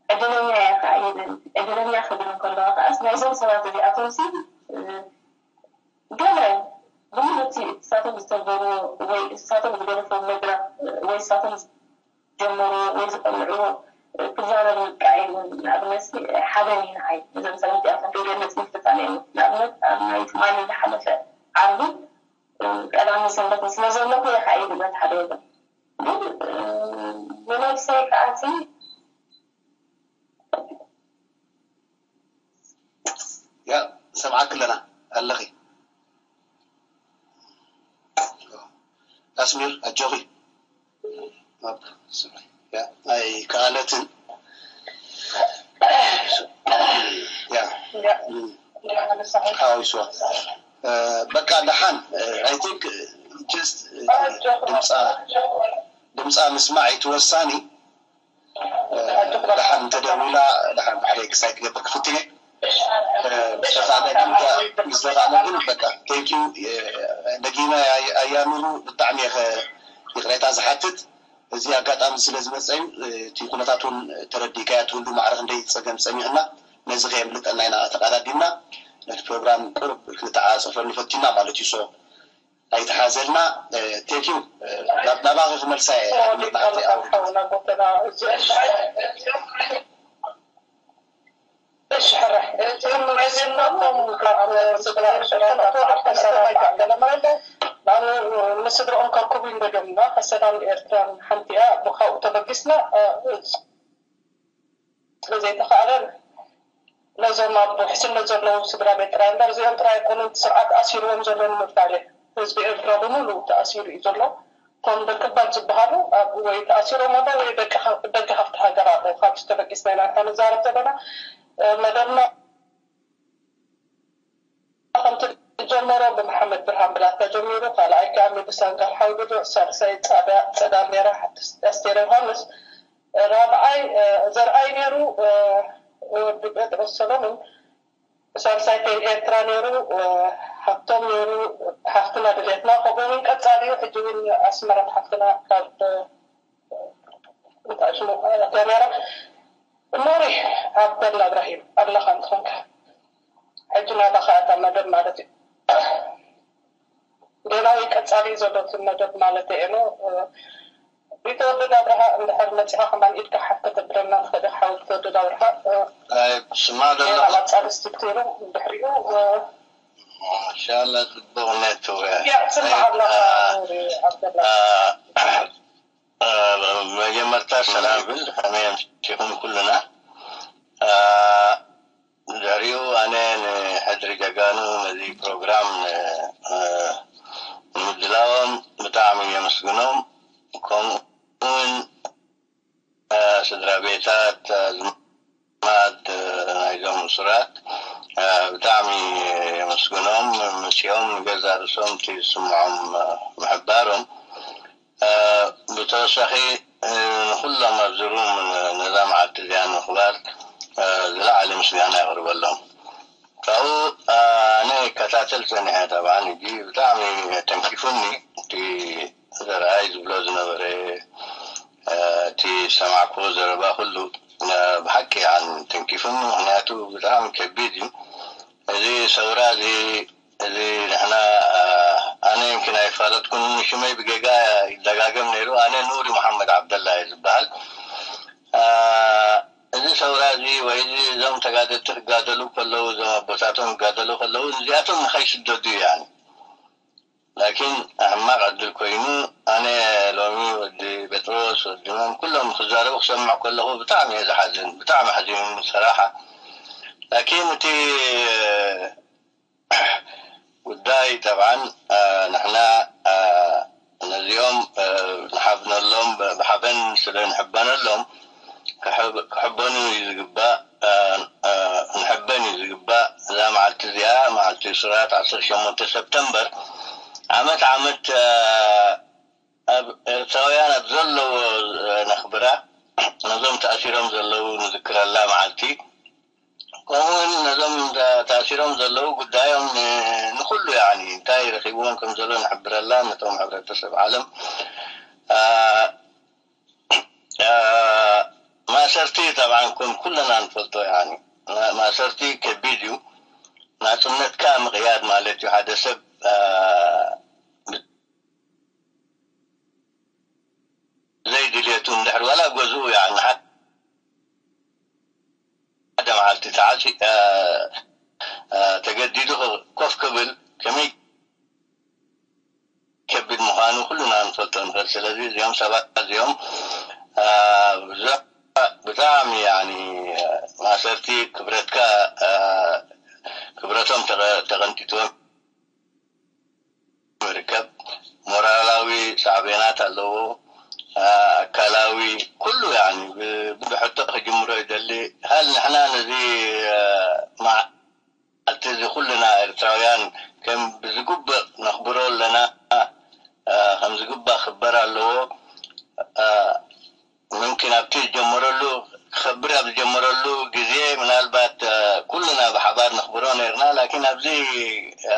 ዕድለኛ እየ ከዓ ይብል። ዕድለኛ ክብል እንከለኹ ከዓ ናይዞም ሰባት እዚኣቶም ሲ ገለ ብምሉእ እቲ እሳቶም ዝተገበርዎ ወይ እሳቶም ዝገደፍዎ መድረኽ ወይ እሳቶም ዝጀመርዎ ወይ ዝቐልዕዎ ክዛረብ ምብቃዕ እዩ። ንኣብነት ሓበን እዩ ንዓይ ነዞም ሰባት እዚኣቶም ከይገልፅ ምፍታን እዩ። ንኣብነት ኣብ ናይ ትማሊ ዝሓለፈ ዓርቢ ቀዳሚ ሰንበት ስለ ዘለኹ እየ ከዓ ይብል በቲ ሓደ ወገን ግን ንነብሰይ ከዓ እቲ ያ ሰምዓክ ኣለና ኣለኺ ኣስሚር ኣጆኺ ኣይከኣለትን ሓዊስዋ በቃ ደሓን I think just ድምፃ ምስማዕ እቲ ወሳኒ ደሓን እንተደዊላ ደሓን ብሕደይ ክሳይ ክገብር ክፍትን እየ። ምስ ተኻእለ ግን በቃ thank you ደጊመ ኣያሚሩ ብጣዕሚ እየ ይቕሬታ ዝሓትት። እዚ ኣጋጣሚ ስለ ዝመፀ እዩ። እቲ ኩነታት እውን ተረዲእካያ ትህሉ ማዕረ ክንደይ ፀገም ፀሚዕና ነዚ ከየምልጠና ኢና ተቓዳዲምና ነቲ ፕሮግራም ቁርብ ክንተዓፀፈሉ ፈቲና ማለት እዩ። So ኣይትሓዘልና። Thank you። ናባኺ ክመልሳ እየ። እሺ ሕራይ እቲ እንሪኦ ዘለና እቶም ካብ ስድራ ኤርትራ ተወሊድካ ሰላም ኣለና ንስድራኦም ካብ ክብሪ እንደገምና ከሰላም ኤርትራን ሓንቲ እያ ብካብኡ ተበጊስና ስለዘይተኻእለ ነዞም ኣብ ውሕስነት ዘለዉ ስድራ ቤት ጥራይ እምበር እዚኦም ጥራይ ኣይኮኑን እቲ ስርዓት ኣሲርዎም ዘሎ ንምባል እየ። ህዝቢ ኤርትራ ብምሉኡ ተኣሲሩ እዩ ዘሎ። እቶም ደቂ ባት ዝበሃሉ ኣብ ወይ ተኣሲሮም ኣለዉ ወይ ደቂ ደገ ሃፍቲ ሃገር ኣለዉ። ካብዚ ተበጊስና ኢና ንሕና ንዛረብ ዘለና። መደብና ከምቲ ዝጀመሮ ብመሓመድ ብርሃን ብላታ ጀሚሩ፣ ካልኣይ ከኣ ሚሊሳን ጋል ሓውልዶ፣ ሳልሳይ ጻዳ ጸዳል ነይራ ሓንቲ ኣስቴር ዮሃንስ፣ ራብዓይ ዘርኣይ ነይሩ ወዲ ጴጥሮስ ሰሎሙን፣ ሳልሳይ ቴል ኤርትራ ነይሩ ሃብቶም ነይሩ፣ ሓፍትና ድሌትና ከምኡ እውን ቀጻሊ እዩ። ሕጂ እውን ኣስመረት ሓፍትና ካብ እንታይ ሽሙ ኣትያ ነይራ። ኖሪ ዓብደላ እብራሂም ኣለኻ እንተኾንካ ሕጂ ናባኻ እታ መደብ ማለት እዩ። ሌላው ቀጻሊ ዘሎ እቲ መደብ ማለት እየ ነው። ቢተወደድ ኣብርሃ እንድሕር መጺኻ ከማን ኢድካ ሓፍ ከተብለና ትኽእል ኢኻ ሓው ቢተወደድ ኣብርሃ። ስማዕ ዘሎ ሌላ ቀጻሊ ስቲክ ተይሩ ድሕሪኡ ኢንሻላ ጽቡቕ ኔትወርክ ያ ስማዕ ኣለኻ ኖሪ ዓብደላ። መጀመርታ ሰላም ብል ከመይ ኣምሲኹም ኩልና። ድሕሪኡ ኣነ ንሕድሪ ጀጋኑ ነዚ ፕሮግራም ንምድላዎም ብጣዕሚ የመስግኖም። ከምኡ እውን ስድራ ቤታት ኣዝማድ ናይዞም እሱራት ብጣዕሚ የመስግኖም። መሲኦም ንገዛእ ርእሶም እቲ ዝስምዖም ምሕባሮም ብተወሳኺ ንኹሎም ኣብዚ ሩም ነዛ መዓልቲ እዚኣ ንምኽባር ዝለዓለ ምስጋና የቕርበሎም። ካብኡ ኣነ ይከታተል ጸኒሐ። ጠብዓን ሕጂ ብጣዕሚ ተንኪፉኒ እቲ ዘርኣይ ዝብሎ ዝነበረ እቲ ዝሰማዕክዎ ዘረባ ኩሉ ብሓቂ ኣን ተንኪፉኒ። ምክንያቱ ብጣዕሚ ከቢድ እዩ እዚ ሰውራ እዚ እዚ ንሕና ኣነ ይምኪን ኣይፋለጥኩን ሽመይ ብጌጋ ይደጋገም ነይሩ። ኣነ ኑሪ መሓመድ ዓብደላ እየ ዝበሃል። እዚ ሰውራ እዚ ወይ እዚ እዞም ተጋደልቲ ክጋደሉ ከለዉ፣ እዞም ኣቦታቶም ክጋደሉ ከለዉ፣ እዚኣቶም ንኸይስደዱ እዩ፣ ያኒ። ላኪን ሕማቕ ዕድል ኮይኑ፣ ኣነ ሎሚ ወዲ ጴጥሮስ፣ ወዲ መን፣ ኩሎም ክዛረቡ ክሰምዕ ከለኹ ብጣዕሚ እየ ዝሓዝን፣ ብጣዕሚ ኣሕዚኑኒ ሰራሓ። ላኪን እቲ ጉዳይ ጠብዓን፣ አ፣ ንሕና፣ አ፣ ነዚኦም፣ አ፣ ንሓብነሎም፣ ብ-፣ ብሓበን ስለ ንሕበነሎም፣ ክሕብ-፣ ክሕበኑ እዩ ዝግባእ፣ አ፣ አ፣ ክንሕበን እዩ ዝግባእ። እዛ መዓልቲ እዚኣ፣ መዓልቲ ሱራት ዓሰርተ ሸሞንተ ሰፕተምበር፣ ዓመት ዓመት፣ አ፣ ኣብ ኤርትራውያን ኣብ ዘለዎ ነኽብራ፣ ነዞም ተኣሲሮም ዘለዉ ንዝክረላ መዓልቲ፣ ከምኡውን ነዞም ተ-፣ ተኣሲሮም ዘለዉ ጉዳዮም ን-፣ ንኹሉ፣ ያኒ፣ እንታይ ረኺብዎም ከም ዘሎ ንሕብረላ፣ ነቶም ሕብረተሰብ ዓለም። አ፣ አ፣ ማእሰርቲ፣ ጠብዓን፣ ከም ኩልና ንፈልጦ፣ ያኒ፣ ማ-፣ ማእሰርቲ ከቢድ እዩ። ናጽነትካ ምቕያድ ማለት እዩ። ሓደ ሰብ፣ አ፣ ዘይድልየቱ እንድሕር ዋላ ገዝኡ፣ ያኒ፣ ሓደ መዓልቲ ተዓጺ-፣ አ፣ አ፣ ተገዲዱ ኮፍ ክብል ከመይ ከቢድ ምዃኑ ኩልና ንፈልጦ ንኽእል። ስለዚ እዚኦም ሰባት እዚኦም፣ አ፣ ብዙሕ፣ ብጣዕሚ፣ ያኒ፣ ማእሰርቲ ክብረትካ፣ አ፣ ክብረቶም ተቐ-፣ ተቐንጢጥዎም ይርከብ። ሞራላዊ ሳዕቤናት ኣለዎ። አ፣ ኣካላዊ፣ ኩሉ፣ ያኒ፣ ብ-፣ ብሕቶ ክጅምሮ ይደሊ። ሃል ንሕና ነዚ፣ አ፣ መዓልቲ እዚ ኩልና ኤርትራውያን ከም ብዝግባእ ነኽብሮ ኣለና። አ፣ ከም ዝግባእ ክኽበር ኣለዎ። አ፣ ምምኪን ኣብቲ ዝጀመረሉ፣ ክኸብር ኣብ ዝጀመረሉ ግዜ ምናልባት፣ አ፣ ኩልና ብሓባር ነኽብሮ ነይርና። ላኪን ኣብዚ፣ አ፣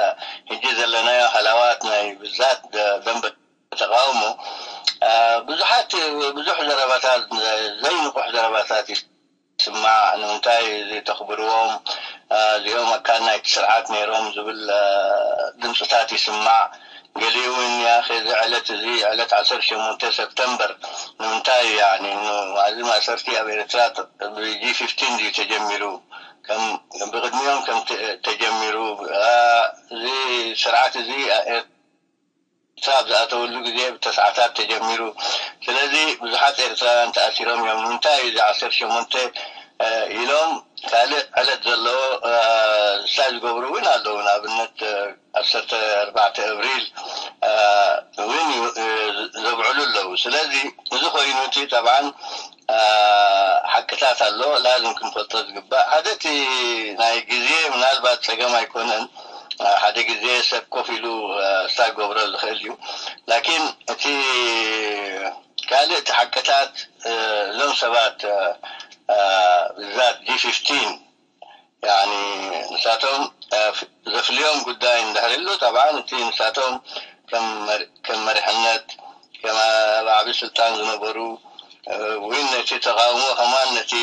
ሕጂ ዘለናዮ ሃላዋት ናይ ብዛት ደ-፣ ደንበ ተቃውሞ፣ አ፣ ብዙሓት፣ ብዙሕ ዘረባታት፣ ዘይንቁሕ ዘረባታት ይስማዕ። ንምንታይ እዚ ተኽብርዎም? አ፣ እዚኦም ኣካል ናይቲ ስርዓት ነይሮም ዝብል፣ አ፣ ድምፅታት ይስማዕ። ገሊኡ እውን፣ ያኸ፣ እዚ ዕለት እዚ፣ ዕለት ዓሰርተ ሸሞንተ ሰፕተምበር፣ ንምንታይ፣ ያኒ፣ ን-፣ እዚ ማእሰርቲ ኣብ ኤርትራ ብ-፣ ብ-ጂ ፊፍቲን ድዩ ተጀሚሩ? ከም፣ ብቕድሚኦም ከም ተ-፣ ተጀሚሩ፣ አ፣ እዚ ስርዓት እዚ፣ አ፣ ኤርትራ ኣብ ዝኣተወሉ ግዜ ብተስዓታት ተጀሚሩ። ስለዚ ብዙሓት ኤርትራውያን ተኣሲሮም እዮም። ንምንታይ እዚ ዓሰርተ ሸሞንተ፣ አ፣ ኢሎም ካልእ ዕለት ዘለዎ፣ አ፣ ዝሳይ ዝገብሩ እውን ኣለዉ። ንኣብነት፣ አ፣ ዓሰርተ ኣርባዕተ እብሪል፣ አ፣ እውን ዩ-፣ እ፣ ዘብዕሉ ኣለዉ። ስለዚ እዚ ኮይኑ እቲ ጠብዓን፣ አ፣ ሓቅታት ኣሎ፣ ላዝም ክንፈልጦ ዝግባእ። ሓደ እቲ ናይ ግዜ ምናልባት ጸገም ኣይኮነን። አ፣ ሓደ ግዜ ሰብ ኮፍ ኢሉ፣ አ፣ ዝሳይ ክገብሮ ዝኽእል እዩ። ላኪን እቲ ካልእ እቲ ሓቅታት፣ እ፣ እዞም ሰባት፣ እ፣ እ፣ ብዛት ጂ ፊፍቲን፣ ያኒ፣ ንሳቶም፣ እ፣ ዘፍልዮም ጉዳይ እንድሕር ኢሉ፣ ጠብዓን እቲ ንሳቶም ከም መር-፣ ከም መሪሕነት፣ ከም ኣብ ዓቢ ስልጣን ዝነበሩ፣ እ፣ ወይ ነቲ ተቃውሞ ከማን ነቲ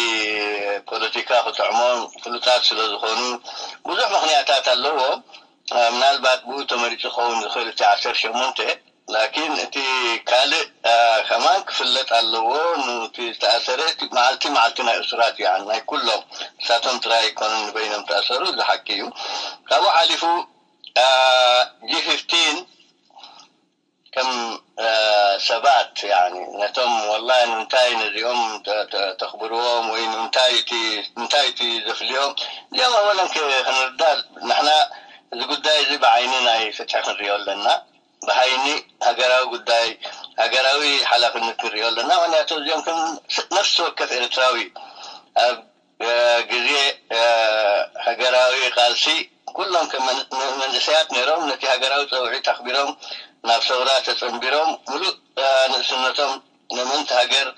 ፖለቲካ ክጥዕሞም ፍሉጣት ስለ ዝኾኑ፣ ብዙሕ ምኽንያታት ኣለዎም። እ፣ ምናልባት ብኡ ተመሪጹ ክኸውን ዝኽእል እቲ ዓሰርተ ሸሞንተ። ላኪን እቲ ካልእ፣ አ፣ ከማን ክፍለጥ ኣለዎ። ኑቲ ዝተኣሰረ እቲ መዓልቲ፣ መዓልቲ ናይ እሱራት እዩ፣ ናይ ኩሎም። ንሳቶም ጥራይ ኣይኮኑን ንበይኖም ተኣሰሩ፣ እዚ ሓቂ እዩ። ካብኡ ሓሊፉ፣ አ፣ ጂ ፊፍቲን ከም፣ አ፣ ሰባት፣ ያኒ፣ ነቶም ወላሂ ንምንታይ ነዚኦም ተ-፣ ተ-፣ ተኽብርዎም ወይ ንምንታይ እቲ፣ እንታይ እቲ ዘፍልዮም? እዚኦም ኣወለን ከ-፣ ክንርዳእ፣ ንሕና እዚ ጉዳይ እዚ ብዓይኒ ናይ ፍትሒ ክንሪኦ ኣለና። ብዓይኒ ሃገራዊ ጉዳይ፣ ሃገራዊ ሓላፍነት ንሪኦ ኣለና። ምኽንያቱ እዚኦም ከም ነፍሲ ወከፍ ኤርትራዊ ኣብ፣ እ፣ ግዜ፣ እ፣ ሃገራዊ ቃልሲ ኩሎም ከም መን-፣ መን-፣ መንእሰያት ነይሮም፣ ነቲ ሃገራዊ ጸውዒት ኣኽቢሮም ናብ ሰውራ ተጸንቢሮም፣ ምሉእ፣ እ፣ ንእስነቶም ንምእንቲ ሃገር፣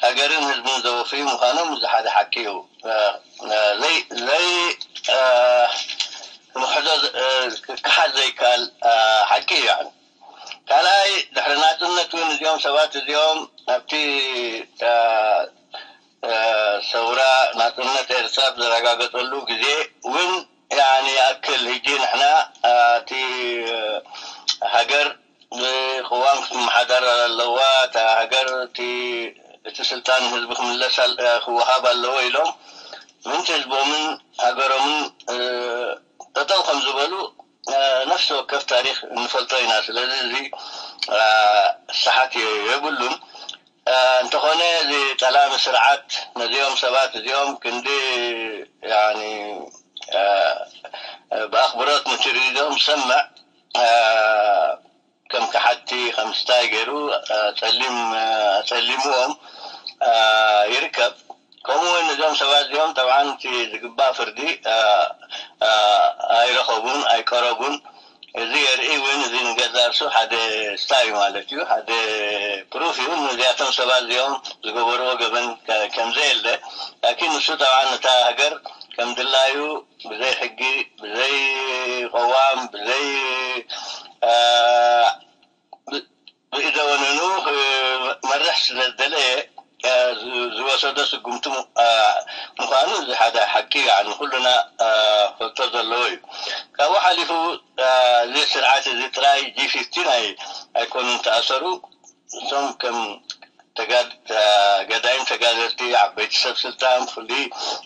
ሃገርን ህዝብን ዘወፍዩ ምዃኖም እዚ ሓደ ሓቂ እዩ። እ፣ እ፣ ዘይ-፣ ዘይ-፣ እ፣ ክንሕዞ ዝ-፣ እ፣ ክከሓድ ዘይከኣል፣ እ፣ ሓቂ እዩ። ያኒ፣ ካልኣይ፣ ድሕሪ ናጽነት እውን እዚኦም ሰባት እዚኦም ኣብቲ፣ እ፣ እ፣ ሰውራ ናጽነት ኤርትራ ብዘረጋገጸሉ ግዜ እውን፣ ያኒ፣ ይኣክል፣ ሕጂ ንሕና፣ እ፣ እቲ፣ እ፣ ሃገር ብቅዋም ክትመሓደር ኣለዋ፣ እታ ሃገር እቲ፣ እቲ ስልጣን ንህዝቢ ክምለስ ኣል-፣ ክወሃብ ኣለዎ ኢሎም ምእንቲ ህዝቦምን ሃገሮምን ጠጠው ከም ዝበሉ ነፍሲ ወከፍ ታሪክ እንፈልጦ ኢና። ስለዚ እዚ ሰሓት የብሉን። እንተኾነ እዚ ጠላሚ ስርዓት ነዚኦም ሰባት እዚኦም ክንዲ ብኣኽብሮት ንትርኢቶም ዝሰምዕ ከም ከሓድቲ ከም ስታይ ገይሩ ኣጸሊም ኣጸሊምዎም ይርከብ። ከምኡ እውን እዞም ሰባት እዚኦም ጠብዓን እቲ ዝግባእ ፍርዲ ኣይረኸቡን ኣይቀረቡን። እዚ የርኢ እውን እዚ ንገዛ እርሱ ሓደ ስታይ ማለት እዩ፣ ሓደ ፕሩፍ እዩ። ነዚኣቶም ሰባት እዚኦም ዝገበርዎ ገበን ከምዘየለ ላኪን ንሱ ጠብዓን እታ ሃገር ከም ድላዩ ብዘይ ሕጊ ብዘይ ቀዋም ብዘይ ብኢደወነኑ ክመርሕ ስለ ዝደለየ ዝወሰዶ ስጉምቲ ምዃኑ እዚ ሓደ ሓቂ ንኩልና ፈልጦ ዘለዎ እዩ። ካብኡ ሓሊፉ እዚ ስርዓት እዚ ጥራይ ጂ ፊፍቲን ኣይኮኑን ተኣሰሩ። እቶም ከም ገዳይም ተጋደልቲ ዓበይቲ ሰብ ስልጣን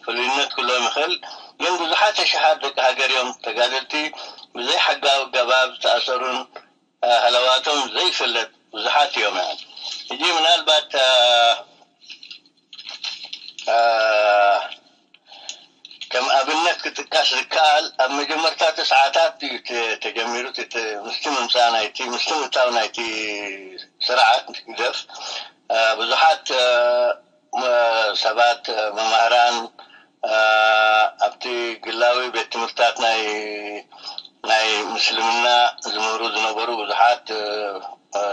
ፍሉይነት ክሎም ይኽእል፣ ግን ብዙሓት ኣሽሓት ደቂ ሃገር እዮም ተጋደልቲ ብዘይ ሓጋዊ ገባብ ዝተኣሰሩን ሃለዋቶም ዘይፍለጥ ብዙሓት እዮም። ሕጂ ምናልባት ከም ኣብነት ክጥቀስ ዝከኣል ኣብ መጀመርታቲ ሰዓታት እዩ ተጀሚሩ ምስቲ ምምፃእ ናይቲ ምስቲ ምእታው ናይቲ ስርዓት ግደፍ ብዙሓት ሰባት መማህራን ኣብቲ ግላዊ ቤት ትምህርትታት ናይ ናይ ምስልምና ዝምህሩ ዝነበሩ ብዙሓት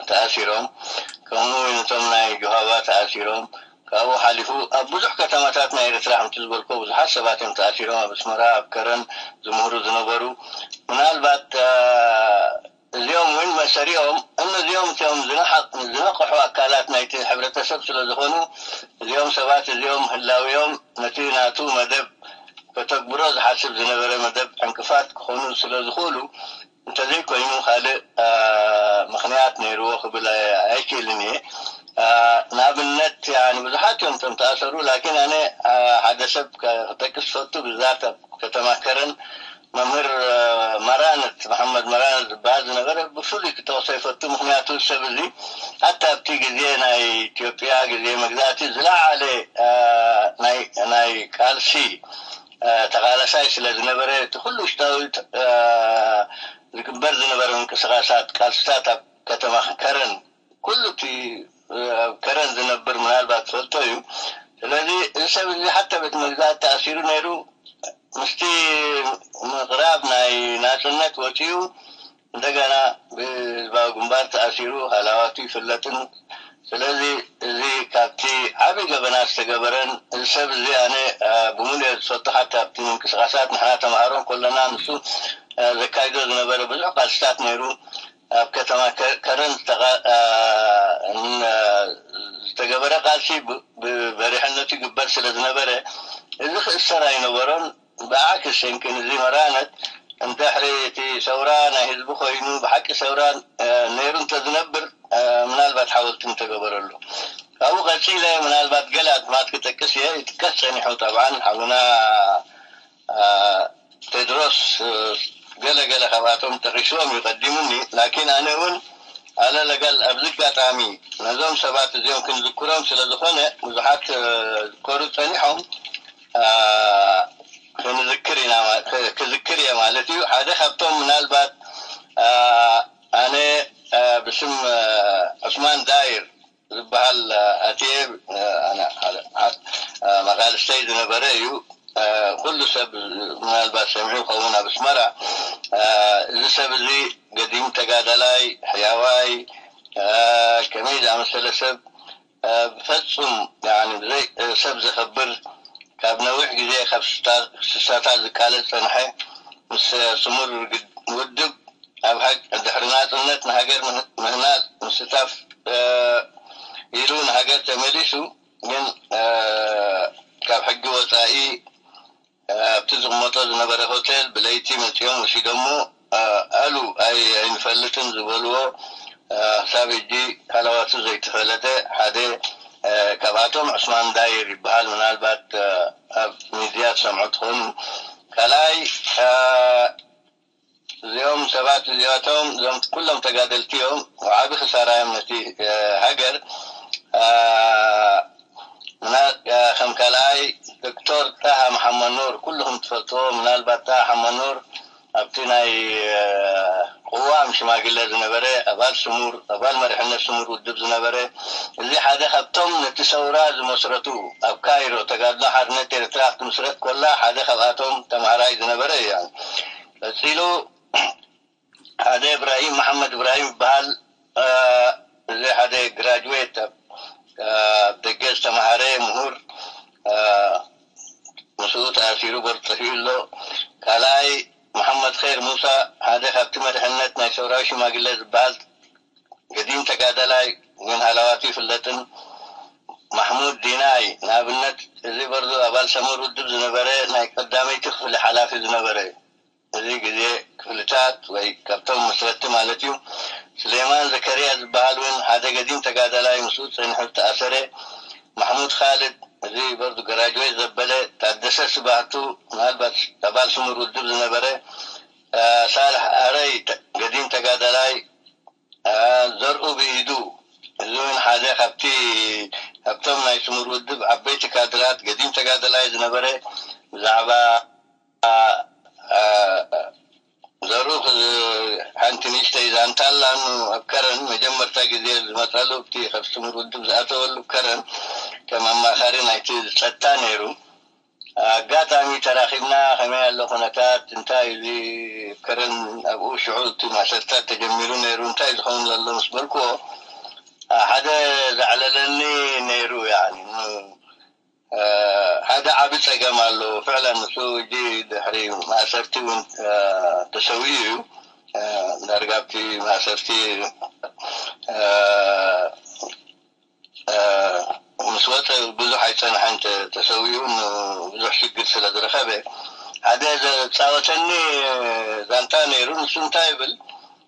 ተኣሲሮም፣ ከምኡ እውን እቶም ናይ ጆሃባ ተኣሲሮም፣ ካብኡ ሓሊፉ ኣብ ብዙሕ ከተማታት ናይ ኤርትራ ከምቲ ዝበልኮ ብዙሓት ሰባት እዮም ተኣሲሮም። ኣብ ኣስመራ ኣብ ከረን ዝምህሩ ዝነበሩ ምናልባት እዚኦም እውን መሰሪኦም እነዚኦም እቲኦም ዝነሓቕ ዝነቕሑ ኣካላት ናይቲ ሕብረተሰብ ስለ ዝኾኑ እዚኦም ሰባት እዚኦም ህላዊኦም ነቲ ናቱ መደብ ከተግብሮ ዝሓስብ ዝነበረ መደብ ዕንቅፋት ክኾኑ ስለ ዝኽእሉ እንተዘይኮይኑ ካልእ ምኽንያት ነይርዎ ክብል ኣይክእልን እየ። ንኣብነት ብዙሓት እዮም እቶም ተኣሰሩ፣ ላኪን ኣነ ሓደ ሰብ ክጠቅስ ፈቱ ብዛት ኣብ ከተማ ከረን መምህር መራነት መሓመድ መራነት ዝበሃል ዝነበረ ብፍሉይ ክጠቕሶ ይፈቱ። ምክንያቱ ሰብ እዚ ሓታ ኣብቲ ግዜ ናይ ኢትዮጵያ ግዜ መግዛእቲ ዝለዓለ ናይ ቃልሲ ተቓላሳይ ስለ ዝነበረ እቲ ኩሉ ውሽጣዊ ዝግበር ዝነበረ ምንቅስቃሳት ቃልስታት ኣብ ከተማ ከረን ኩሉ እቲ ኣብ ከረን ዝነብር ምናልባት ፈልጦ እዩ። ስለዚ እዚ ሰብ እዚ ሓታ ቤት መግዛእቲ ተኣሲሩ ነይሩ ምስቲ ምቕራብ ናይ ናፅነት ወፂኡ እንደገና ብህዝባዊ ግንባር ተኣሲሩ ሃላዋቱ ይፍለጥን። ስለዚ እዚ ካብቲ ዓብዪ ገበናት ዝተገበረን እዚ ሰብ እዚ ኣነ ብምሉእ ዝፈቱ ሓታ ኣብቲ ምንቅስቃሳት ንሕና ተምሃሮን ከለና ንሱ ዘካይዶ ዝነበረ ብዙሕ ቃልስታት ነይሩ። ኣብ ከተማ ከረን ዝተገበረ ቃልሲ ብበሪሕነቱ ይግበር ስለ ዝነበረ እዚ ክእሰር ኣይነበሮን። ብዓክስ ሰንኪ ንዚ መራነት እንድሕሪ እቲ ሰውራ ናይ ህዝቢ ኮይኑ ብሓቂ ሰውራ ነይሩ እንተዝነብር ምናልባት ሓወልቲ ምተገበረሉ። ካብኡ ቀፂለ ምናልባት ገለ ኣስማት ክጠቅስ እየ። ይጥቀስ ፀኒሑ ጠብዓን ሓውና ቴድሮስ ገለ ገለ ካብኣቶም ጠቂስዎም እዩ ቀዲሙኒ። ላኪን ኣነ እውን ኣለለጋል ኣብዚ ኣጋጣሚ ነዞም ሰባት እዚኦም ክንዝክሮም ስለ ዝኾነ ብዙሓት ዝዝከሩ ፀኒሖም ክንዝክር ኢና ክዝክር እየ ማለት እዩ። ሓደ ካብቶም ምናልባት ኣነ ብስም ዑስማን ዳይር ዝበሃል ኣትየ መቃልስተይ ዝነበረ እዩ። ኩሉ ሰብ ምናልባት ሰሚዑ ከውን ኣብ ኣስመራ እዚ ሰብ እዚ ገዲም ተጋዳላይ ሕያዋይ ከመይ ዝኣመሰለ ሰብ ብፈጹም ብዘይ ሰብ ዘኸብር ካብ ነዊሕ ግዜ ካብ ስሳታት ዝቃለስ ጸንሐ ምስ ስሙር ውድብ ኣብ ድሕሪ ናጽነት ንሃገር ምህናጽ ምስታፍ ኢሉ ንሃገር ተመሊሱ ግን ካብ ሕጊ ወጻኢ ኣብቲ ዝቕመጦ ዝነበረ ሆቴል ብለይቲ መጺኦም ወሲዶሞ ኣሉ ኣይንፈልጥን ዝበልዎ ክሳብ ሕጂ ሃለዋቱ ዘይተፈለጠ ሓደ ካብኣቶም ዑስማን ዳይር ይበሃል። ምናልባት ኣብ ሚድያ ትሰምዑ ትኾኑ። ካልኣይ እዚኦም ሰባት እዚኣቶም እዞም ኩሎም ተጋደልቲ እዮም። ዓቢ ክሳራ እዮም ነቲ ሃገር። ከም ካልኣይ ዶክተር ጣሃ መሓመድ ኑር ኩልኹም ትፈልጥዎ። ምናልባት ጣሃ መሓመድ ኑር ኣብቲ ናይ ቅዋም ሽማግለ ዝነበረ ኣባል ስሙር ኣባል መሪሕነት ስሙር ውድብ ዝነበረ፣ እዚ ሓደ ካብቶም ነቲ ሰውራ ዝመስረቱ፣ ኣብ ካይሮ ተጋድሎ ሓርነት ኤርትራ ክትምስረት ኮላ ሓደ ካብኣቶም ተማሃራይ ዝነበረ እዩ። ቀጺሉ ሓደ እብራሂም መሓመድ እብራሂም ይበሃል። እዚ ሓደ ግራጅዌት ኣብ ደገ ዝተማሃረ ምሁር ምስኡ ተኣሲሩ በርትዒ ኣሎ። ካልኣይ መሓመድ ኸይር ሙሳ ሓደ ካብቲ መድሕነት ናይ ሰውራዊ ሽማግለ ዝበሃል ገዲም ተጋዳላይ ግን ሃላዋቱ ይፍለጥን። ማሕሙድ ዲናይ ንኣብነት እዚ በርዶ ኣባል ሰሙር ውድብ ዝነበረ ናይ ቀዳመይቲ ክፍሊ ሓላፊ ዝነበረ እዩ። እዚ ግዜ ክፍልታት ወይ ካብቶም መስረቲ ማለት እዩ። ስሌማን ዘከርያ ዝበሃል እውን ሓደ ገዲም ተጋዳላይ ምስኡ ጸኒሑ ዝተኣሰረ። ማሕሙድ ኻልድ እዚ በርዱ ገራጅዌት ዘበለ። ታደሰ ስባህቱ ምናልባት ኣባል ስሙር ውድብ ዝነበረ። ሳልሕ ኣረይ ገዲም ተጋዳላይ። ዘርኡ ብኢዱ እዚ እውን ሓደ ካብቲ ካብቶም ናይ ስሙር ውድብ ዓበይቲ ካድራት ገዲም ተጋዳላይ ዝነበረ። ብዛዕባ ዘርኡ ሓንቲ ንእሽተይ ዛንታ ኣላ። ኣብ ከረን መጀመርታ ግዜ ዝመፀሉ እቲ ካብ ስሙር ውድብ ዝኣተወሉ ከረን ከም ኣማኻሪ ናይቲ ጸጥታ ነይሩ። ኣጋጣሚ ተራኺብና ከመይ ኣሎ ኩነታት እንታይ እዚ ከረን ኣብኡ ሽዑ እቲ ማእሰርታት ተጀሚሩ ነይሩ እንታይ ዝኸውን ዘሎ ምስ በልክዎ ሓደ ዘዕለለኒ ነይሩ። ሓደ ዓቢ ጸገም ኣሎ ፍዕለን ንሱ እጂ ድሕሪ ማእሰርቲ እውን ተሰዊኡ እዩ። ዳርጋ ኣብቲ ማእሰርቲ ምስ ወፀ ብዙሕ ኣይፀንሐን ተሰዊኡ ብዙሕ ሽግር ስለ ዝረኸበ ሓደ ዘፃወተኒ ዛንታ ነይሩ። ንሱ እንታይ ይብል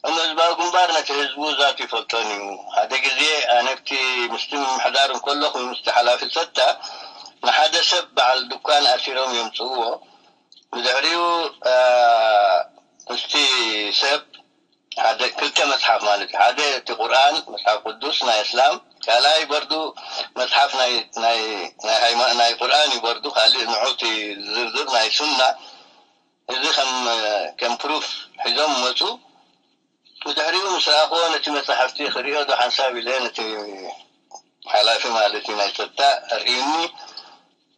እሞ ህዝባዊ ግንባር ነቲ ህዝቡ ዛት ይፈልጦን እዩ። ሓደ ግዜ ኣነብቲ ምስቲ ምምሕዳር እንከለኹ ምስቲ ሓላፊ ፀጥታ ንሓደ ሰብ በዓል ድኳን ኣሲሮም የምፅእዎ። ብድሕሪኡ ምስቲ ሰብ ሓደ ክልተ መፅሓፍ ማለት እዩ። ሓደ እቲ ቁርኣን መፅሓፍ ቅዱስ ናይ እስላም፣ ካልኣይ በርዱ መፅሓፍ ናይ ናይ ናይ ሃይማ ናይ ቁርኣን እዩ። በርዱ ካልእ ንዑ እቲ ዝርዝር ናይ ሱና እዚ ከም ከም ፕሩፍ ሒዞም መፁ። ብድሕሪኡ ምስ ረኣኽዎ ነቲ መፅሓፍቲ ክሪኦ ዶ ሓንሳብ ኢለ ነቲ ሓላፊ ማለት እዩ ናይ ፀጥታ ኣርእዩኒ።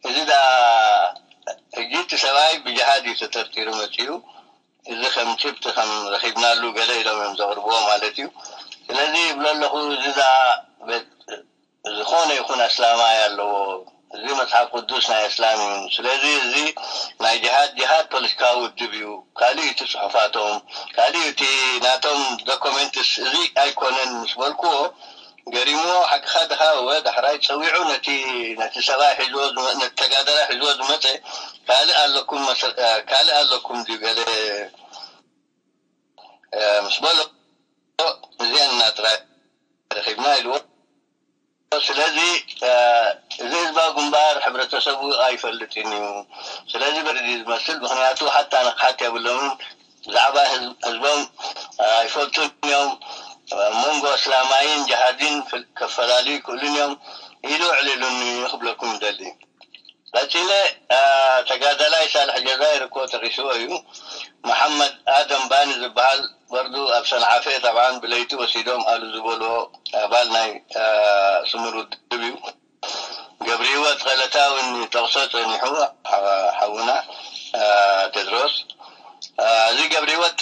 እዚ ዳ ሕጂ እቲ ሰብኣይ ብጅሃድ እዩ ተጠርጢሩ መፂኡ። እዚ ከም ጭብጢ ከም ረኺብናሉ ገለ ኢሎም እዮም ዘቕርብዎ ማለት እዩ። ስለዚ ይብሎ ኣለኹ እዚ ዳ ዝኾነ ይኹን ኣስላማይ ኣለዎ። እዚ መፅሓፍ ቅዱስ ናይ እስላም እዩ። ስለዚ እዚ ናይ ጅሃድ ጅሃድ ፖለቲካዊ ውድብ እዩ። ካሊእ እቲ ፅሑፋቶም ካሊእ እቲ ናቶም ዶኮሜንትስ እዚ ኣይኮነን ምስ በልክዎ ገሪምዎ ሓቅኻ ድኻ እወ ዳሕራይ ፀዊዑ ነቲ ነቲ ሰብኣይ ሒዝዎ ዝመ- ነቲ ተጋዳላይ ሒዝዎ ዝመፀ ካልእ ኣለኩም መሰ- ካልእ ኣለኩም ድዩ ገለ ምስ በሎ እዚአን እና ጥራይ ረኺብና ኢልዎ። ስለዚ እዚ ህዝባዊ ግንባር ሕብረተሰቡ ኣይፈልጥን እዩ። ስለዚ በርዲ ዝመስል ምክንያቱ ሓታ ንቅሓት የብሎምን ብዛዕባ ህዝቦም ኣይፈልጡን እዮም። መንጎ እስላማይን ጅሃድን ከፈላልዩ ይክእሉን እዮም ኢሉ ኣዕሊሉኒ ክብለኩም ይደሊ። ቀፂለ ተጋዳላይ ሳልሕ ጀዛይር እኮ ጠቂስዎ እዩ። መሓመድ ኣደም ባኒ ዝበሃል በርዱ ኣብ ሰንዓፈ ጠብዓን ብለይቲ ወሲዶም ኣሉ ዝበልዎ ኣባል ናይ ስሙር ውድብ እዩ። ገብረ ህይወት ቀለታ እውን ጠቕሶ ፀኒሑ ሓውና ቴድሮስ። እዚ ገብረ ህይወት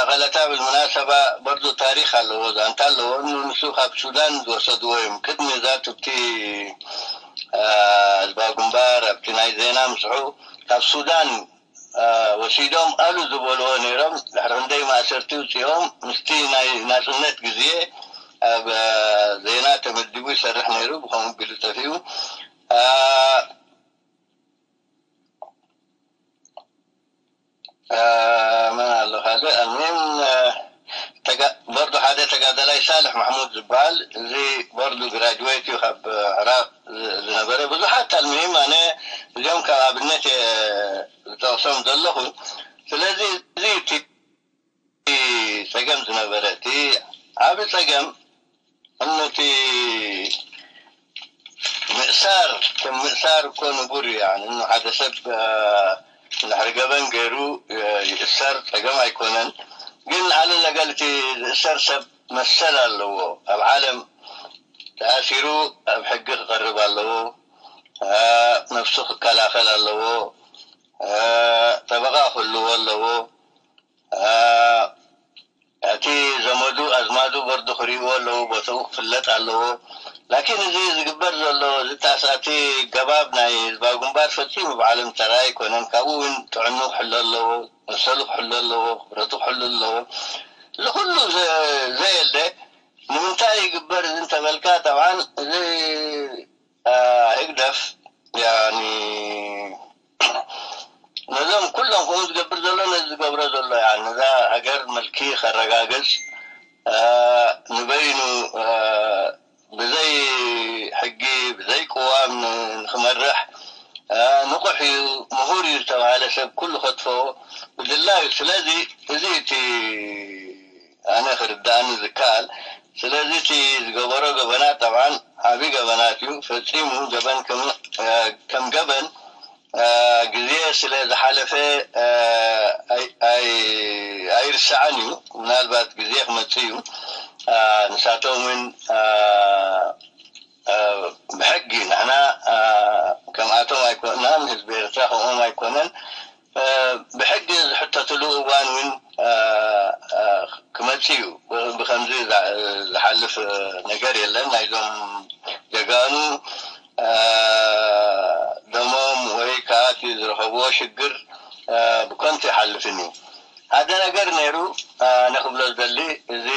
ቀለታ ብልመናሰባ በርዱ ታሪክ ኣለዎ ዛንታ ኣለዎ። ንሱ ካብ ሱዳን ዝወሰድዎ እዮም ቅድሚ እዛ ቱቲ ህዝባዊ ግንባር ኣብቲ ናይ ዜና ምስሑ ካብ ሱዳን ወሲዶም ኣሉ ዝበልዎ ነይሮም። ድሕሪ ክንደይ ማእሰርቲ ውፅኦም ምስቲ ናይ ናፅነት ግዜ ኣብ ዜና ተመዲቡ ይሰርሕ ነይሩ። ብከምኡ ቢሉ ጠፊኡ። መን ኣሎ ካልእ ኣልሚም ተጋ- በርዶ ሓደ ተጋዳላይ ሳልሕ ማሕሙድ ዝበሃል፣ እዚ በርዶ ግራጅዌት እዩ ካብ ዕራቕ ዝ- ዝነበረ። ብዙሓት ኣልምሂም ኣነ እዚኦም ካብ ኣብነት እየ ዝጠቕሶም ዘለኹ። ስለዚ እዚ እቲ ጸገም ዝነበረ፣ እቲ ዓቢ ጸገም እኑ እቲ ምእሳር ከም ምእሳር እኮ ንቡር እዩ። ያኒ እኑ ሓደ ሰብ እ፣ እንድሕሪ ገበን ገይሩ እ፣ ይእሰር፣ ጸገም ኣይኮነን። ግን ኣለ ነገር እቲ ዝእሰር ሰብ መሰል ኣለዎ። ኣብ ዓለም ተኣሲሩ ኣብ ሕጊ ክቐርብ ኣለዎ። እ፣ ነብሱ ክከላኸል ኣለዎ። እ፣ ጠበቓ ክህልዎ ኣለዎ። እ፣ እቲ ዘመዱ ኣዝማዱ በርዱ ክርእይዎ ኣለዎ፣ ቦታኡ ክፍለጥ ኣለዎ። ላኪን እዚ ዝግበር ዘሎ፣ እዚ ታስኣቲ ገባብ ናይ ህዝባዊ ግንባር ፈጺሙ ብዓለም ተራይ ኣይኮነን። ካብኡ እውን ጥዕኑ ክሕሎ ኣለዎ፣ መሰሉ ክሕሎ ኣለዎ፣ ክብረቱ ክሕሎ ኣለዎ። እዚ ኩሉ ዘ- ዘየለ ንምንታይ ይግበር እዚ እንተበልካ፣ ጠብዓን እዚ አ፣ ህግደፍ ያኒ ነዞም ኩሎም ከምኡ ዝገብር ዘሎ፣ ነዚ ዝገብሮ ዘሎ፣ ያ ነዛ ሃገር መልኪ ከረጋግጽ፣ አ፣ ንበይኑ፣ አ፣ ብዘይ ሕጊ ብዘይ ቅዋም ን- ንክመርሕ፣ አ፣ ንቑሕ እዩ፣ ምሁር እዩ ዝተባሃለ ሰብ ኩሉ ከጥፍኦ ብድላዩ። ስለዚ እዚ እቲ ኣነ ክርዳእኒ ዝከኣል። ስለዚ እቲ ዝገበሮ ገበናት ጠብዓን ዓቢ ገበናት እዩ ፈጺሙ። ገበን ከም ከም ገበን ግዜ ስለ ዝሓለፈ ኣይርሳዕን እዩ። ምናልባት ግዜ ክመጽእ እዩ። ንሳቶም እውን ብሕጊ ንሕና ከምኣቶም ኣይኮናን፣ ህዝቢ ኤርትራ ከምኦም ኣይኮነን። ብሕጊ ዝሕተትሉ እዋን እውን ክመጽእ እዩ። ብከምዚ ዝሓልፍ ነገር የለን። ናይዞም ጀጋኑ ደሞም ወይ ከዓ እቲ ዝረኸብዎ ሽግር ብከንቱ ይሓልፍን እዩ። ሓደ ነገር ነይሩ ኣነ ክብሎ ዝደሊ፣ እዚ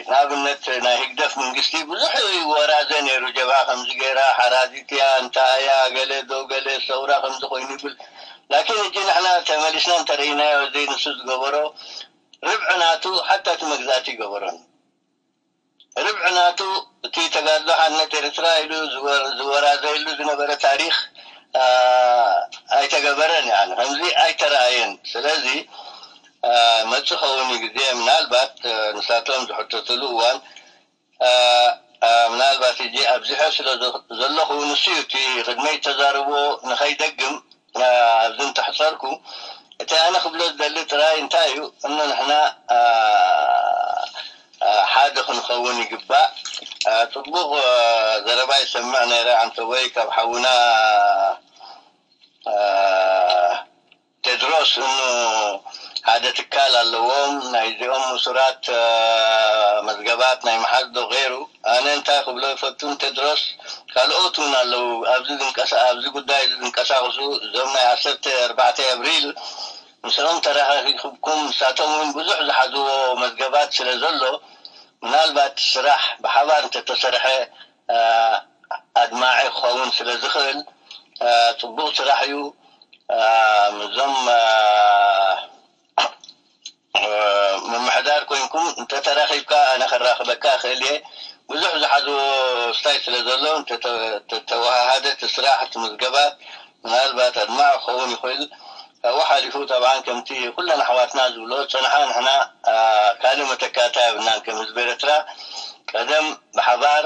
ንኣብነት ናይ ህግደፍ መንግስቲ ብዙሕ ይወራዘ ነይሩ። ጀብሃ ከምዚ ገይራ ሓራዲት እያ፣ እንታይ እያ፣ ገለ ዶ ገለ ሰውራ ከምዚ ኮይኑ ይብል። ላኪን እጂ ንሕና ተመሊስና እንተርእይናዮ፣ እዚ ንሱ ዝገበሮ ርብዒ ናቱ ሓታ እቲ መግዛእቲ ይገበሮን። ርብዒ ናቱ እቲ ተጋድሎ ሓርነት ኤርትራ ኢሉ ዝወራዘየሉ ዝነበረ ታሪክ ኣይተገበረን። ያ ከምዚ ኣይተረኣየን። ስለዚ መጽእ ኸውን ግዜ ምናልባት ንሳቶም ዝሕተትሉ እዋን ምናልባት እጂ ኣብዚሐ ስለ ዘለኹ ንሱ እዩ እቲ ቅድመይ ተዛርቦ ንኸይደግም ኣብዚ እንተሕጸርኩ፣ እቲ ኣነ ክብሎ ዝደሊ ጥራይ እንታይ እዩ፣ እኖ ንሕና ሓደ ክንኸውን ይግባእ። ጽቡቕ ዘረባ ይሰምዕ ነይረ ኣንተቦይ ካብ ሓውና ቴድሮስ እኑ ሓደ ትካል ኣለዎም። ናይዚኦም እሱራት መዝገባት ናይ መሓዝ ዶ ገይሩ? ኣነ እንታይ ክብሎ ይፈቱን፣ ቴድሮስ ካልኦት እውን ኣለዉ ኣብዚ ዝንቀሳ ኣብዚ ጉዳይ እዚ ዝንቀሳቀሱ፣ እዞም ናይ ዓሰርተ ኣርባዕተ ኣብሪል ምስኦም ተራኻኺብኩም፣ ንሳቶም እውን ብዙሕ ዝሓዝዎ መዝገባት ስለ ዘሎ፣ ምናልባት ስራሕ ብሓባር እንተተሰርሐ ኣድማዒ ክኸውን ስለ ዝኽእል ጽቡቕ ስራሕ እዩ። እዞም ምምሕዳር ኮይንኩም እንተተራኺብካ ኣነ ከራኽበካ እኽእል እየ። ብዙሕ ዝሓዝዎ ስታይ ስለ ዘሎ እንተተወሃሃደ እቲ ስራሕ እቲ ምዝገባ ምናልባት ኣድማዒ ክኸውን ይኽእል። ካብኡ ሓሊፉ ጠብዓን ከምቲ ኩለን ኣሕዋትና ዝብሎ ጽንሓ ንሕና ካልእ መተካእታ የብልናን። ከም ህዝቢ ኤርትራ ቀደም ብሓባር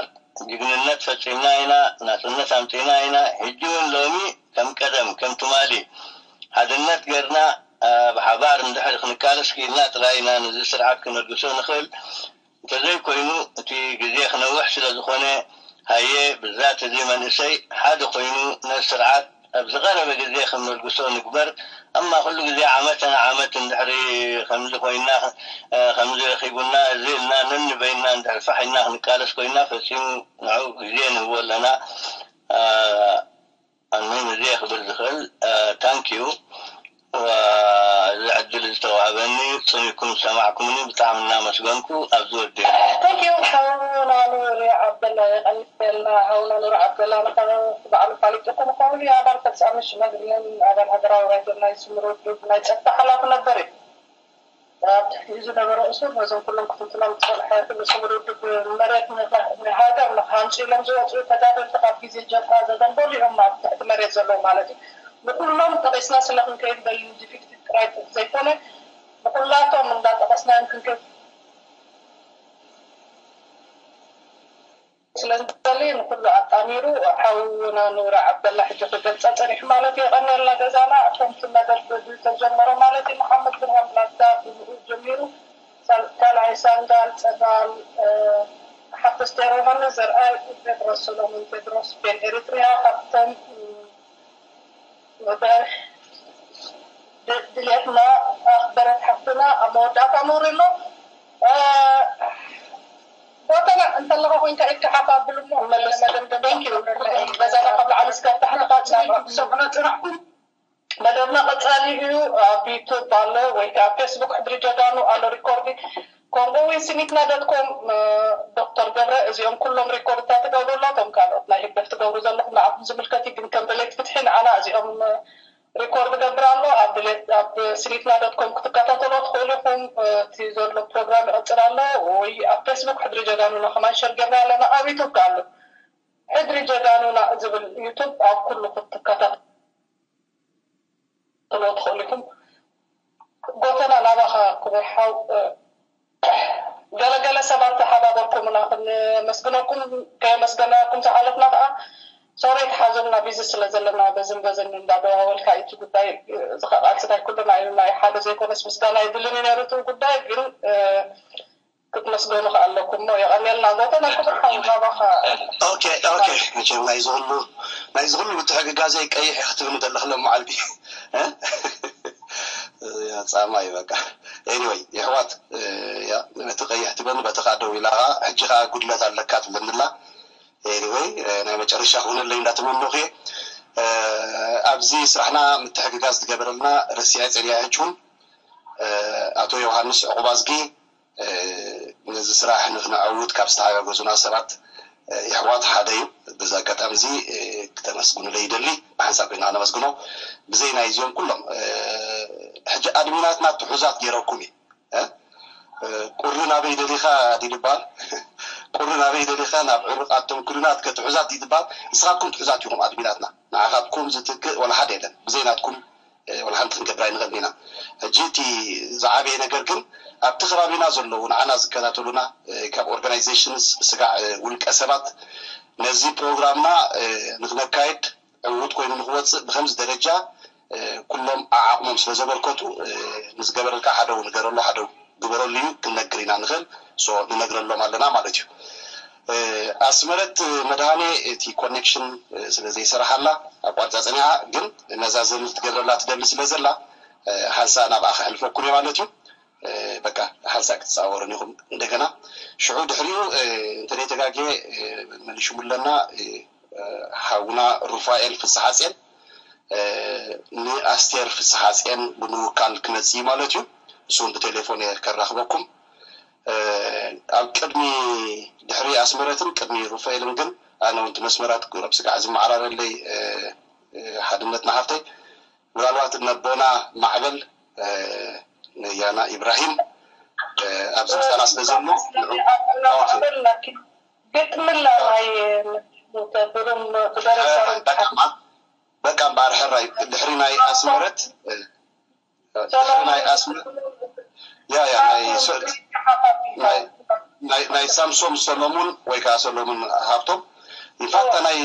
ጅግንነት ፈጺምና ኢና፣ ናጽነት ኣምጺእና ኢና። ሕጂ እውን ሎሚ ከም ቀደም ከም ትማሊ ሓድነት ጌርና ብሓባር እንድሕር ክንቃለስ ክኢልና ጥራይ ኢና ነዚ ስርዓት ክነልግሶ ንኽእል። እንተዘይኮይኑ እቲ ግዜ ክነውሕ ስለ ዝኾነ ሃየ ብዛት እዚ መንእሰይ ሓደ ኮይኑ ነዚ ስርዓት ኣብ ዝቐረበ ግዜ ከም ነልግሶ ንግበር። ኣማ ኩሉ ግዜ ዓመት ንዓመት እንድሕሪ ከምዚ ኮይና ከምዚ ረኺቡና እዚ ኢልና ነንበይንና እንድሕሪ ፋሕ ኢልና ክንቃለስ ኮይና ፈጺሙ ንዑ ግዜ ንህቦ ኣለና። ኣንመይ ምዜ ክብል ዝኽእል ታንኪዩ እዚ ዕድል ዝተዋህበኒ ጽኒኩም ዝሰማዕኩምኒ ብጣዕሚ እናመስገንኩ ኣብዚ ወዲአ። ታንኪዩ ሓውና ኑሪ ዓብደላ የቐንየልና። ሓውና ኑሪ ዓብደላ ንኸ ባዕሉ ፋሊጥኩም ይኸውን እዩ። ኣባል ፈጻሚ ሽማግለን ኣባል ሃገራዊ ባይቶን ናይ ስምረት ውድብ ናይ ጸጥታ ሓላፊ ነበር እዩ። ኣብ ትሕቲ ዝነበረ እሱር ነዞም ኩሎም ክትንትኖም ዝፀንሐ ኩሉ ስሙር ውድብ መሬት ንሃገር ንክሃንፁ ኢሎም ዝወፅኡ ተጋደልቲ ካብ ግዜ ጀብሃ ዘደንበሉ እዮም ኣብ ትሕቲ መሬት ዘለዉ ማለት እዩ። ንኩሎም ጠቂስና ስለ ክንከይድ በሊ ዲፊክቲቭ ጥራይ ዘይኮነ ንኩላቶም እንዳጠቀስናዮም ክንከይድ ስለዝደሊ ንኩሉ ኣጣሚሩ ሓውና ኑራ ዓብደላ ሕጂ ክገልፃ ፀኒሑ ማለት እዩ። የቐንየልና ገዛና ከምቲ መደብ ዝተጀመረ ማለት እዩ። መሓመድ ብርሃን ብላታ ብኡ ጀሚሩ ካልኣይ ሳንዳል ፀዳል ሓፍተስቴር ዮሃንስ ዘርኣይ ጴጥሮስ ሰሎሞን ጴጥሮስ ቤን ኤሪትሪያ ካብተን ድልየትና ኣክበረት ሓፍትና ኣብ መወዳእታ ምውሪ ኣሎ። ቦተና እንተለካ ኮይንካ ኢድካ ሓፍ ኣብሉ እሞ መደምደሚ በዛና ካብ ላዕሊ እስካብ ታሕቲ ካፅሉ ኢልኩም ትሰምዑና ፅናሕኩም። መደብና ቀፃሊ እዩ። ኣብ ዩቱብ ኣሎ ወይ ከዓ ኣብ ፌስቡክ ሕድሪ ጀጋኑ ኣሎ ሪኮርዲ ኮምኡ እውን ስኒትና ዶት ኮም ዶክተር ገብረ እዚኦም ኩሎም ሪኮርድታት ትገብሩ ኣሎ። እቶም ካልኦት ናይ ህግደፍ ትገብሩ ዘለኹም ንዓኹም ዝምልከት እዩ። ግን ከም ደለይቲ ፍትሒ ንዓና እዚኦም ሪኮርድ ገብር ኣሎ። ኣብ ድሌት ኣብ ስኒትና ዶት ኮም ክትከታተሎ ትኽእሉ ኢኹም። እቲ ዘሎ ፕሮግራም ይቕፅል ኣሎ ወይ ኣብ ፌስቡክ ሕድሪ ጀጋኑና ከማን ሸር ጌርና ኣለና። ኣብ ዩቱብ ከ ኣሎ ሕድሪ ጀጋኑና ዝብል ዩቱብ ኣብ ኩሉ ክትከታተሎ ትኽእሉ ኢኹም። ጎተና ናባኻ ክቡር ሓው ገለገለ ሰባት ተሓባበርኩምና ክንመስግነኩም ከየመስገናኩም ዝሓለፍና ከዓ ሶሪ ተሓዘልና ቢዚ ስለ ዘለና በዝን በዝን እንዳደዋወልካ እዩ እቲ ጉዳይ ዝኸቃልሲ ናይ ኩልና እዩ ናይ ሓደ ዘይኮነስ ምስጋና ይድልን እዩ ነይሩ እቲ ጉዳይ ግን ክትመስገኑ ከኣለኩም ሞ የቐንየልና ጎተና ክብር ሓው ናባኻ ኦኬ ኦኬ መቸም ናይ ዝህሉ ናይ ዝህሉ ምትሕግጋዘይ ቀይሕ ክትብኒ ዘለኽሎም መዓልቲ ፃማ እዩ በቃ ኤኒወይ የሕዋት እቲ ቀይሕ ትበኒ በቲ ከዓ ደው ኢላ ከዓ ሕጂ ከዓ ጉድለት ኣለካ ትብለንላ ኤኒወይ ናይ መጨረሻ ክሁነለይ እንዳተመነኹ ኣብዚ ስራሕና ምትሕግጋዝ ዝገበረልና ረሲዐ ፀኒሐ ሕጂ እውን ኣቶ ዮሃንስ ዕቁባዝጊ ነዚ ስራሕ ንክነዐውት ካብ ዝተሓጋገዙና ሰባት የሕዋት ሓደ እዩ። በዚ ኣጋጣሚ እዚ ክተመስግኑለይ ይደሊ። ብሓንሳብ ኮይና ክነመስግኖ ብዘይ ናይ እዚኦም ኩሎም ሕጂ ኣድሚናትና ትሑዛት ገይረኩም እዩ። ቁሪ ናበይ ደሊኻ ድዩ ዝበሃል? ቁሪ ናበይ ደሊኻ ናብ ዕሩቕ ኣቶም ኩሉናት ከትሑዛት ድዩ ዝበሃል? ንስኻትኩም ትሑዛት ኢኹም ኣድሚናትና። ንዓኻትኩም ዝትክእ ወላ ሓደ የለን። ብዘይ ናትኩም ወላ ሓንቲ ክንገብር ኣይንኽእልን ኢና። ሕጂ እቲ ዝዓበየ ነገር ግን ኣብቲ ከባቢና ዘለዉ ንዓና ዝከታተሉና ካብ ኦርጋናይዜሽንስ ስጋዕ ውልቀ ሰባት ነዚ ፕሮግራምና ንክነካየድ ዕዉት ኮይኑ ንክወፅእ ብከምዚ ደረጃ ኩሎም ዓዓቕሞም ስለ ዘበርከቱ ንዝገበረልካ ሓደ ንገረሉ ሓደ ግበረሉ እዩ ክንነግር ኢና ንኽእል ንነግረሎም ኣለና ማለት እዩ ኣስመረት መድሃኔ እቲ ኮኔክሽን ስለ ዘይሰራሓላ ኣቋርፃ ፀኒሓ ግን መዛዘሚ ክትገብረላ ትደሊ ስለ ዘላ ሓንሳ ናብኣ ከሕልፈኩም እየ ማለት እዩ በቃ ሓንሳ ክትፃወሩን ኢኹም እንደገና ሽዑ ድሕሪኡ እንተዘይተጋግየ መሊሽሙለና ሓውና ሩፋኤል ፍስሓፅን ንኣስቴር ፍስሓፅን ብምውካል ክመፅእ ማለት እዩ እሱ እውን ብቴሌፎን እየ ከራኽበኩም ኣብ ቅድሚ ድሕሪ ኣስመረትን ቅድሚ ሩፋኤልን ግን ኣነ እውን መስመራት ጉረብ ስጋዕ ዝመዓራረለይ ሓድነትና ሃፍተይ ምናልባት ነቦና ማዕበል ያና ኢብራሂም ኣብዚ ምሳና ስለ ዘሎ ግጥምላ ናይ ብሩም ብደረጃ በቃ እምበኣር ሕራይ ድሕሪ ናይ ኣስመረት ድሕሪ ናይ ኣስመረት ያ ያ ናይ ናይ ሳምሶም ሰሎሙን ወይ ከዓ ሰሎሙን ሃብቶም ኢንፋክት ናይ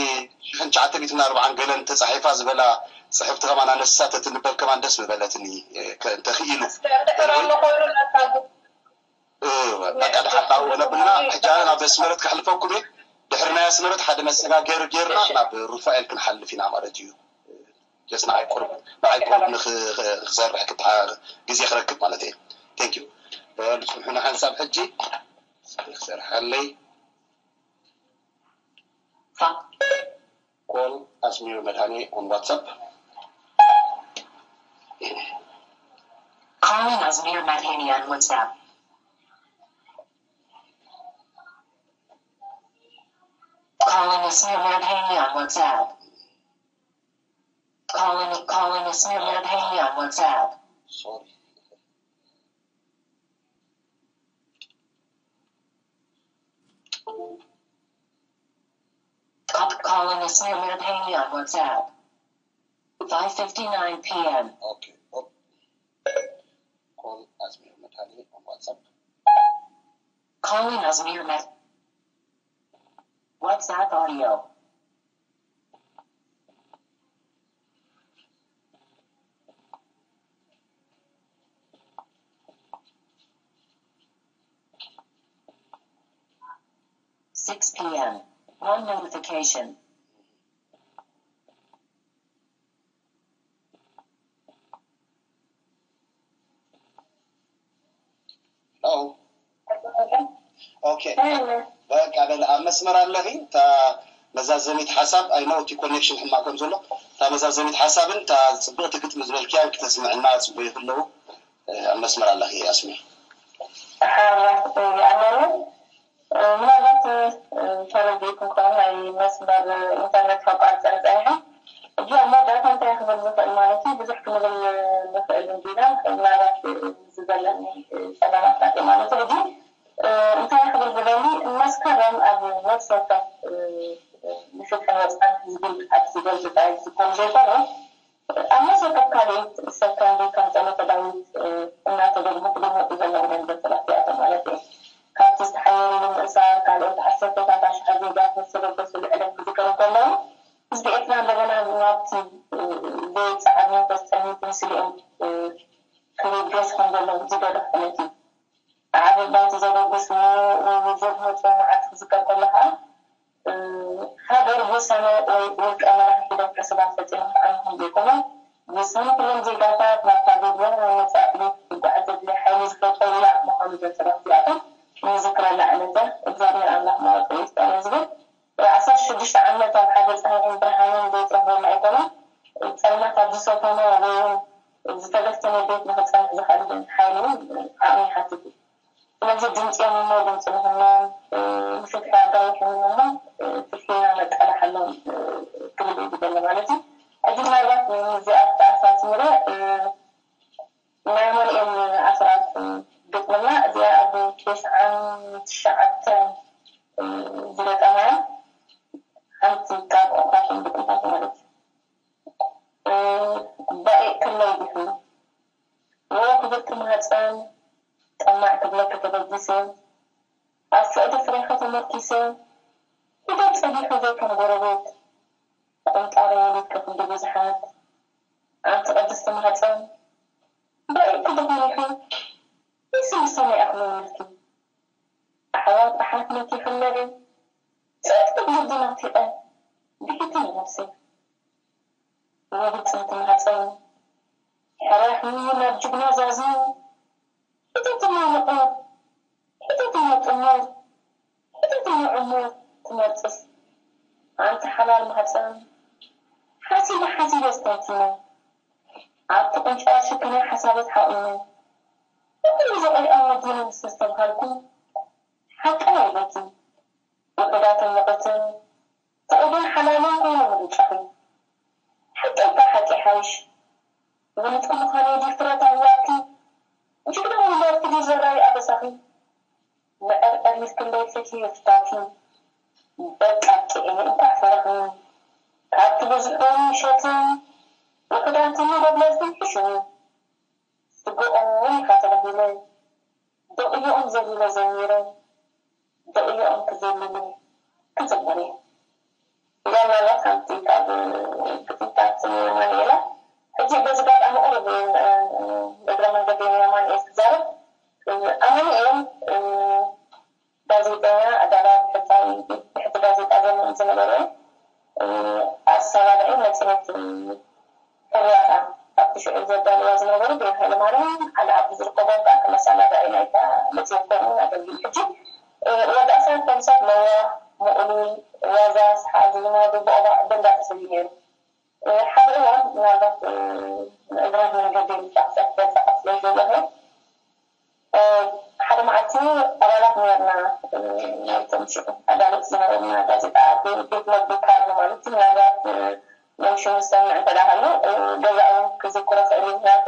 ሽሕን ትሽዓተ ሚእትን ኣርባዓን ገለን ተፃሒፋ ዝበላ ፅሕፍቲ ከማን ኣነሳ ተትንበብ ከማን ደስ ምበለትኒ እንተኽኢሉ በቃ ድሓር ናብኡ ነብልና ሕጂ ኣነ ናብ ኣስመረት ከሕልፈኩም እየ ድሕሪ ናይ ኣስመረት ሓደ መሰጋገሪ ጌርና ናብ ሩፋኤል ክንሓልፍ ኢና ማለት እዩ ጀስ ንዓይ ቁሩብ ንዓይ ቁሩብ ንክሰርሕ ግዜ ክረክብ ማለት እየ ቴንክ ዩ በሉ ፅንሑና ሓንሳብ ሕጂ ክሰርሓለይ ኮል ኣስሚሩ መድሃኔ on WhatsApp Calling Asmir Madhani on WhatsApp. Calling Asmir Madhani on WhatsApp. Calling calling Asmir Madhani on WhatsApp. Sorry. Calling Asmir Madhani on WhatsApp. Five fifty-nine p.m. Okay. Oh. Call Asmir Madhani on WhatsApp. Calling Asmir Mad. WhatsApp audio. Six p.m. One notification. Hello. Okay. በቃ በል ኣብ መስመር ኣለኺ። እታ መዛዘሚት ሓሳብ፣ I know እቲ ኮኔክሽን ሕማቕ ከም ዘሎ፣ እታ መዛዘሚት ሓሳብን እታ ጽብቕቲ ግጥሚ ዝበልክያን ክተስምዕና ጽቡቕ ይኽእለዉ። ኣብ መስመር ኣለኺ ኣስሚ። ሓራት ኣለኒ። ምናልባት ተረዲእኩም ከሆነ ናይ መስመር ኢንተርኔት ከቋርጸ ጸኒሐ። እዚ ኣብ መወዳእታ እንታይ ክብል ዝኽእል ማለት እዩ? ብዙሕ ክንብል ንኽእል እንዲና፣ ምናልባት እዚ ዘለኒ ጸገማት ናት ማለት እዩ። ሕጂ እንታይ ክብል ዝደሊ፣ መስከረም ኣብ ነፍሲ ወከፍ ንፍትሕን ወጽዓን ህዝቢ ኣብ ዝገልጽ ጥራይ ዝኮን ዘይኮነ፣ ኣብ መሰከብ ካልኦት ሰብ ከም ከም ጸሎተ ዳዊት እናተደግሙ ክድመጹ ዘለዎም እዮም ዘተባብያቶም ማለት እዩ። ካብቲ ዝተሓየሩ ንምእሳር ካልኦት ዓሰርተታት ኣሽሓት ዜጋት ምስ ተበገሱ ልዕለት ክዝከሩ ከለዉ፣ ህዝቢ ኤርትራ እንደገና ናብቲ ዘይጸዓድ መንፈስ ጸኒቱ ምስሊኦም ክብገስ ከም ዘለዎም ዝደርፍ ኩነት እዩ። ኣብ ባይቶ ዘበገስዎ ወይ ዘድመጽዎ መዓልቲ ክዝከር ከሎ ከኣ፣ ሃገር ብወሳነ ወይ ውልቀ መራሕቲ ደቂ ሰባት ፈጺሞም ክዓኑ ከም ዘይኮነ፣ ብወሳነ ኩሎም ዜጋታት ናብታ ጎድበና ናይ መጻኢ ዕቤት ክጓዓዝ ዘድልዮ ሓይሊ ዝፈጠሩላ ምዃኑ ዘንጸባርቑ እዚኣቶም ንዝክረላ ዕለት እያ። እግዚኣብሔር ኣምላኽ መዋጽኦ ይስጠና ዝብል ዓሰርተ ሽዱሽተ ዓመት ኣብ ሓደ ጸሃይን ብርሃንን ዘይጽረቦም ኣይኮነን። ጸልማት ኣብ ዝሰፈኖ ወይ እውን ዝተበተነ ቤት ንኽጸንዕ ዝኽእል ሓይሊ እውን ዓቕሚ ይሓትት እዩ። ስለዚ ድምፂ እዮም እሞ ድምፂ ንኹኖም፣ ንፍትሒ ኣጋይሖም እዮም እሞ ፍትሒና ነቃላሓሎም ክብል እዩ ዝደሊ ማለት እዩ። ሕጂ ምናልባት ምስዚኣ ተኣሳሲረ ናይ ኣማኑኤል ኣስራት ግጥምና እዚኣ ኣብ ተስዓን ትሽዓተን ዝገጠማ እያ። ሓንቲ ካብ ኦካሽን ግጥምታት ማለት እዩ። ባኤ ክለይ ዲኹ? ዎ ክብርቲ ማህፀን ጠማዕ ክብለኪ ተበጊሰ ኣብ ፍቕዲ ፍሬኺ ተመርኪሰ ሂደት ፀቢሑ ዘይከም ጎረቤት ቁንጣሮ ወሊድኪ ክንዲ ብዙሓት ኣንቲ ቅድስቲ ማህፀን ባኤ ክድኹም ኢኺ? ንስንሰነ ኣኽመልኪ ኣሕዋት ኣሓት መኪ ክለሪ ጽቕጥቅጥ ልቢ ናፊቐ ብሕቲ ነብሰይ ወዲ ጽንት ማህፀን ሕራይ ናብ ጅግና ዛዝዩ ሕተትና ምቑር ሕተትና ጥሙር ሕተትና ዕሙር ትመርፅስ ኣንቲ ሓላል ማህፀን ሓሲበ ሓሲበ ኣስተንቲነ ኣብቲ ቁንጫ ሽክና ሓሳበት ሓቑነ ንኹሉ ዘቐሪኣ ወዲነ ምስ ኣስተብሃልኩ ሓቀይ ኣይበኪ ውሑዳትን ምቑትን ፍቑድን ሓላልን ኮይነ ምርጫኺ ሓቂ እባ ሓቂ ሓይሽ ውልቂ ምዃነይ ድዩ ፍረ ታህያኪ ጅግና ውላድኪ ድዩ ዘራይ ኣበሳኺ መዐርዐር ኢልክለይ ፍትሒ ይፍታኪ በቃ ጥዒኒ እንኳዕ ፈረኽኒ ካብቲ ብዙሑ ምሸትን ውሑዳትን መደብለዝን ሕሹኒ ስግኦም ኢኻ ተባሂለ ደቕዮኦም ዘሊለ ዘሚረ ደቕዮኦም ክዘልል ክጽንበር እየ። እዛ ምናልባት ሓንቲ ካብ ግጥምታት የማንኤላ ሕጂ በዚ ጋጣሚ ቁሩብ እግረ መንገዲ የማንኤል ክዛረብ ኣማንኤል ጋዜጠኛ ኣዳላዊ ብሕፃዊ ብሕቲ ጋዜጣ ዘመን ዝነበረ ኣሰናዳኢ መፅሄት ሕርያታ ኣብቲ ሽዑ ዘዳልዋ ዝነበሩ ቤት ሃይለማርያም ዓሊ ዓቢ ዝርከቦም ከዓ ከም ኣሰናዳኢ ናይታ መፅሄት ኮይኑ ኣገልግሉ ሕጂ ወዲ ኣስራት ከምሳት ለዋህ ምእሉል ዋዛ ሰሓቂ ዝነበሩ ብኦባ ደንዳቂ ሰብ እዩ ነይሩ ሓደ እዋን ምናልባት ንእግረ መንገዲ ምሳዕ ፀፍፀፍ ስለ ዘለኹ ሓደ መዓልቲ ኣባላት ነርና ናይቶም ሽዑ ኣዳለት ዝነበርና ጋዜጣ ቤት መግቢ ካርኒ ማለት እዩ ምናልባት ናይ ሽሙ ዝሰምዕ እንተዳ ሃሉ ገዛኡ ክዝክሮ ክእል ምክንያቱ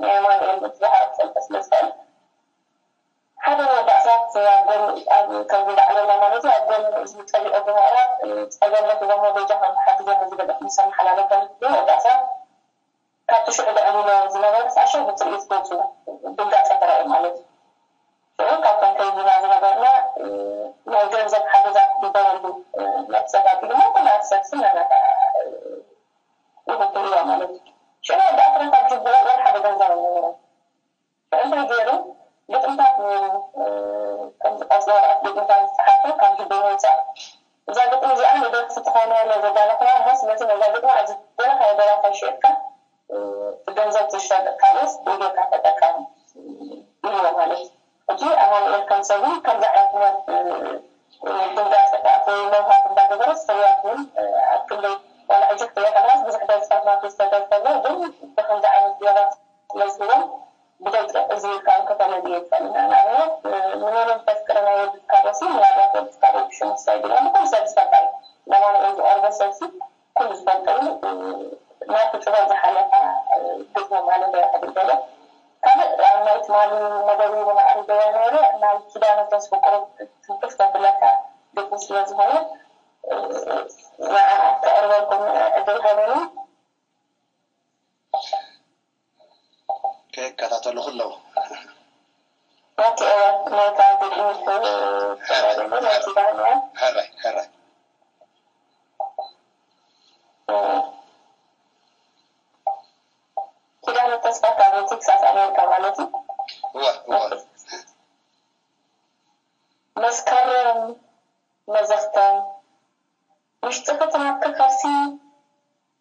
ናይ ኣማኑኤል ዝባሃር ክፈልጠ ስለ ዝኽእል ሓደ ወዲ ኣስራት ኣብ ጎኑ ኣብ ከምዚ ዳዕለና ማለት እዩ ኣብ ጎኑ ዝፀሊኦ ብምቕራብ ፀገም ረኪቦሞ በጃ ዝገደፍ ምስ ኣመሓላለፈ መወዳእታ ካብቲ ሽዑ ዘዕልሎ ዝነበረ ክሳብ ሽዑ ብትርኢት ገጹ ድንጋጸ ተራእዩ ማለት እዩ። ሽዑ ካብቶም ከይድና ዝነበርና ናይ ገንዘብ ሓገዛት ግበረሉ ናይ ተሰባቢ ድማ ኩላ ሰብሲ ነናታ ይኽክልዋ ማለት እዩ። ሽዑ መወዳእታ ካብ ጅቡኡ ወላ ሓደ ገንዘብ ኣይነበረን። እንታይ ገይሩ ግጥምታት ነይሩ ከምዚ ቀጽሊ ወረቐት ግጥምታት ዝጸሓፈ ካብ ጅቡኡ ምውጻእ እዛ ግጥሚ እዚኣ ንደርፊ ትኸውን ኢለ ዘዳለኹዋ እሞ ስለዚ ነዛ ግጥሚ ኣብዚ ዘለኻዮ ደራፋይ ሽየጥካ ብገንዘብ ዝሸጥ ካልኦስ ብኢዶካ ተጠቀም ኢልዎ ማለት እዩ። ሕጂ ኣማኑኤል ከም ሰብን ከምዚ ዓይነት ድንጋጸታት ወይ ለውሃት እንዳገበረ ፍርያት እውን ኣብ ክንደይ ዋላ ሕጂ ክትሪኦ ከለኻስ ብዙሕ ደርፍታት ናቱ ዝተደርፈ ኣሎ ግን ብከምዚ ዓይነት ገይራት ስለዝህቦም ብደቂ እዚ ኢልካ እውን ከተለልዮ ይትኽእል ኢና። ንኣብነት ንመን ተፍቅር ናይ ወዲ ትካቦሲ ምናልባት ወዲ ትካቦ ብሽሙ ክሳይ ድና ንኩሉ ሰብ ዝፈልጣ እዩ። ለማንኤል ዝቐርቦ ሰብሲ ኩሉ ዝፈልጦ እዩ። ናቱ ጥበብ ዝሓለፋ ግጥሚ ማለት እያ ክብል ገለ ካልእ ኣብ ናይ ትማሊ መደብ እውን ኣቕሪበያ ነይረ። ናይ ኪዳነ ተስፉ ቁሩብ ትንክፍ ተብለካ ግጥሚ ስለ ዝኾነ ንዓ ከቕርበልኩም ዕድል ሃበኒ። ከይከታተሉ ከለዉ ናይቲ እዋን ናይታ ግጥሚ ተባደለ ናይ ኪዳነ ሕራይ ሕራይ ኪዳነ ተስፋ ካብ ቴክሳስ ኣሜሪካ ማለት እዩ። እወ እወ መስከረም መዘኽተም ውሽጥኺ ትናብኪ ከርሲ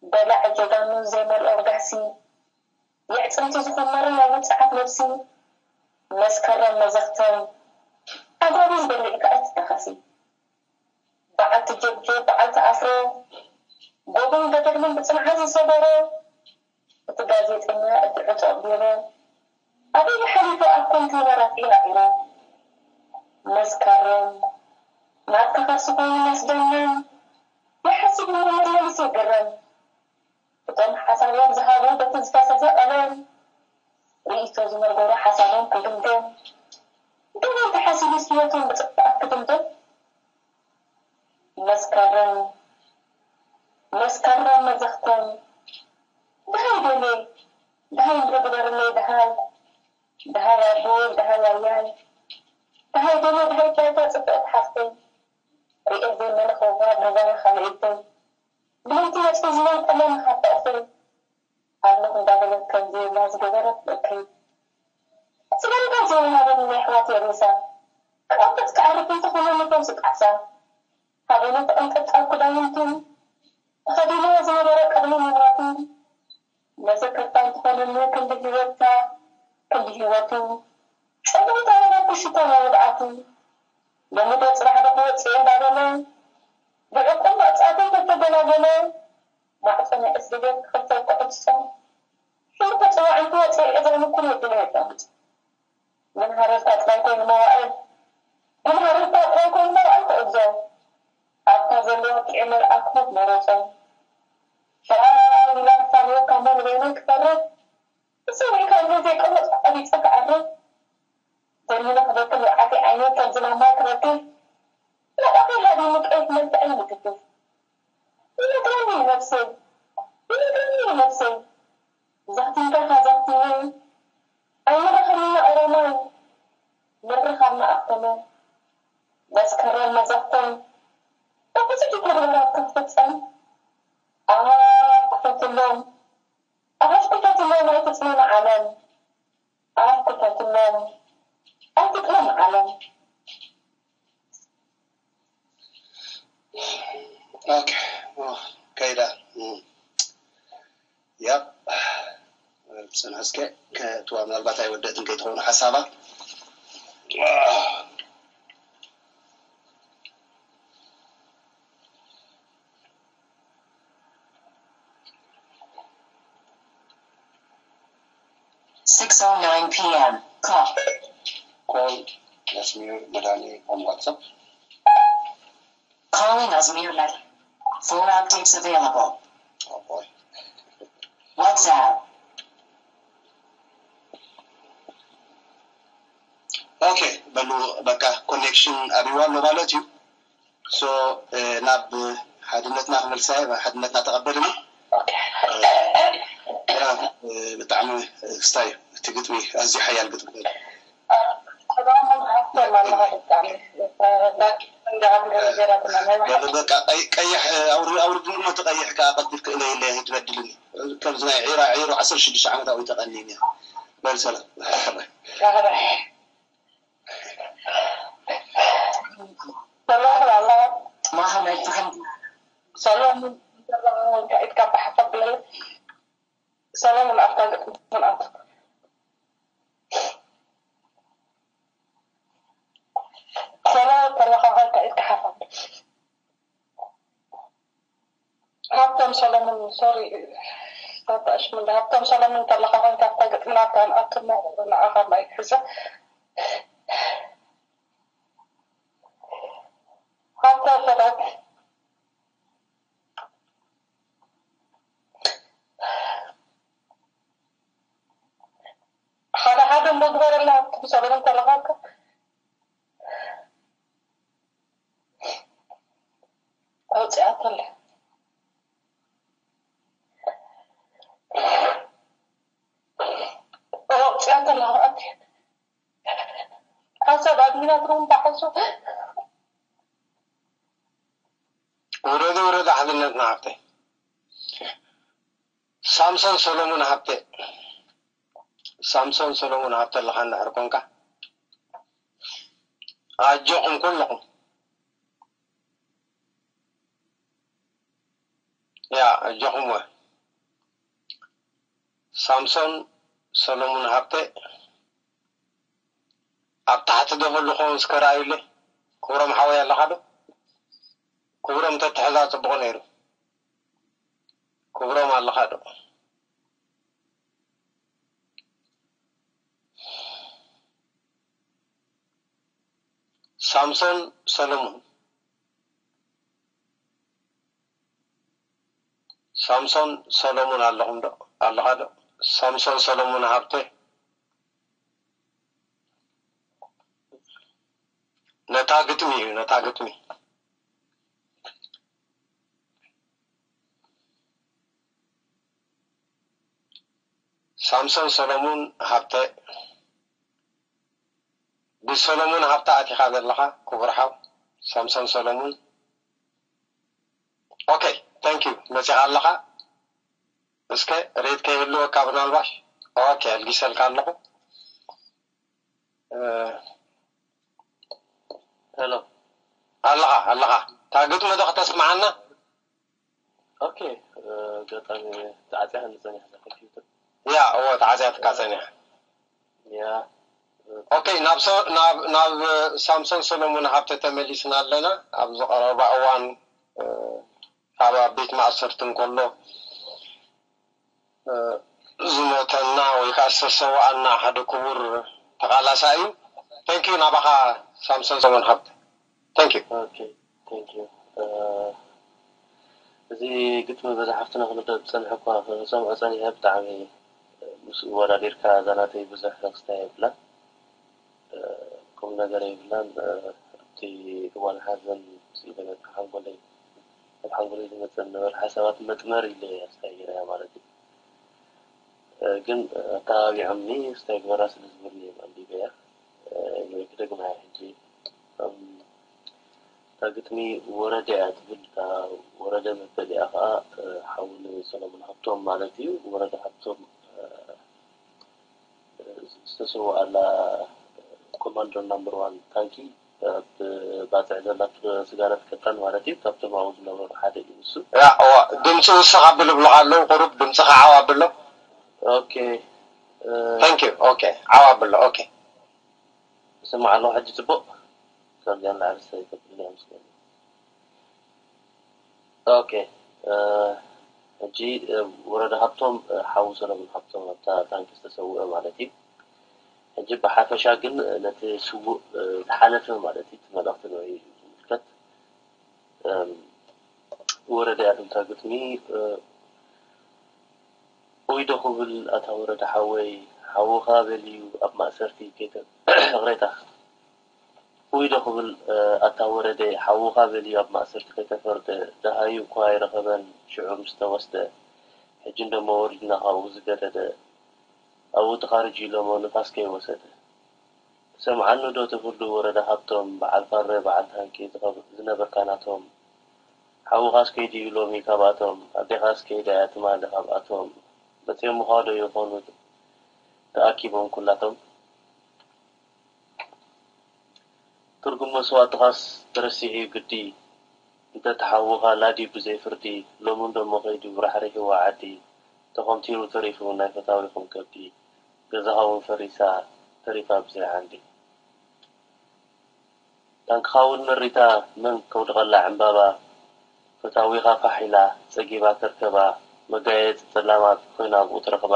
በላዒ ጀጋኑ ዘይመልኦ ጋህሲ የዕፅምቲ ዝኾመረ ናይ ውፅዓት ነብሲ መስከረም መዘኽተም ኣጋቢዝ በሊዕኪ ኣይትተኸሲ በዓልቲ ጀብጀብ በዓልቲ ኣፍሮ ጎቦን ገደልን ብፅንዓት ዝሰገሮ እቲ ጋዜጠኛ እቲ ዕጡቕ ቢሮ ኣበይ ሓሊፉ ኣብ ኮንተይነራት ኢራዒሮ መስከረም ናብቲ ከርሲ ኮይኑ መስደመም ይሓስብ እሞ መመሊሱ ይግረም እቶም ሓሳቦም ዝሃቡ በቲ ዝፈሰሰ ቀለም ርእይቶ ዝመርጎሩ ሓሳቦም ክግምገም ገበን ተሓሲቡስ ህይወቶም ብፅፍኣት ክድምደም መስከረም መስከረም መዘኽተም ደሃይ ደሜ ደሃይ እንዶ ግበርለይ ደሃይ ደሃይ ኣቦይ ደሃይ ኣያይ ደሃይ ደሜ ደሃይ ዳይታ ፅብቕቲ ሓፍተይ ርእየት ዘይመለኸዋ ብርባና ካልኣይተይ ብለይቲ መፅኡ ዝመንቀለኒ ካብ ተቕፈይ ኣለኹ እንዳበለት ከም ዘየላ ዝገበረት እከይ እቲ ገንዘብ ዘይወሃበኒ ናይ ኣሕዋተይ ሬሳ ክቐብጥ ክዓርፍ እንተኾነ ንፈውሲ ጣዕሳ ሃበኒ ተቐንጠጥ ኣብ ክዳውንቱ ተኸዲንዎ ዝነበረ ቅድሚ ምሟቱ መዘከርታ እንትኾነኒ ክንዲ ህይወታ ክንዲ ህይወቱ ጨጉሪ ተረባኩ ሽታ ናይ ውድዓቱ ሎሚ ዶ ፅባሕ ዶ ክወፅእ እንዳበለ ብዕቁብ መቕፃዕቲ እንተተገላገለ ማዕፆ ናይ እስሪ ቤት ክኽፈት ክዕፅፆ ሽም ተፅዋዕ እንትወፅእ ዕዛኑ ኩሉ ድለ የዳምፅ ግን ሃረርታ ጥራይ ኮይኑ መዋእል ግን ሃረርታ ጥራይ ኮይኑ መዋእል ክዕዞ ኣብታ ዘለዋ ጥዑይ መልኣ ክሞት መረፆ ሸራራ ኢላ ክሳብ ወካ መን በይነይ ክፈርድ ተሰሚዕካ እግሪ ዘይቀመጥኩ ቀቢፀ ክዓርፍ ደሚነ ክበክል ውዓተይ ዓይነይ ከም ዝናማ ክረግፍ ናባኺ ሃዲሙ ቀይሕ መልክዐይ ይግድፍ ይነግረኒ እዩ ነብሰይ ይነግረኒ እዩ ነብሰይ ዛህቲምካ ዛህቲመይ ኣይንራኸብና ኦሮማይ ምርኻብና ኣኽተመ መስከረም መዘኽተም ብብዙሕ ተግባራት ክትፍፀም ኣፍ ክፈትሎም ኣፍ ክፈትሎም ኣይትፅመም ዓለም ኣፍ ክፈትሎም ኣይትፅመም ዓለም ኦኬ ከይዳ ያብ ፅንሕ እስከ ከእትዋ ምናልባት ኣይወደእትን ከይትኸውን ሓሳባ Six oh nine p.m. Call. Call Jasmine Madani on WhatsApp. Calling Asmir Med. Four updates available. Oh boy. WhatsApp. Okay, በሉ በቃ ኮኔክሽን ኣብይዋ ኣሎ ማለት እዩ። So ናብ ሓድነትና ክመልሳ እየ፣ ሓድነትና ተቐበልኒ። ብጣዕሚ ክስታይ እቲ ግጥሚ ኣዝዩ ሓያል ግጥሚ። በቃ ቀይሕ ኣውርድኒ እሞ፣ ተቀይሕ ከኣ ቀልጢፍ ክእለ የለ፣ ሂድ በድልኒ። ከምዚ ናይ ዒራ ዒሩ ዓሰርተ ሽዱሽተ ዓመት ኣብኡ ተቀኒኒ። በል ሰላም። ሰላም ላላ። ማህመድ ትኽን ሰላም። ኢድካ ብሓፈብ ብለለ። ሰላም ንኣፍታ ግጥሚ ንኣፍታ። ሰላም ተለኻ ኮይንካ ኢድካ ሓፈብ። ሃብቶም ሰለሙን፣ ሶሪ፣ ታጣሽ ምንዳ ሃብቶም ሰለሙን ተለኻ ኮይንካ ኣብታ ግጥሚ ናብታ ንኣክሞ ንኣኻ ማይክ ሒዘ። ሃብታ ሰለሙን። ሓደ ሓደ እሞ ግበረላ፣ ሃብቶም ሰለሙን ተለኻ እኮ። ኣውፅኣቶ ኣለ። ኣውፅኣቶ ኣለ፣ ኣውፅኣቶ። ሓንሳብ ኣድሚናት ሩም በዓልሱ። ውረዱ፣ ውረዱ፣ ሓድነትና ሃብተይ። ሳምሶን ሰሎሙን ሃብተ፣ ሳምሶን ሰሎሙን ሃብተ ኣለኻ እንድሕር ኮንካ፣ ኣጆኹም ኩልኹም። ያ፣ ኣጆኹም ወ። ሳምሶን ሰሎሙን ሃብተ፣ ኣብ ታሕቲ ዶ ህሉ ኸውን እስከ ረኣዩለይ? ክብሮም ሓወይ ኣለኻ ዶ? ክብሮም ተትሕዛ ጽቡቕ ነይሩ። ክብሮም ኣለኻ ዶ? ሳምሶን ሰሎሙን። ሳምሶን ሰሎሙን ኣለኹም ዶ? ኣለኻ ዶ? ሳምሶን ሰሎሙን ሃብተ። ነታ ግጥሚ እዩ፣ ነታ ግጥሚ። ሳምሶን ሰሎሙን ሃብተ። ብሰሎሙን ሃብተ ኣቲኻ ዘለኻ ክቡር ሓው ሳምሶን ሰሎሙን። ኦኬ፣ ታንክ ዩ። መጺኻ ኣለኻ። እስከ ሬት ከይህልወካ ብናልባሽ። ኦኬ፣ ኣልጊሰልካ ኣለኹ። እ፣ ሄሎ። ኣለኻ፣ ኣለኻ። እታ ግጥሚ ዶ ከተስምዓና? ኦኬ፣ እ፣ ኣጋጣሚ ተዓጽያ ንጸኒሕ እዛ ኮምፒውተር። ያ፣ እወ፣ ተዓጽያትካ ጸኒሓ። ያ። ኦኬ፣ ናብ ሰ-፣ ናብ፣ ናብ ሳምሶን ሰሎሙን ሃብተ ተመሊስና ኣለና። ኣብዚ ቀረባ እዋን፣ እ፣ ካብ ኣብ ቤት ማእሰርቲ እንከሎ፣ እ፣ ዝሞተና ወይ ከዓ ዝተሰዋኣና ሓደ ክቡር ተቓላሳይ እዩ። ታንክ ዩ ናባኻ ሳምሶን ሰሎሙን ሃብተ። ታንክ ዩ። ኦኬ፣ ታንክ ዩ። እ፣ እዚ ግጥሚ በዛ ሓፍትና ክንርዳእ ዝጸንሐ እኳ ክሰምዖ ጸኒሐ፣ ብጣዕሚ፣ እ፣ ምስኡ ወዳዲርካ እዛ ናተይ ብዙሕ ክስታይ የብላን። እ፣ ቁም ነገር የብላን። እ፣ ኣብቲ እዋን ሓዘን ስኢነ ነቲ ሓንጎለይ፣ ኣብ ሓንጎለይ ዝመጸ ዝነበረ ሓሳባት መጥመር ኢለ ኣስታይ ገይረያ ማለት እዩ። እ፣ ግን ኣተባቢዖምኒ ስታይ ግበራ ስለ ዝበሉኒ እዮም ኣንቢበያ። እ፣ ወይ ክደግማ እየ ሕጂ። እም፣ እታ ግጥሚ ወረደ እያ ትብል። እታ ወረደ መበሊኣ ኸዓ፣ እ፣ ሓው ንሰሎሞን ሃብቶም ማለት እዩ። ወረደ ሃብቶም፣ እ፣ ዝተሰወኣላ ኮማንደር ናምበር ዋን ታንኪ፣ ኣብ ባጽዕ ዘላ ስጋረት ቀጣን ማለት እዩ። ካብቶም ኣብኡ ዝነበሩ ሓደ እዩ ንሱ። ያ፣ እዋ፣ ድምፂ ውስኽ ኣብሉ ብሎኻ ኣለዉ። ቁሩብ ድምፅኻ ዓው ኣብሎ። ኦኬ። እ፣ ታንክ ዩ። ኦኬ፣ ዓው ኣብሎ። ኦኬ። ይስማዕ ኣለኹ ሕጂ ጽቡቕ? ካብዚኣ ንላዕሊ ሰይፈትልያ መስለኒ። ኦኬ፣ እ፣ ሕጂ፣ እ፣ ወረደ ሃብቶም፣ እ፣ ሓው ሰለሙን ሃብቶም ኣብታ ታንኪ ዝተሰውአ ማለት እዩ። ሕጂ ብሓፈሻ ግን፣ እ፣ ነቲ ስዉእ፣ እ፣ ዝሓለፈ ማለት እዩ፣ እቲ መልእኽቲ ንዕኡ እዩ ዝምልከት። እም፣ ወረደ እያ ትምታ ግጥሚ፣ እ፣ ኦይ ዶ ክብል ኣታ ወረደ ሓወይ፣ ሓውኻ በልዩ ኣብ ማእሰርቲ ከይተ-፣ ይቕሬታ። ውይ ዶ ክብል ኣታ ወረደ ሓውኻ በልዩ ኣብ ማእሰርቲ ከይተፈርደ ደሃዩ እኳ ኣይረኸበን ሽዑ ምስ ተወስደ ሕጂ እንደሞ ወሪድና ካብኡ ዝገደደ ኣብኡ ተኻርጅ ኢሎሞ ንፋስ ከይወሰደ ትሰምዓኒ ዶ ትብሉ ወረደ ሃብቶም በዓል ፋረ በዓል ታንኪ ዝነብርካ ናቶም ሓውኻስ ከይድዩ ሎሚ ካብኣቶም ኣዴኻስ ከይዳ እያ ትማሊ ካብኣቶም መፅዮምኻ ዶ ይኾኑ ተኣኪቦም ኩላቶም ትርጉም መስዋእትኻስ ተረሲዑ እዩ ግዲ እንተ ተሓውኻ ላድዩ ብዘይ ፍርዲ ሎሚ እንደሞ ከይዱ ራሕሪሕዋ ዓዲ ተኾምቲሩ ተሪፉ ናይ ፈታዊኹም ከብዲ ገዛኻ እውን ፈሪሳ ተሪፋ ብዘይ ዓንዲ ታንክኻ እውን መሪታ መን ከውድቐላ ዕምባባ ፈታዊኻ ፋሕ ኢላ ጸጊባ ተርከባ መጋየጺ ጸላማት ኮይና ኣብኡ ትረኽባ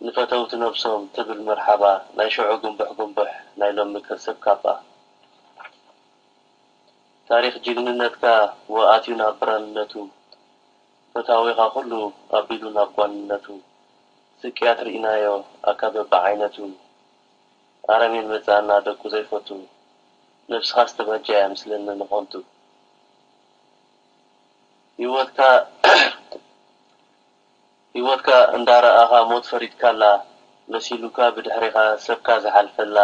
ንፈተውቲ ነብሶም ትብል መርሓባ ናይ ሽዑ ጉንቡሕ ጉንቡሕ ናይ ሎሚ ከሰብ ካባ ታሪኽ ጅግንነትካ ወኣትዩ ናብ ብራንነቱ ፈታዊኻ ኩሉ ኣቢሉ ናብ ጓንነቱ ስቅያት ርኢናዮ ኣካ በብዓይነቱ ኣረሜን መጻና ደቁ ዘይፈቱ ነብስኻ ዝተበጃ እያ ምስለኒ ንኾንቱ ህይወትካ ህይወትካ እንዳረኣኻ ሞት ፈሪድካላ መሲሉካ ብድሕሬኻ ሰብካ ዝሓልፈላ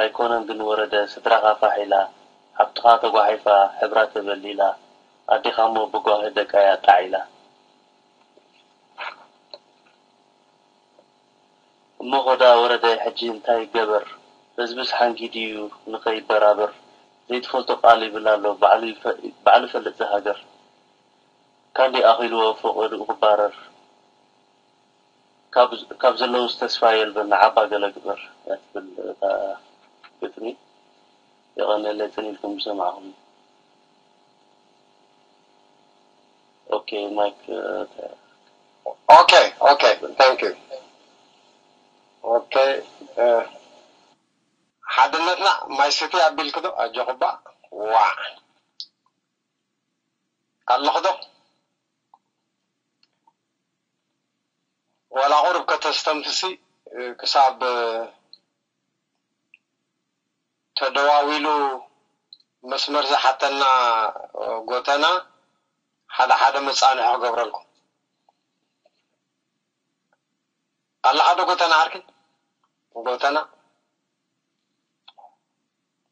ኣይኮነን ግን ወረደ ስድራኻ ፋሕ ኢላ ሓብትኻ ተጓሒፋ ሕብራ ተበሊላ ኣዴኻሞ ብጓሂ ደቃ እያ ጣዕ ኢላ እሞ ኾዳ ወረደ ሕጂ እንታይ ይገበር ህዝብስ ሓንጊዱ እዩ ንኸይበራበር ዘይትፈልጦ ቃል ይብል ኣሎ ባዕሉ ይፈ- ባዕሉ ይፈልጥ ዝሃገር ካንዲ ኣኺልዎ ፈቐድኡ ክባረር ካብ ዘለውስ ተስፋ የልበን ንዓባ ገለ ግበር እያ ትብል እታ ግጥሚ የቐነለይ ጽን ኢልኩም ዝሰማዕኹም ኦኬ ማይክ Okay, okay, thank you. Okay, ሓድነትና ማይ ሰቲ ኣቢልክ ዶ ኣጆኹባ ዋ ኣለኹ ዶ ዋላ ቁሩብ ከተስተንፍሲ ክሳብ ተደዋዊሉ መስመር ዝሓተና ጎተና ሓደ ሓደ መጻንሒ ክገብረልኩም ኣለኻ ዶ ጎተና ዓርኪ ጎተና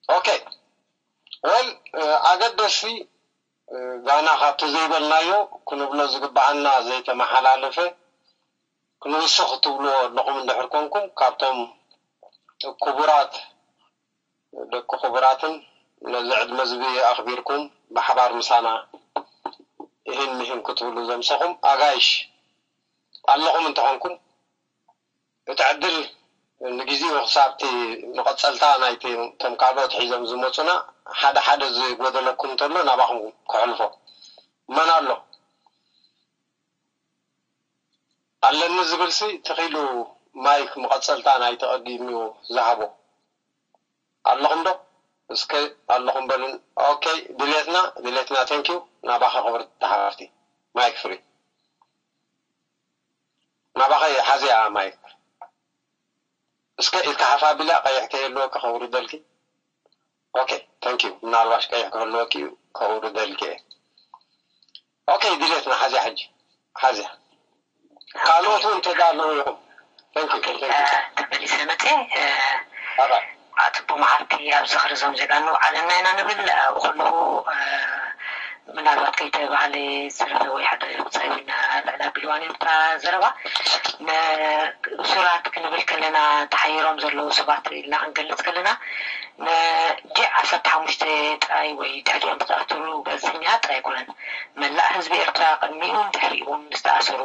okay well ኣገደሲ ጋና ካብቲ ዘይበልናዮ ክንብሎ ዝግብኣና ዘይተመሓላለፈ ክንውስኽ ትብልዎ ኣለኹም እንድሕር ኮንኩም ካብቶም ክቡራት ደቂ ክቡራትን ነዚ ዕድመ ዝቢ ኣኽቢርኩም ብሓባር ምሳና እሂን ምሂን ክትብሉ ዘምሰኹም ኣጋይሽ ኣለኹም እንተኾንኩም እቲ ዕድል ንግዜኡ ክሳብቲ መቐጸልታ ናይቲ እቶም ካልኦት ሒዞም ዝመጹና ሓደ ሓደ ዝጎደለኩም እንተሎ ናባኹም ከሕልፎ መን ኣሎ ኣለኒ ዝብልሲ ተኺሉ ማይክ መቐጸልታ ናይቲ ቀዲሙ ዝሃቦ ኣለኹም ዶ እስከ ኣለኹም በሉን okay ድሌትና ድሌትና thank you ናባኻ ክብርቲ ሓፍቲ ማይክ ፍሪ ናባኸ ሓዝያ ማይክ እስከ ኢልካ ሓፍ ኣቢላ ቀይሕ ከየልወኪ ከውርደልኪ okay thank you ምናልባሽ ቀይሕ ክህልወኪ እዩ ከውርደልኪ እየ okay ድሌትና ሓዝያ ሕጂ ሓዝያ ካልኦት እውን ተዳለዉ ኢኹም thank you thank you ተመሊሰ መፀ ኣባ ኣፅቡ መዓልቲ ኣብ ዝኽሪ እዞም ጀጋኑ ዓለምና ኢና ንብል ኣብኡ ከለኹ ምናልባት ከይተባህለ ዝተረፈ ወይ ሓደ ቁፃይ ወይ ልዕሊ ኣቢልዋ ነርታ ዘረባ ንእሱራት ክንብል ከለና ተሓይሮም ዘለዉ ሰባት ኢልና ክንገልፅ ከለና ንዲዕ ዓሰርተ ሓሙሽተ ጥራይ ወይ ድሕሪኦም ዝተኣሰሩ ጋዜጠኛታት ጥራይ ኣይኮነን መላእ ህዝቢ ኤርትራ ቅድሚኡን ድሕሪኡን ዝተኣሰሩ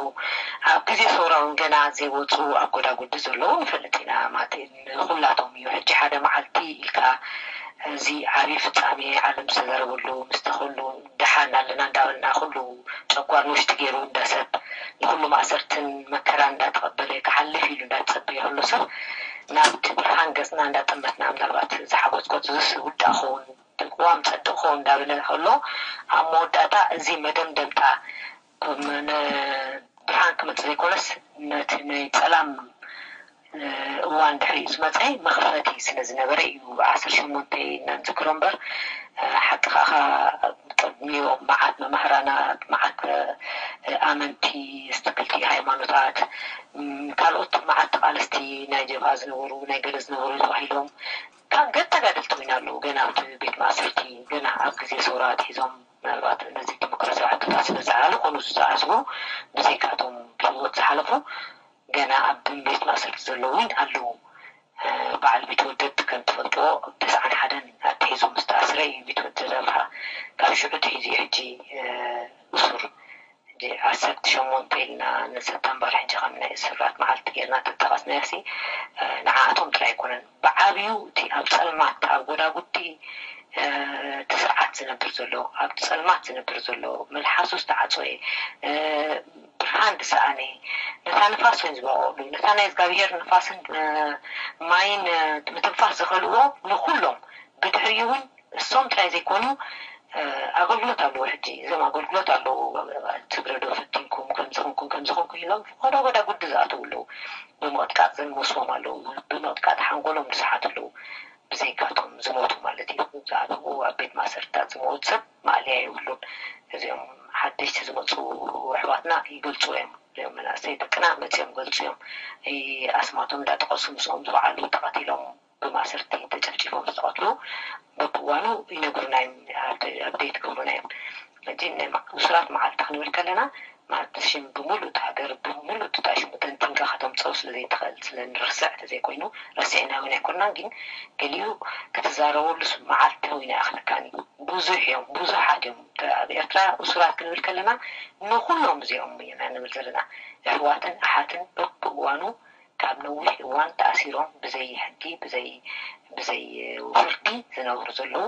ኣብ ግዜ ሰውራ እውን ገና ዘይወፁ ኣብ ጎዳጉዲ ዘለዉ ንፈልጥ ኢና ማለት ንኹላቶም እዩ ሕጂ ሓደ መዓልቲ ኢልካ እዚ ዓብዪ ፍጻሜ ዓለም ዝተዛረበሉ ምስቲ ኩሉ ደሓን ኣለና እንዳበልና ኩሉ ጨጓር ንውሽጢ ገይሩ እንዳሰብ ንኩሉ ማእሰርትን መከራን እንዳተቐበለ ክሓልፍ ኢሉ እንዳተጸበየ ከሎ ሰብ ናብቲ ብርሃን ገጽና እንዳጠመትና ምናልባት ዝሓጎጽጎጽ ዝስ ውዳእ ክኸውን ቅዋም ጸድቕ ክኸውን እንዳበለ ከሎ ኣብ መወዳእታ እዚ መደምደምታ ብርሃን ክመጽእ ዘይኮነስ ነቲ ናይ ጸላም እዋን ድሕሪኡ ዝመፀ መኽፈቲ ስለ ዝነበረ እዩ ዓሰርተ ሸሞንተ ኢና ንዝክሮ እምበር፣ ሓቂ ከዓ ቅድሚኦም መዓት መማህራናት፣ መዓት ኣመንቲ፣ ክልቲኡ ሃይማኖታት፣ ካልኦት መዓት ተቓለስቲ ናይ ጀብሃ ዝነበሩ፣ ናይ ገለ ዝነበሩ ተባሂሎም ካብ ገለ ተጋደልቲ ኮይና ኣለዉ። ገና ኣብቲ ቤት ማእሰርቲ ገና ኣብ ግዜ ሰውራ ኣትሒዞም ምናልባት ነዚ ዲሞክራሲያዊ ሕቶታት ስለ ዝሓሉ ኮኑ ዝተኣስሩ ብዘይካቶም ብህይወት ዝሓለፉ ገና ኣብ ቤት ማእሰርቲ ዘለዉ እውን ኣለዉ። በዓል ቢትወደድ ከም ትፈልጥዎ ተስዓን ሓደን ኣትሒዙ ምስ ተኣስረ እዩ ቢትወደድ ኣብርሃ ካብ ሽዑ ትሒዙ እዩ ሕጂ እሱር። ሕጂ ዓሰርተ ሸሞንተ ኢልና ንሰፕተምበር ሕጂ ከም ናይ እሱራት መዓልቲ ጌርና ተጠቐስናዮ ሲ ንዓኣቶም ጥራይ ኣይኮነን። ብዓብዩ እቲ ኣብ ጸልማት ኣብ ጎዳጉዲ እቲ ስርዓት ዝነብር ዘሎ ኣብቲ ጸልማት ዝነብር ዘሎ መልሓሱ ዝተዓጸወ ብርሃን ዝሰኣነ ነታ ንፋስ ኮይን ዝበቐሉ ነታ ናይ እግዚኣብሄር ንፋስን ማይን ምትንፋስ ዝኸልዎ ንኩሎም ብድሕሪኡ እውን እሶም ጥራይ ዘይኮኑ ኣገልግሎት ኣለዎ። ሕጂ እዞም ኣገልግሎት ኣለዉ ትግረዶ ፈቲንኩም ከምዝኾንኩም ከምዝኾንኩም ኢሎም ፈቐዶ ጎዳ ጉዲ ዝኣተዉ ኣለዉ። ብምቕጥቃጥ ዘንመስዎም ኣለዉ። ብምቕጥቃጥ ሓንጎሎም ዝሰሓቱ ኣለዉ። ብዘይካቶም ዝሞቱ ማለት እዩ። ዝኣተዉ ኣብ ቤት ማእሰርትታት ዝሞት ሰብ ማእለያ የብሉን። እዚኦም ሓደሽቲ ዝመፁ ኣሕዋትና ይገልፁ እዮም። እዚኦም መናእሰይ ደቅና መፂኦም ገልፁ እዮም። ኣስማቶም እንዳጠቐሱ ምስኦም ዝወዓሉ ተቐቲሎም ብማእሰርቲ ተጨፍጪፎም ዝተቐትሉ በብእዋኑ ይነግሩና እዮም፣ ኣፕደይት ይገብሩና እዮም። ሕጂ እሱራት መዓልቲ ክንብል ከለና ማለት ሽም ብምሉእ እቲ ሃገር ብምሉእ እቲ ሽሙ ተንቲንካ ከተምፀው ስለ ዘይትኽእል ስለ ንርስዕ ተዘይኮይኑ ረሲዕና እውን ኣይኮንና ግን ገሊኡ ክትዛረበሉ መዓልቲ እውን ኣይኣኽለካን እዩ። ብዙሕ እዮም፣ ብዙሓት እዮም። ኣብ ኤርትራ እሱራት ክንብል ከለና ንኩሎም እዚኦም ኢና ንብል ዘለና። ኣሕዋትን ኣሓትን በብእዋኑ ካብ ነዊሕ እዋን ተኣሲሮም ብዘይ ሕጊ ብዘይ ብዘይ ፍርዲ ዝነብሩ ዘለዉ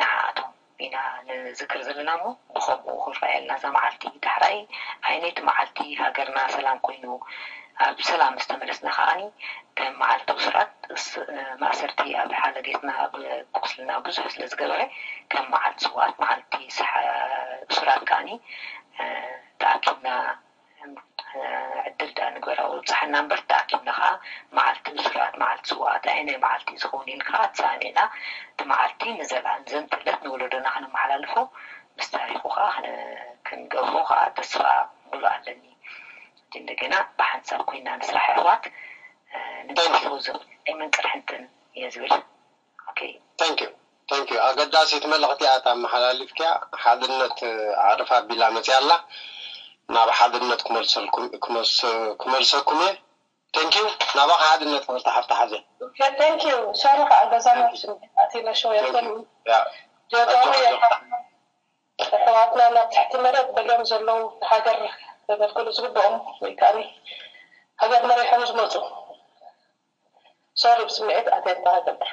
ንዓኣቶም ኢና ንዝክር ዘለና እሞ ብኸምኡ ክንረኣየልና እዛ መዓልቲ ዳሕራይ ኣይነይቲ መዓልቲ ሃገርና ሰላም ኮይኑ ኣብ ሰላም ዝተመለስና ከዓኒ ከም መዓልቲ ብስራት ማእሰርቲ ኣብ ሓለጌትና ቁስልና ብዙሕ ስለ ዝገበረ ከም መዓልቲ ስውኣት መዓልቲ ብስራት ከዓኒ ተኣኪብና ዕድል ደኣ ንግበራ ወብፅሓና እምበር ተኣኪብና ከዓ መዓልቲ ብስራት መዓልቲ ስውኣት ኣየናይ መዓልቲ እዩ ዝኸውን ኢልካ ትሰኣን ኢና እቲ መዓልቲ ንዘላ ንዘንትለት ንወለዶና ክነመሓላልፎ ምስ ታሪኩ ከዓ ክንገብሮ ከዓ ተስፋ ሙሉ ኣለኒ። እንደገና ብሓንሳብ ኮይና ንስራሕ ኣሕዋት ንግደፎ ዘብለይ ምንቅርሕንትን እየ ዝብል። Thank you. Thank you. ኣገዳሲት መልእኽቲ እያ እታ ኣመሓላሊፍክያ። ሓድነት ኣዕርፋ ኣቢላ መፅያ ኣላ። ናብ ሓድነት ክመልሰኩም ክመልሰኩም እየ። Thank you። ናባኻ ሓድነት ክመልታ ሓፍቲ ሓዘ። Thank you። ሶሪ ከዓ ገዛ ናብ ስምዒት ኣቲለ ሸው የኮን ጀጋኑ የሓ ኣሕዋትና ናብ ትሕቲ መሬት በልዮም ዘለዉ ንሃገር ዘገልግሉ ዝግብኦም ወይ ከዓ ሃገር መሪሖም ዝመፁ ሶሪ ብስምዒት ኣትየ እንታይ ክገብር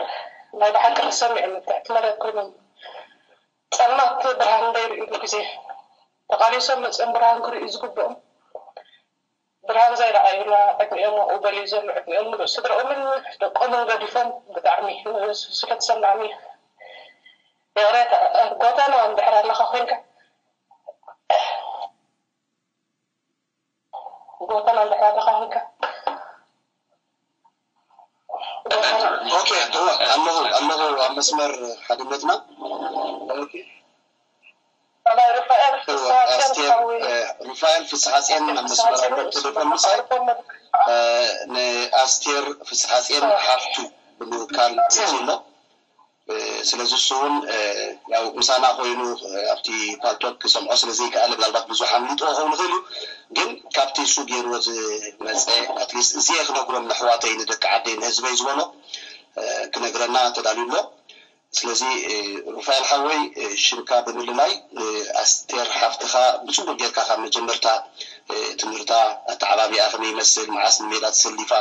ናይ ብሓቂ ተሰሚዑኒ ትሕቲ መሬት ኮይኖም ፀልማት ብርሃን እንዳይርእይሉ ግዜ ተቓሊሶም መፅኦም ብርሃን ክርእዩ ዝግብኦም ብርሃን ዘይረኣዩና ዕድሚኦም ኣብኡ በልዩ ዘሎ ዕድሚኦም ምሉእ ስድርኦምን ደቆምን ገዲፎም ብጣዕሚ ስለተሰማዕኒ ይቕሬታ ጎተና እንድሕር ኣለኻ ኮይንካ ጎተና እንድሕር ኣለኻ ኮይንካ ኦኬ ኣለኹ ኣለኹ ኣብ መስመር ሓድነትና ኦኬ ኣስቴር ሩፋኤል ፍስሓፅዮን ኣብ መስመር ኣሎ ቴሌፎን ምሳይ ንኣስቴር ፍስሓፅዮን ሓፍቱ ብምውካል ኣሎ ስለዚ እሱ እውን ያው ምሳና ኮይኑ ኣብቲ ፓልቶክ ክሰምዖ ስለዘይከኣለ ምናልባት ብዙሕ ኣምሊጥዎ ክኸውን ይኽእል እዩ ግን ካብቲ እሱ ገይርዎ ዝመፀ ኣትሊስት እዚየ ክነግሮም ንኣሕዋተይ ንደቂ ዓደይ ንህዝበይ ዝበሎ ክነግረና ተዳልዩ ኣሎ ስለዚ ሩፋኤል ሓወይ ሽምካ ብምልላይ ኣስቴር ሓፍትኻ ብፅቡቅ ጌርካ ካብ መጀመርታ ትምህርታ ኣተዓባቢኣ ከመይ ይመስል መዓስ ንሜዳ ተሰሊፋ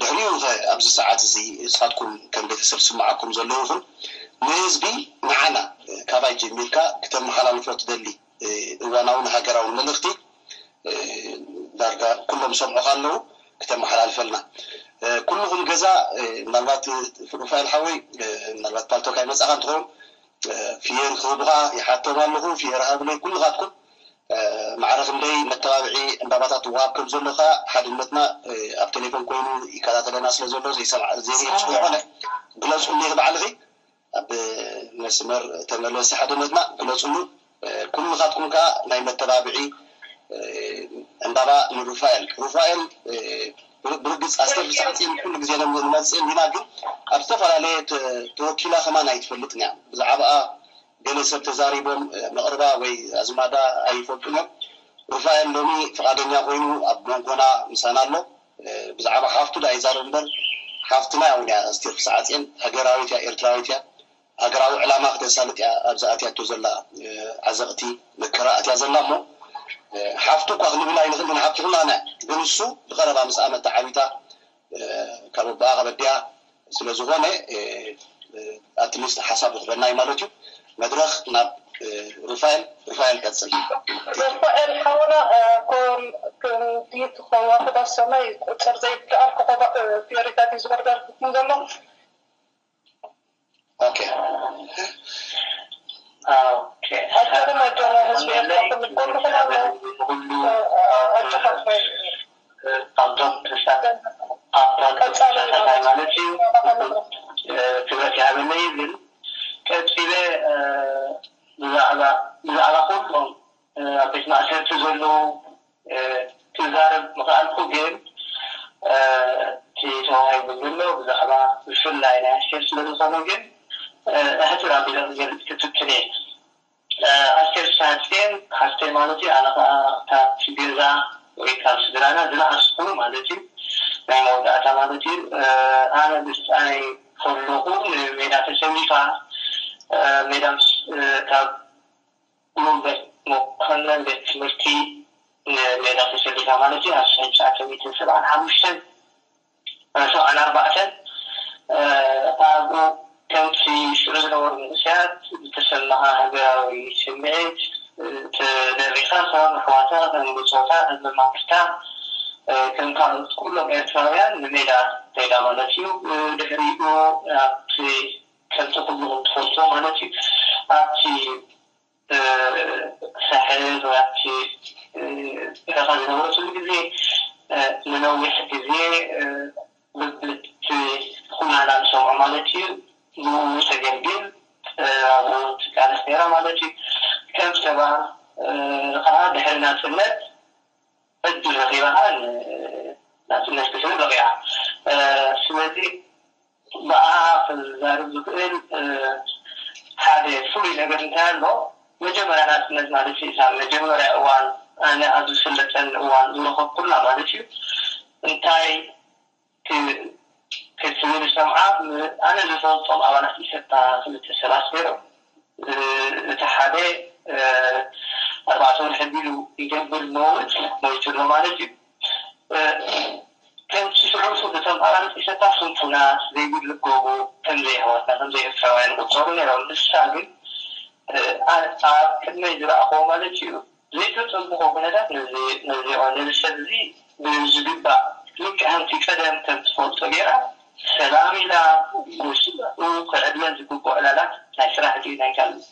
ድሕሪኡ ከ ኣብዚ ሰዓት እዚ ንስኻትኩም ከም ቤተሰብ ዝስምዓኩም ዘሎ ይኹን ንህዝቢ ንዓና ካባይ ጀሚርካ ክተመሓላልፎ ትደሊ እዋናውን ሃገራውን መልእኽቲ ዳርጋ ኩሎም ዝሰምዑኻ ኣለዉ ክተመሓላልፈልና ኩልኹም ገዛ ምናልባት ሩፋኤል ሓወይ ምናልባት ፓልቶክ ኣይመፃኻ እንትኸውን ፍየን ክህቡኻ ይሓቶም ኣለኹ ፍየር ሃብለይ ኩልኻትኩም ማዕረ ክንደይ መተባብዒ እንዳባታት ትወሃብ ከም ዘሎ ከኣ ሓድነትና ኣብ ቴሌፎን ኮይኑ ይከታተለና ስለ ዘሎ ዘይሰምዓ ዘይሪኦ ስለዝኾነ ግለፁ እንዴት ባዕልኺ ኣብ መስመር ተመለሲ ሓድነትና ግለፅሉ። ኩልኻትኩም ከዓ ናይ መተባብዒ እንዳባ ንሩፋኤል ሩፋኤል ብርግፅ ኣስቴር ብሳዕፂን ኩሉ ግዜ ንመፅእ እንዲና ግን ኣብ ዝተፈላለየ ተወኪላ ከማን ኣይትፈልጥን እያ ብዛዕባኣ ገለ ሰብ ተዛሪቦም መቕርባ ወይ ኣዝማዳ ኣይፈልጡን እዮም። ሩፋኤል ሎሚ ፍቓደኛ ኮይኑ ኣብ መንጎና ምሳና ኣሎ። ብዛዕባ ሓፍቱ ዳ ይዛረብ እምበር ሓፍትና እውን እያ። እስቲ ክሰዓፅን ሃገራዊት እያ፣ ኤርትራዊት እያ። ሃገራዊ ዕላማ ክተሳልጥ እያ ኣብዚ ኣትያቶ ዘላ ዓዘቕቲ መከራ ኣትያ ዘላ እሞ ሓፍቱ እኳ ክንብል ኣይንኽእል ኢና። ሓፍቲ ኩላና ግን እሱ ብቐረባ ምስኣ መተዓቢታ ካብ ኣቦኣ ካብ ኣዲኣ ስለ ዝኾነ ኣትሊስት ሓሳብ ዝኽበና እዩ ማለት እዩ። መድረኽ ናብ ሩፋኤል ሩፋኤል ቀፅል። ሩፋኤል ሓውና ከምቲ ከዋክባት ሰማይ ቁፅር ዘይብልኣል ኮኸባ ፊዮሪታት እዩ ዝወርደልኩም ዘሎ። ኦኬ ኣጆኹም ኣጆኹም ህዝቢ ኤርትራ ኩሉ ጎንኹም ኣሎ። ኣጆኻ ሩፋኤል። ካብቶም ተሳተፋይ ማለት እዩ ክብረት ይሃበለይ ይብል። ቀፂለ ብዛዕባ ብዛዕባ ኩሎም ኣብ ቤት ማእሰርቲ ዘለዉ ክዛረብ ምኽኣልኩ ግን እቲ ተዋሂቡ ዘሎ ብዛዕባ ብፍላይ ናይ ኣስቴር ስለ ዝኾነ ግን ሕፅር ኣቢለ ክገልፅ ክትፍትን እየ። ኣስቴር ሳህልስቴን ሓፍተይ ማለት እዩ። ኣነ ከዓ ካብቲ ገዛ ወይ ካብ ስድራና ዝነኣስኩ ማለት እዩ። ናይ መወዳእታ ማለት እዩ። ኣነ ብህፃነይ ከለኹ ንሜዳ ተሰሊፋ ሜዳ ምስ ካብ መኮነን ቤት ትምህርቲ ንሜዳ ተሰሊፋ ማለት እዩ። ኣብ ሽሕን ትሽዓተ ሚእትን ሰብዓን ሓሙሽተን ሰብዓን ኣርባዕተን ኣብኡ ከምቲ ሽዑ ዝነበሩ መንእሰያት ዝተሰመኻ ሃገራዊ ስምዒት ተደሪኻ ከም ኣሕዋታ ከም ብጾታ ከም መማክርታ ከም ካልኦት ኩሎም ኤርትራውያን ንሜዳ ከይዳ ማለት እዩ። ድሕሪኡ ኣብቲ ከምቲ ኩልኹም ትፈልጥዎ ማለት እዩ ኣብቲ ሳሕል ወይ ኣብቲ በረኻ ዝነበረትሉ ግዜ ንነዊሕ ግዜ ብብልቲ ኩናና ንሰምዖ ማለት እዩ። ብኡ ተገልግል ኣብኡ ትቃለስ ነይራ ማለት እዩ። ከም ሰባ ከዓ ድሕሪ ናፅነት ዕድል ረኺባ ከዓ ናፅነት ክትብል በቂዓ። ስለዚ ብኣ ክዛረብ ዝኽእል ሓደ ፍሉይ ነገር እንታይ ኣሎ? መጀመርያ ናፅነት ማለት እዩ። እታ መጀመርያ እዋን ኣነ ኣብ ዝፍለጠን እዋን ዝረኸብኩላ ማለት እዩ። እንታይ ክትብል ዝሰምዓ ኣነ ዝፈልጦም ኣባላት ኢሰፓ ክልተ ሰባት ነይሮም። እቲ ሓደ ኣርባዕተ ወርሒ ቢሉ ይገብር መውት ሞይቱ ኣሎ ማለት እዩ። ከምቲ ሽዑ እቶም ኣባላት ኢሰፓ ፍንፉናት ዘይብሉ ጎቦ ከም ዘይኣሕዋትና ከም ዘይኤርትራውያን ይቑጸሩ ነይሮም። ንሳ ግን ኣብ ቅድመይ ዝረኣኽዎ ማለት እዩ ዘይተጸብኾ ኩነታት ነዚ ነዚ ንሰብ እዚ ብዝግባእ ልክዕ ከምቲ ቀደም ከም ትፈልጦ ገይራ ሰላም ኢላ ምስኡ ክዕድመን ዝግብኦ ዕላላት ናይ ስራሕ ድዩ ናይ ካልእ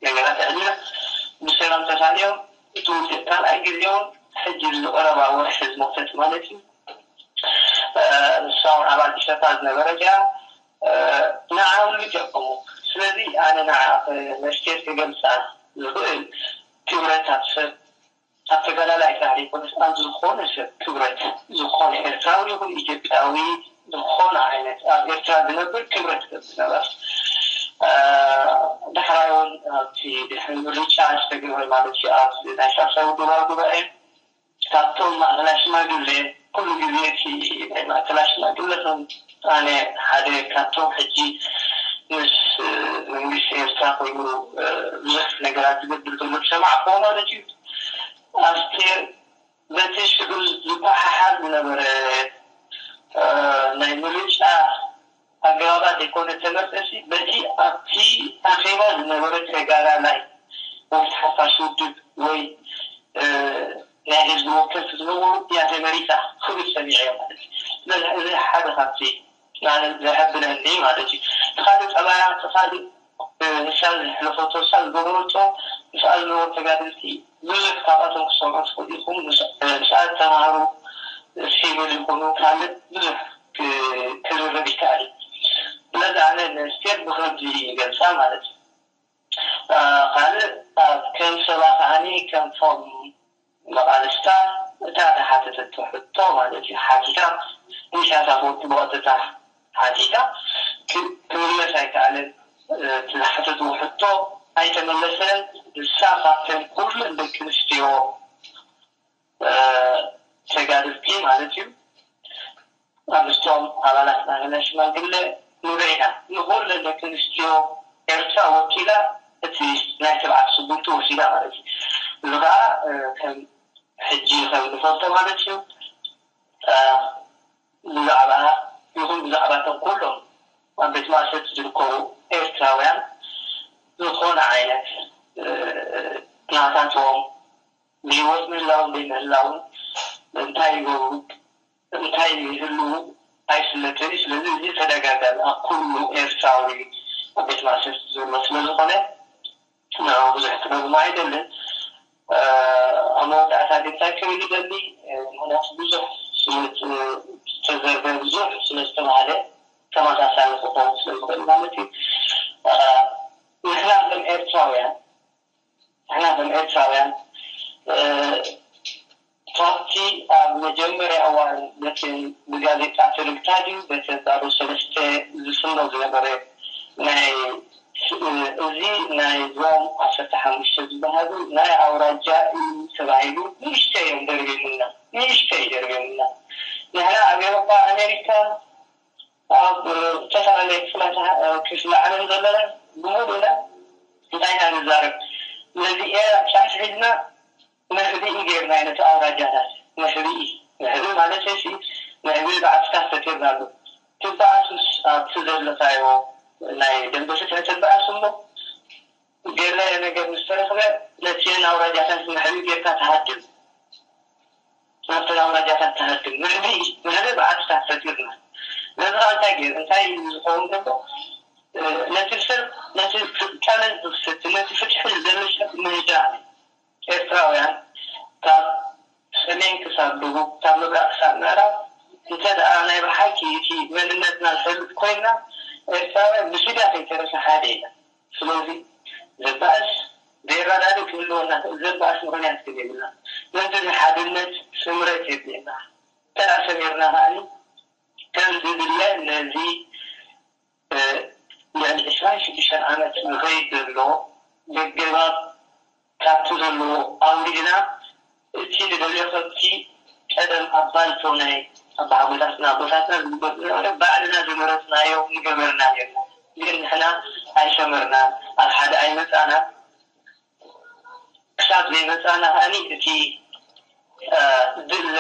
ነገራት ኣዕሊላ ብሰላም ተሳልዮም እቲ ውፅኢት ካልኣይ ግዜውን ሕጂ ብዝቐረባ ወርሒ ዝሞተት ማለት እዩ ንሳ እውን ኣባል ኢሰፓ ዝነበረት እያ ንዓ እውን ልቀቀሙ ስለዚ ኣነ ንዓ መስቴር ክገልፃ ዝኽእል ክብረት ኣብ ሰብ ኣብ ተጋዳላይ ጥራሕ ዘይኮነስ ኣብ ዝኾነ ሰብ ክብረት ዝኾነ ኤርትራዊ ይኹን ኢትዮጵያዊ ዝኾነ ዓይነት ኣብ ኤርትራ ዝነብር ክብረት ዝነበር ዳሕራይ እውን ኣብቲ ድሕሪ ምርጫ ዝተገብረ ማለት እዩ ኣብ ናይ ሳልሳይ ውድባዊ ጉባኤ ካብቶም ማእኸላይ ሽማግሌ ኩሉ ግዜ እቲ ናይ ማእከላይ ሽማግለ ከም ኣነ ሓደ ካብቶም ሕጂ ምስ መንግስቲ ኤርትራ ኮይኑ ብዙሕ ነገራት ዝገብር ዘሎ ዝሰማዕክዎ ማለት እዩ ኣስቴር በቲ ሽዑ ዝጓሓሓር ዝነበረ ናይ ምርጫ ኣገባባት ዘይኮነ ተመርጠሲ በቲ ኣብቲ ኣኼባ ዝነበረ ተጋዳላይ ወይ ሓፋሽ ውድብ ወይ ናይ ህዝቢ ወከልቲ ዝነበሩ እያ ተመሪፃ ክብል ሰሚዐዮ ማለት እዩ። ስለዚ እዚ ሓደ ካብቲ ማለት ዘሐብነኒ ማለት እዩ። እቲ ካልእ ጠባያ እቲ ካልእ ንሳ ዘሕለፈቶ ንሳ ዝገበረቶ ምስኣ ዝነበሩ ተጋደልቲ ብዙሕ ካብኣቶም ክትሰምዑ ትኽእሉ ኢኹም። ምስ- ምስኣ ዝተማሃሩ ሲቪል ይኹኑ ካልእ ብዙሕ ክ- ክዝረብ ይከኣል እዩ። ስለዚ ኣነ ንስቴር ብኸምዚ ይገልፃ ማለት እዩ። ካልእ ኣብ ከም ሰባ ከዓኒ ከምቶም መቓልስታ እታ ተሓተተቶ ሕቶ ማለት እዩ ሓቲታ ንሻታ ፈወቲ ብቐጥታ ሓቲታ ክምለስ ኣይከኣለን። ዝሓተትዎ ሕቶ ኣይተመለሰን። ንሳ ካብተን ኩለን ደቂ ኣንስትዮ ተጋድልቲ ማለት እዩ ኣብ ምስቶም ኣባላት ናገና ሽማግለ ንበይና ንኹለን ደቂ ኣንስትዮ ኤርትራ ወኪላ እቲ ናይ ትብዓት ስጉምቲ ወሲዳ ማለት እዩ። እዚ ከዓ ከም ሕጂ ከም ንፈልጦ ማለት እዩ። ብዛዕባ ይኹን ብዛዕባ እቶም ኩሎም ኣብ ቤት ማእሰርቲ ዝርከቡ ኤርትራውያን ዝኾነ ዓይነት ናታትዎም ብህይወት ምህላውን ዘይምህላውን እንታይ ይገብሩ እንታይ ይህልዉ ኣይፍለጥን እዩ። ስለዚ እዚ ተደጋጋሚ ኣብ ኩሉ ኤርትራዊ ኣብ ቤት ማእሰርቲ ዘሎ ስለዝኾነ ንዕኡ ብዙሕ ክደግሞ ኣይደልን። ኣብ መወዳእታ ግን እንታይ ክብል ይደሊ፣ ምክንያቱ ብዙሕ ስለዝተዘርበ ብዙሕ ስለዝተባህለ ተመሳሳሊ ክኸውን ስለዝኽእል ማለት እዩ። ንሕና ከም ኤርትራውያን ንሕና ከም ኤርትራውያን ካብቲ ኣብ መጀመርያ እዋን በቲ ብጋዜጣ ትርግታ ድዩ በቲ ባዶ ሰለስተ ዝፍኖ ዝነበረ ናይ እዚ ናይ ዞም ዓሰርተ ሓሙሽተ ዝበሃሉ ናይ ኣውራጃ እዩ ተባሂሉ ንእሽተይ እዮም ደርብዮምና ንእሽተይ ደርብዮምና ንሕና ኣብ ኤሮፓ ኣሜሪካ ኣብ ዝተፈላለየ ክፍላተ ክፍለ ዓለም ዘለና ብምሉእና እንታይ ኢና ንዛረብ ነዚ ኤራ ጫፍ ሒዝና መሕብኢ ጌርናዮ ነቲ ኣውራጃታት መሕብኢ መሕብኢ ማለት ሲ መሕብኢ በዓልትታት ፈጢርናሉ ትበኣሱስ ኣብቲ ዘለኻዮ ናይ ደንበ ፍትሒ ትበኣስ እሞ ገለ ነገር ምስ ተረኽበ ነቲ ኣውራጃታት መሕብኢ ጌርካ ትሃድም ናብተን ኣውራጃታት ትሃድም መሕብኢ መሕብኢ በዓልትታት ፈጢርና ነዚ ከዓ እንታይ ገይር እንታይ ዝኸውን ዘሎ ነቲ ሰብ ነቲ ጫነ ዝኽሰት ነቲ ፍትሒ ዝደሊ ሰብ ምህዳን ኤርትራውያን ካብ ሰሜን ክሳብ ደቡብ ካብ ምብራቕ ክሳብ ምዕራብ እንተ ደኣ ናይ ብሓቂ እቲ መንነትና ንፈልጥ ኮይንና ኤርትራውያን ብስጋ ከይተረፈ ሓደ ኢና። ስለዚ ዘባእስ ዘይረዳድእ ክህልወና ዘባእስ ምኽንያት ግን የብልና። ነዚ ንሓድነት ስምረት የድልየና። እንተ ደኣ ሰሚርና ከኣኒ ከም ዝድለ ነዚ ልዕሊ ዕስራን ሽዱሽተን ዓመት ዝኸይድ ዘሎ ገገባብ ካብቲ ዘለዎ ኣውሪድና እቲ ንደልዮ ከብቲ ቀደም ኣባልቶ ናይ ኣባሓጎታትና ኣቦታትና ዝግበር ዝነበረ ባዕልና ዝመረፅናዮ ንገበርና ነርና ግን ንሕና ኣይሰመርናን ኣብ ሓደ ኣይመፃናን ክሳብ ዘይመፃና ከኣኒ እቲ ድለ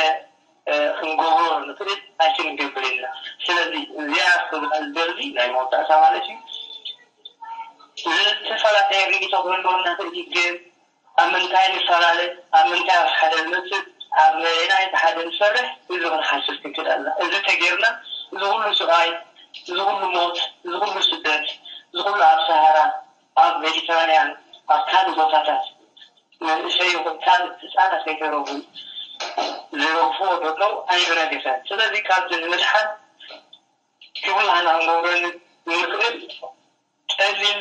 ክንገብሮ ንክእል ኣይክንገብር ኢና ስለዚ እዚኣ ክብላ ዝደሊ ናይ መወዳእታ ማለት እዩ ዝተፈላለየ ርኢቶ ክህልወና ክእል ግን ኣብ ምንታይ ንፈላለ ኣብ ምንታይ ኣብ ሓደ ንመፅእ ኣብ መሬና እቲ ሓደ ንሰርሕ እዚ ክንሓስብ ክንክእል ኣለና እዚ ተገይርና እዚ ኩሉ ስቃይ እዚ ኩሉ ሞት እዚ ኩሉ ስደት እዚ ኩሉ ኣብ ሰሃራ ኣብ ሜዲተራንያን ኣብ ካልእ ቦታታት መንእሰይ ይኹን ካልእ ህፃናት ከይተረፉ ዝረግፍዎ ዘለዉ ኣይረገፈን ስለዚ ካብዚ ንምድሓን ኩላህና ክንገብሮ ንኽእል ቀሊል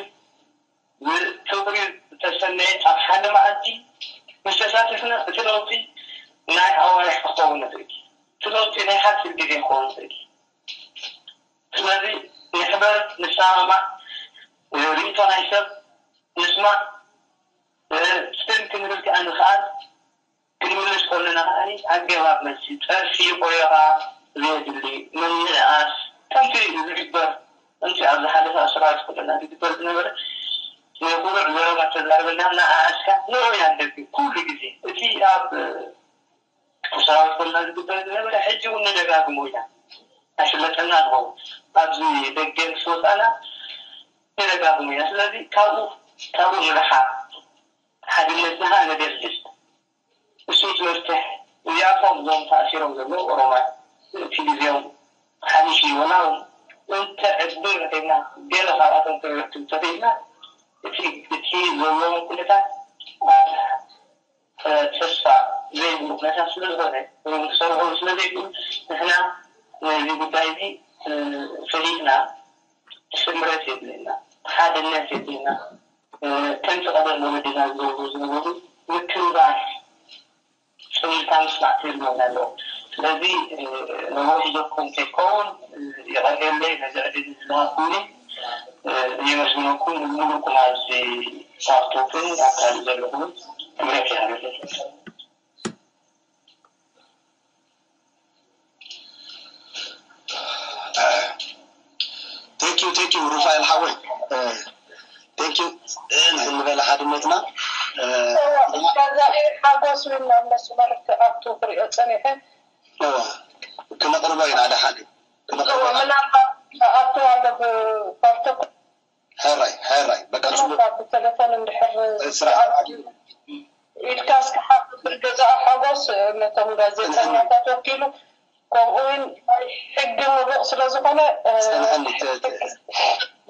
ብፍቕሪ ዝተሰነየ ኣብ ሓደ መኣዲ ምስ ተሳተፍና እቲ ለውጢ ናይ ኣዋርሕ ክኸውን ይኽእል እቲ ለውጢ ናይ ሓፂር ግዜ ክኸውን ይኽእል ስለዚ ንሕበር ንሰማማዕ ርእይቶ ናይ ሰብ ንስማዕ ስም ክንብል ከዓ ንኽኣል ክንምልስ ከለና ከዓ ኣገባብ መልሲ ፀርፊ ቆረቓ ዘየድሊ ምንእኣስ ከምቲ ዝግበር ከምቲ ኣብ ዝሓለፈ ኣስራት ከለና ዝግበር ዝነበረ ናይ ኩሩዕ ዘረባ ተዛርበና እናኣኣስካ ንዑ ያደግ ኩሉ ግዜ እቲ ኣብ ሰራዊት ከለና ዝግበር ዝነበረ ሕጂ እውን ንደጋግሞ ኢና ኣይፍለጠና ንኸውን ኣብዚ ደገ ምስ ወፃና ንደጋግሞ ኢና ስለዚ ካብኡ ካብኡ ንረሓቕ ሓድነትና ከዓ ነደልድል እሱ ትመፍትሕ እዚኣቶም እዞም ተኣሲሮም ዘለዉ ኦሮማይ እቲ ግዜኦም ሓሊፉ እዩ ወላ እውን እንተ ዕድል ረኺብና ገለ ካብኣቶም ክንረክብ እንተኽኢልና እቲ እቲ ዘለዎም ኩነታት ተስፋ ዘይብሉ ኩነታት ስለ ዝኾነ፣ ወይ ክሰርሑ ስለ ዘይብሉ፣ ንሕና ነዚ ጉዳይ እዚ ፈሊጥና ስምረት የድልየና፣ ሓድነት የድልየና። ከምቲ ቀደም ወለድና ዝገብሩ ዝነበሩ ምክብባር፣ ጽምብልታ ምስማዕ ትህልወና ኣለዎ። ስለዚ ነዊሕ ሒዞኩም ከይከውን፣ የቐርየለይ ነዚ ዕድል ዝሃብኩምኒ። የመስግነኩም። ሙሉእኩም ኣብዚ ፓርቶክን ኣብ ካልእ ዘለኹም ክብረት ይሃበለይ። Thank you, thank you, ሩፋኤል ሓወይ። Thank you። ንሕን ንበለ ሓድነትና። ከዛ ሓጎስ ዊና መስመር ክኣቱ ክሪኦ ፀኒሐ። ክነቕርቦ ኢና ደሓን። ምናልባት ኣቱ ኣሎ ብፓርቶክ ሕራይ ሕራይ በቃ ጽቡቅ። ብቴሌፎን እንድሕር ስራሕ ኢድካ እስኪ ሓፍር ገዛእ ሓጎስ ነቶም ጋዜጠኛታት ወኪሉ፣ ከምኡ እውን ናይ ሕጊ ምሩቕ ስለ ዝኾነ ጸንሐኒ።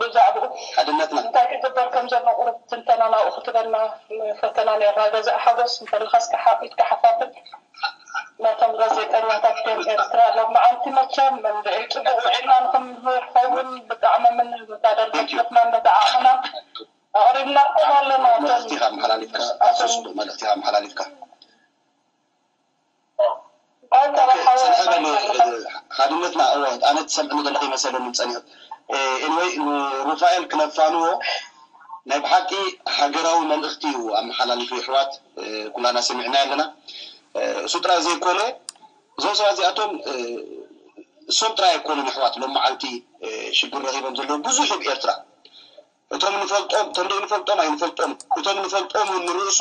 ብዛዕባኡ ሓድነትና እንታይ ክግበር ከም ዘሎ ቁሩብ ትንተና ናብኡ ክትበልና ፈተና ነርና። ገዛእ ሓጎስ እንተልካ እስኪ ሓ- ኢድካ ሓፋፍር ነቶም ጋዜጠኛታት ከም ኤርትራ ሎማዓንቲ መቸም እንድዒ ጽቡቕ ውዒልና ንኽንኸውን ብጣዕሚ ምን ታደርገትለትና በቲ ዓቕምና ኣቕሪብናኩም ኣለና። መልእኽቲ ኢኻ ኣመሓላሊፍካ፣ ኣዝዩ ጽቡቕ መልእኽቲ ኢኻ ኣመሓላሊፍካ። ጽንሕ በል ሓድነትና። እወ ኣነ ትሰምዕኒ ዘለኺ ይመሰለኒ ጸኒሑ። ኤንወይ ንሩፋኤል ክነፋንዎ ናይ ብሓቂ ሃገራዊ መልእኽቲ እዩ ኣመሓላሊፉ። ይሕዋት ኩላና ሰሚዕና ኣለና። እሱ ጥራይ ዘይኮነ እዞም ሰባት እዚኣቶም እሶም ጥራይ ኣይኮኑን። ይሕዋት ሎም መዓልቲ ሽግር ረኺቦም ዘለዉ ብዙሕ ኣብ ኤርትራ እቶም ንፈልጦም እቶም ዘይንፈልጦም ኣይንፈልጦም እቶም ንፈልጦም እውን ንርእሱ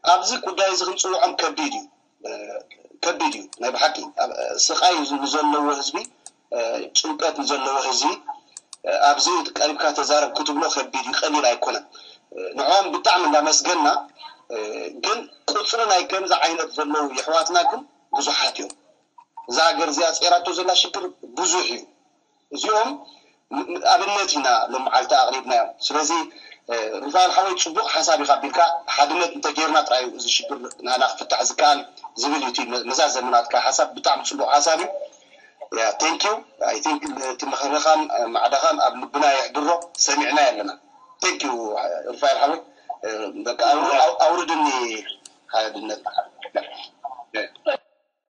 ኣብዚ ጉዳይ እዚ ክንፅውዖም ከቢድ እዩ። ከቢድ እዩ ናይ ብሓቂ። ስቓይ ንዘለዎ ህዝቢ፣ ጭንቀት ንዘለዎ ህዝቢ ኣብዚ ቀሪብካ ተዛረብ ክትብሎ ከቢድ እዩ፣ ቀሊል ኣይኮነን። ንዕኦም ብጣዕሚ እንዳመስገና፣ ግን ቁፅሪ ናይ ከምዚ ዓይነት ዘለዉ የሕዋትና ግን ብዙሓት እዮም። እዛ ሃገር እዚኣ ፀይራቶ ዘላ ሽግር ብዙሕ እዩ። እዚኦም ኣብነት ኢና ሎም መዓልቲ ኣቕሪብናዮም። ስለዚ ሩፋኤል ሓወይ ፅቡቕ ሓሳብ ኢኻ ኣቢልካ፣ ሓድነት እንተጌርና ጥራይ እዩ እዚ ሽግር ናና ክፍታሕ ዝከኣል ዝብል እዩ። እቲ መዛዘሚ ናትካ ሓሳብ ብጣዕሚ ፅቡቕ ሓሳብ እዩ። ያ thank you። I think እቲ ምኽርኻን ማዕዳኻን ኣብ ልብና የሕድሮ፣ ሰሚዕና ኣለና። Thank you ሩፋኤል ሓወይ። በቃ ኣውርድኒ ሓድነት።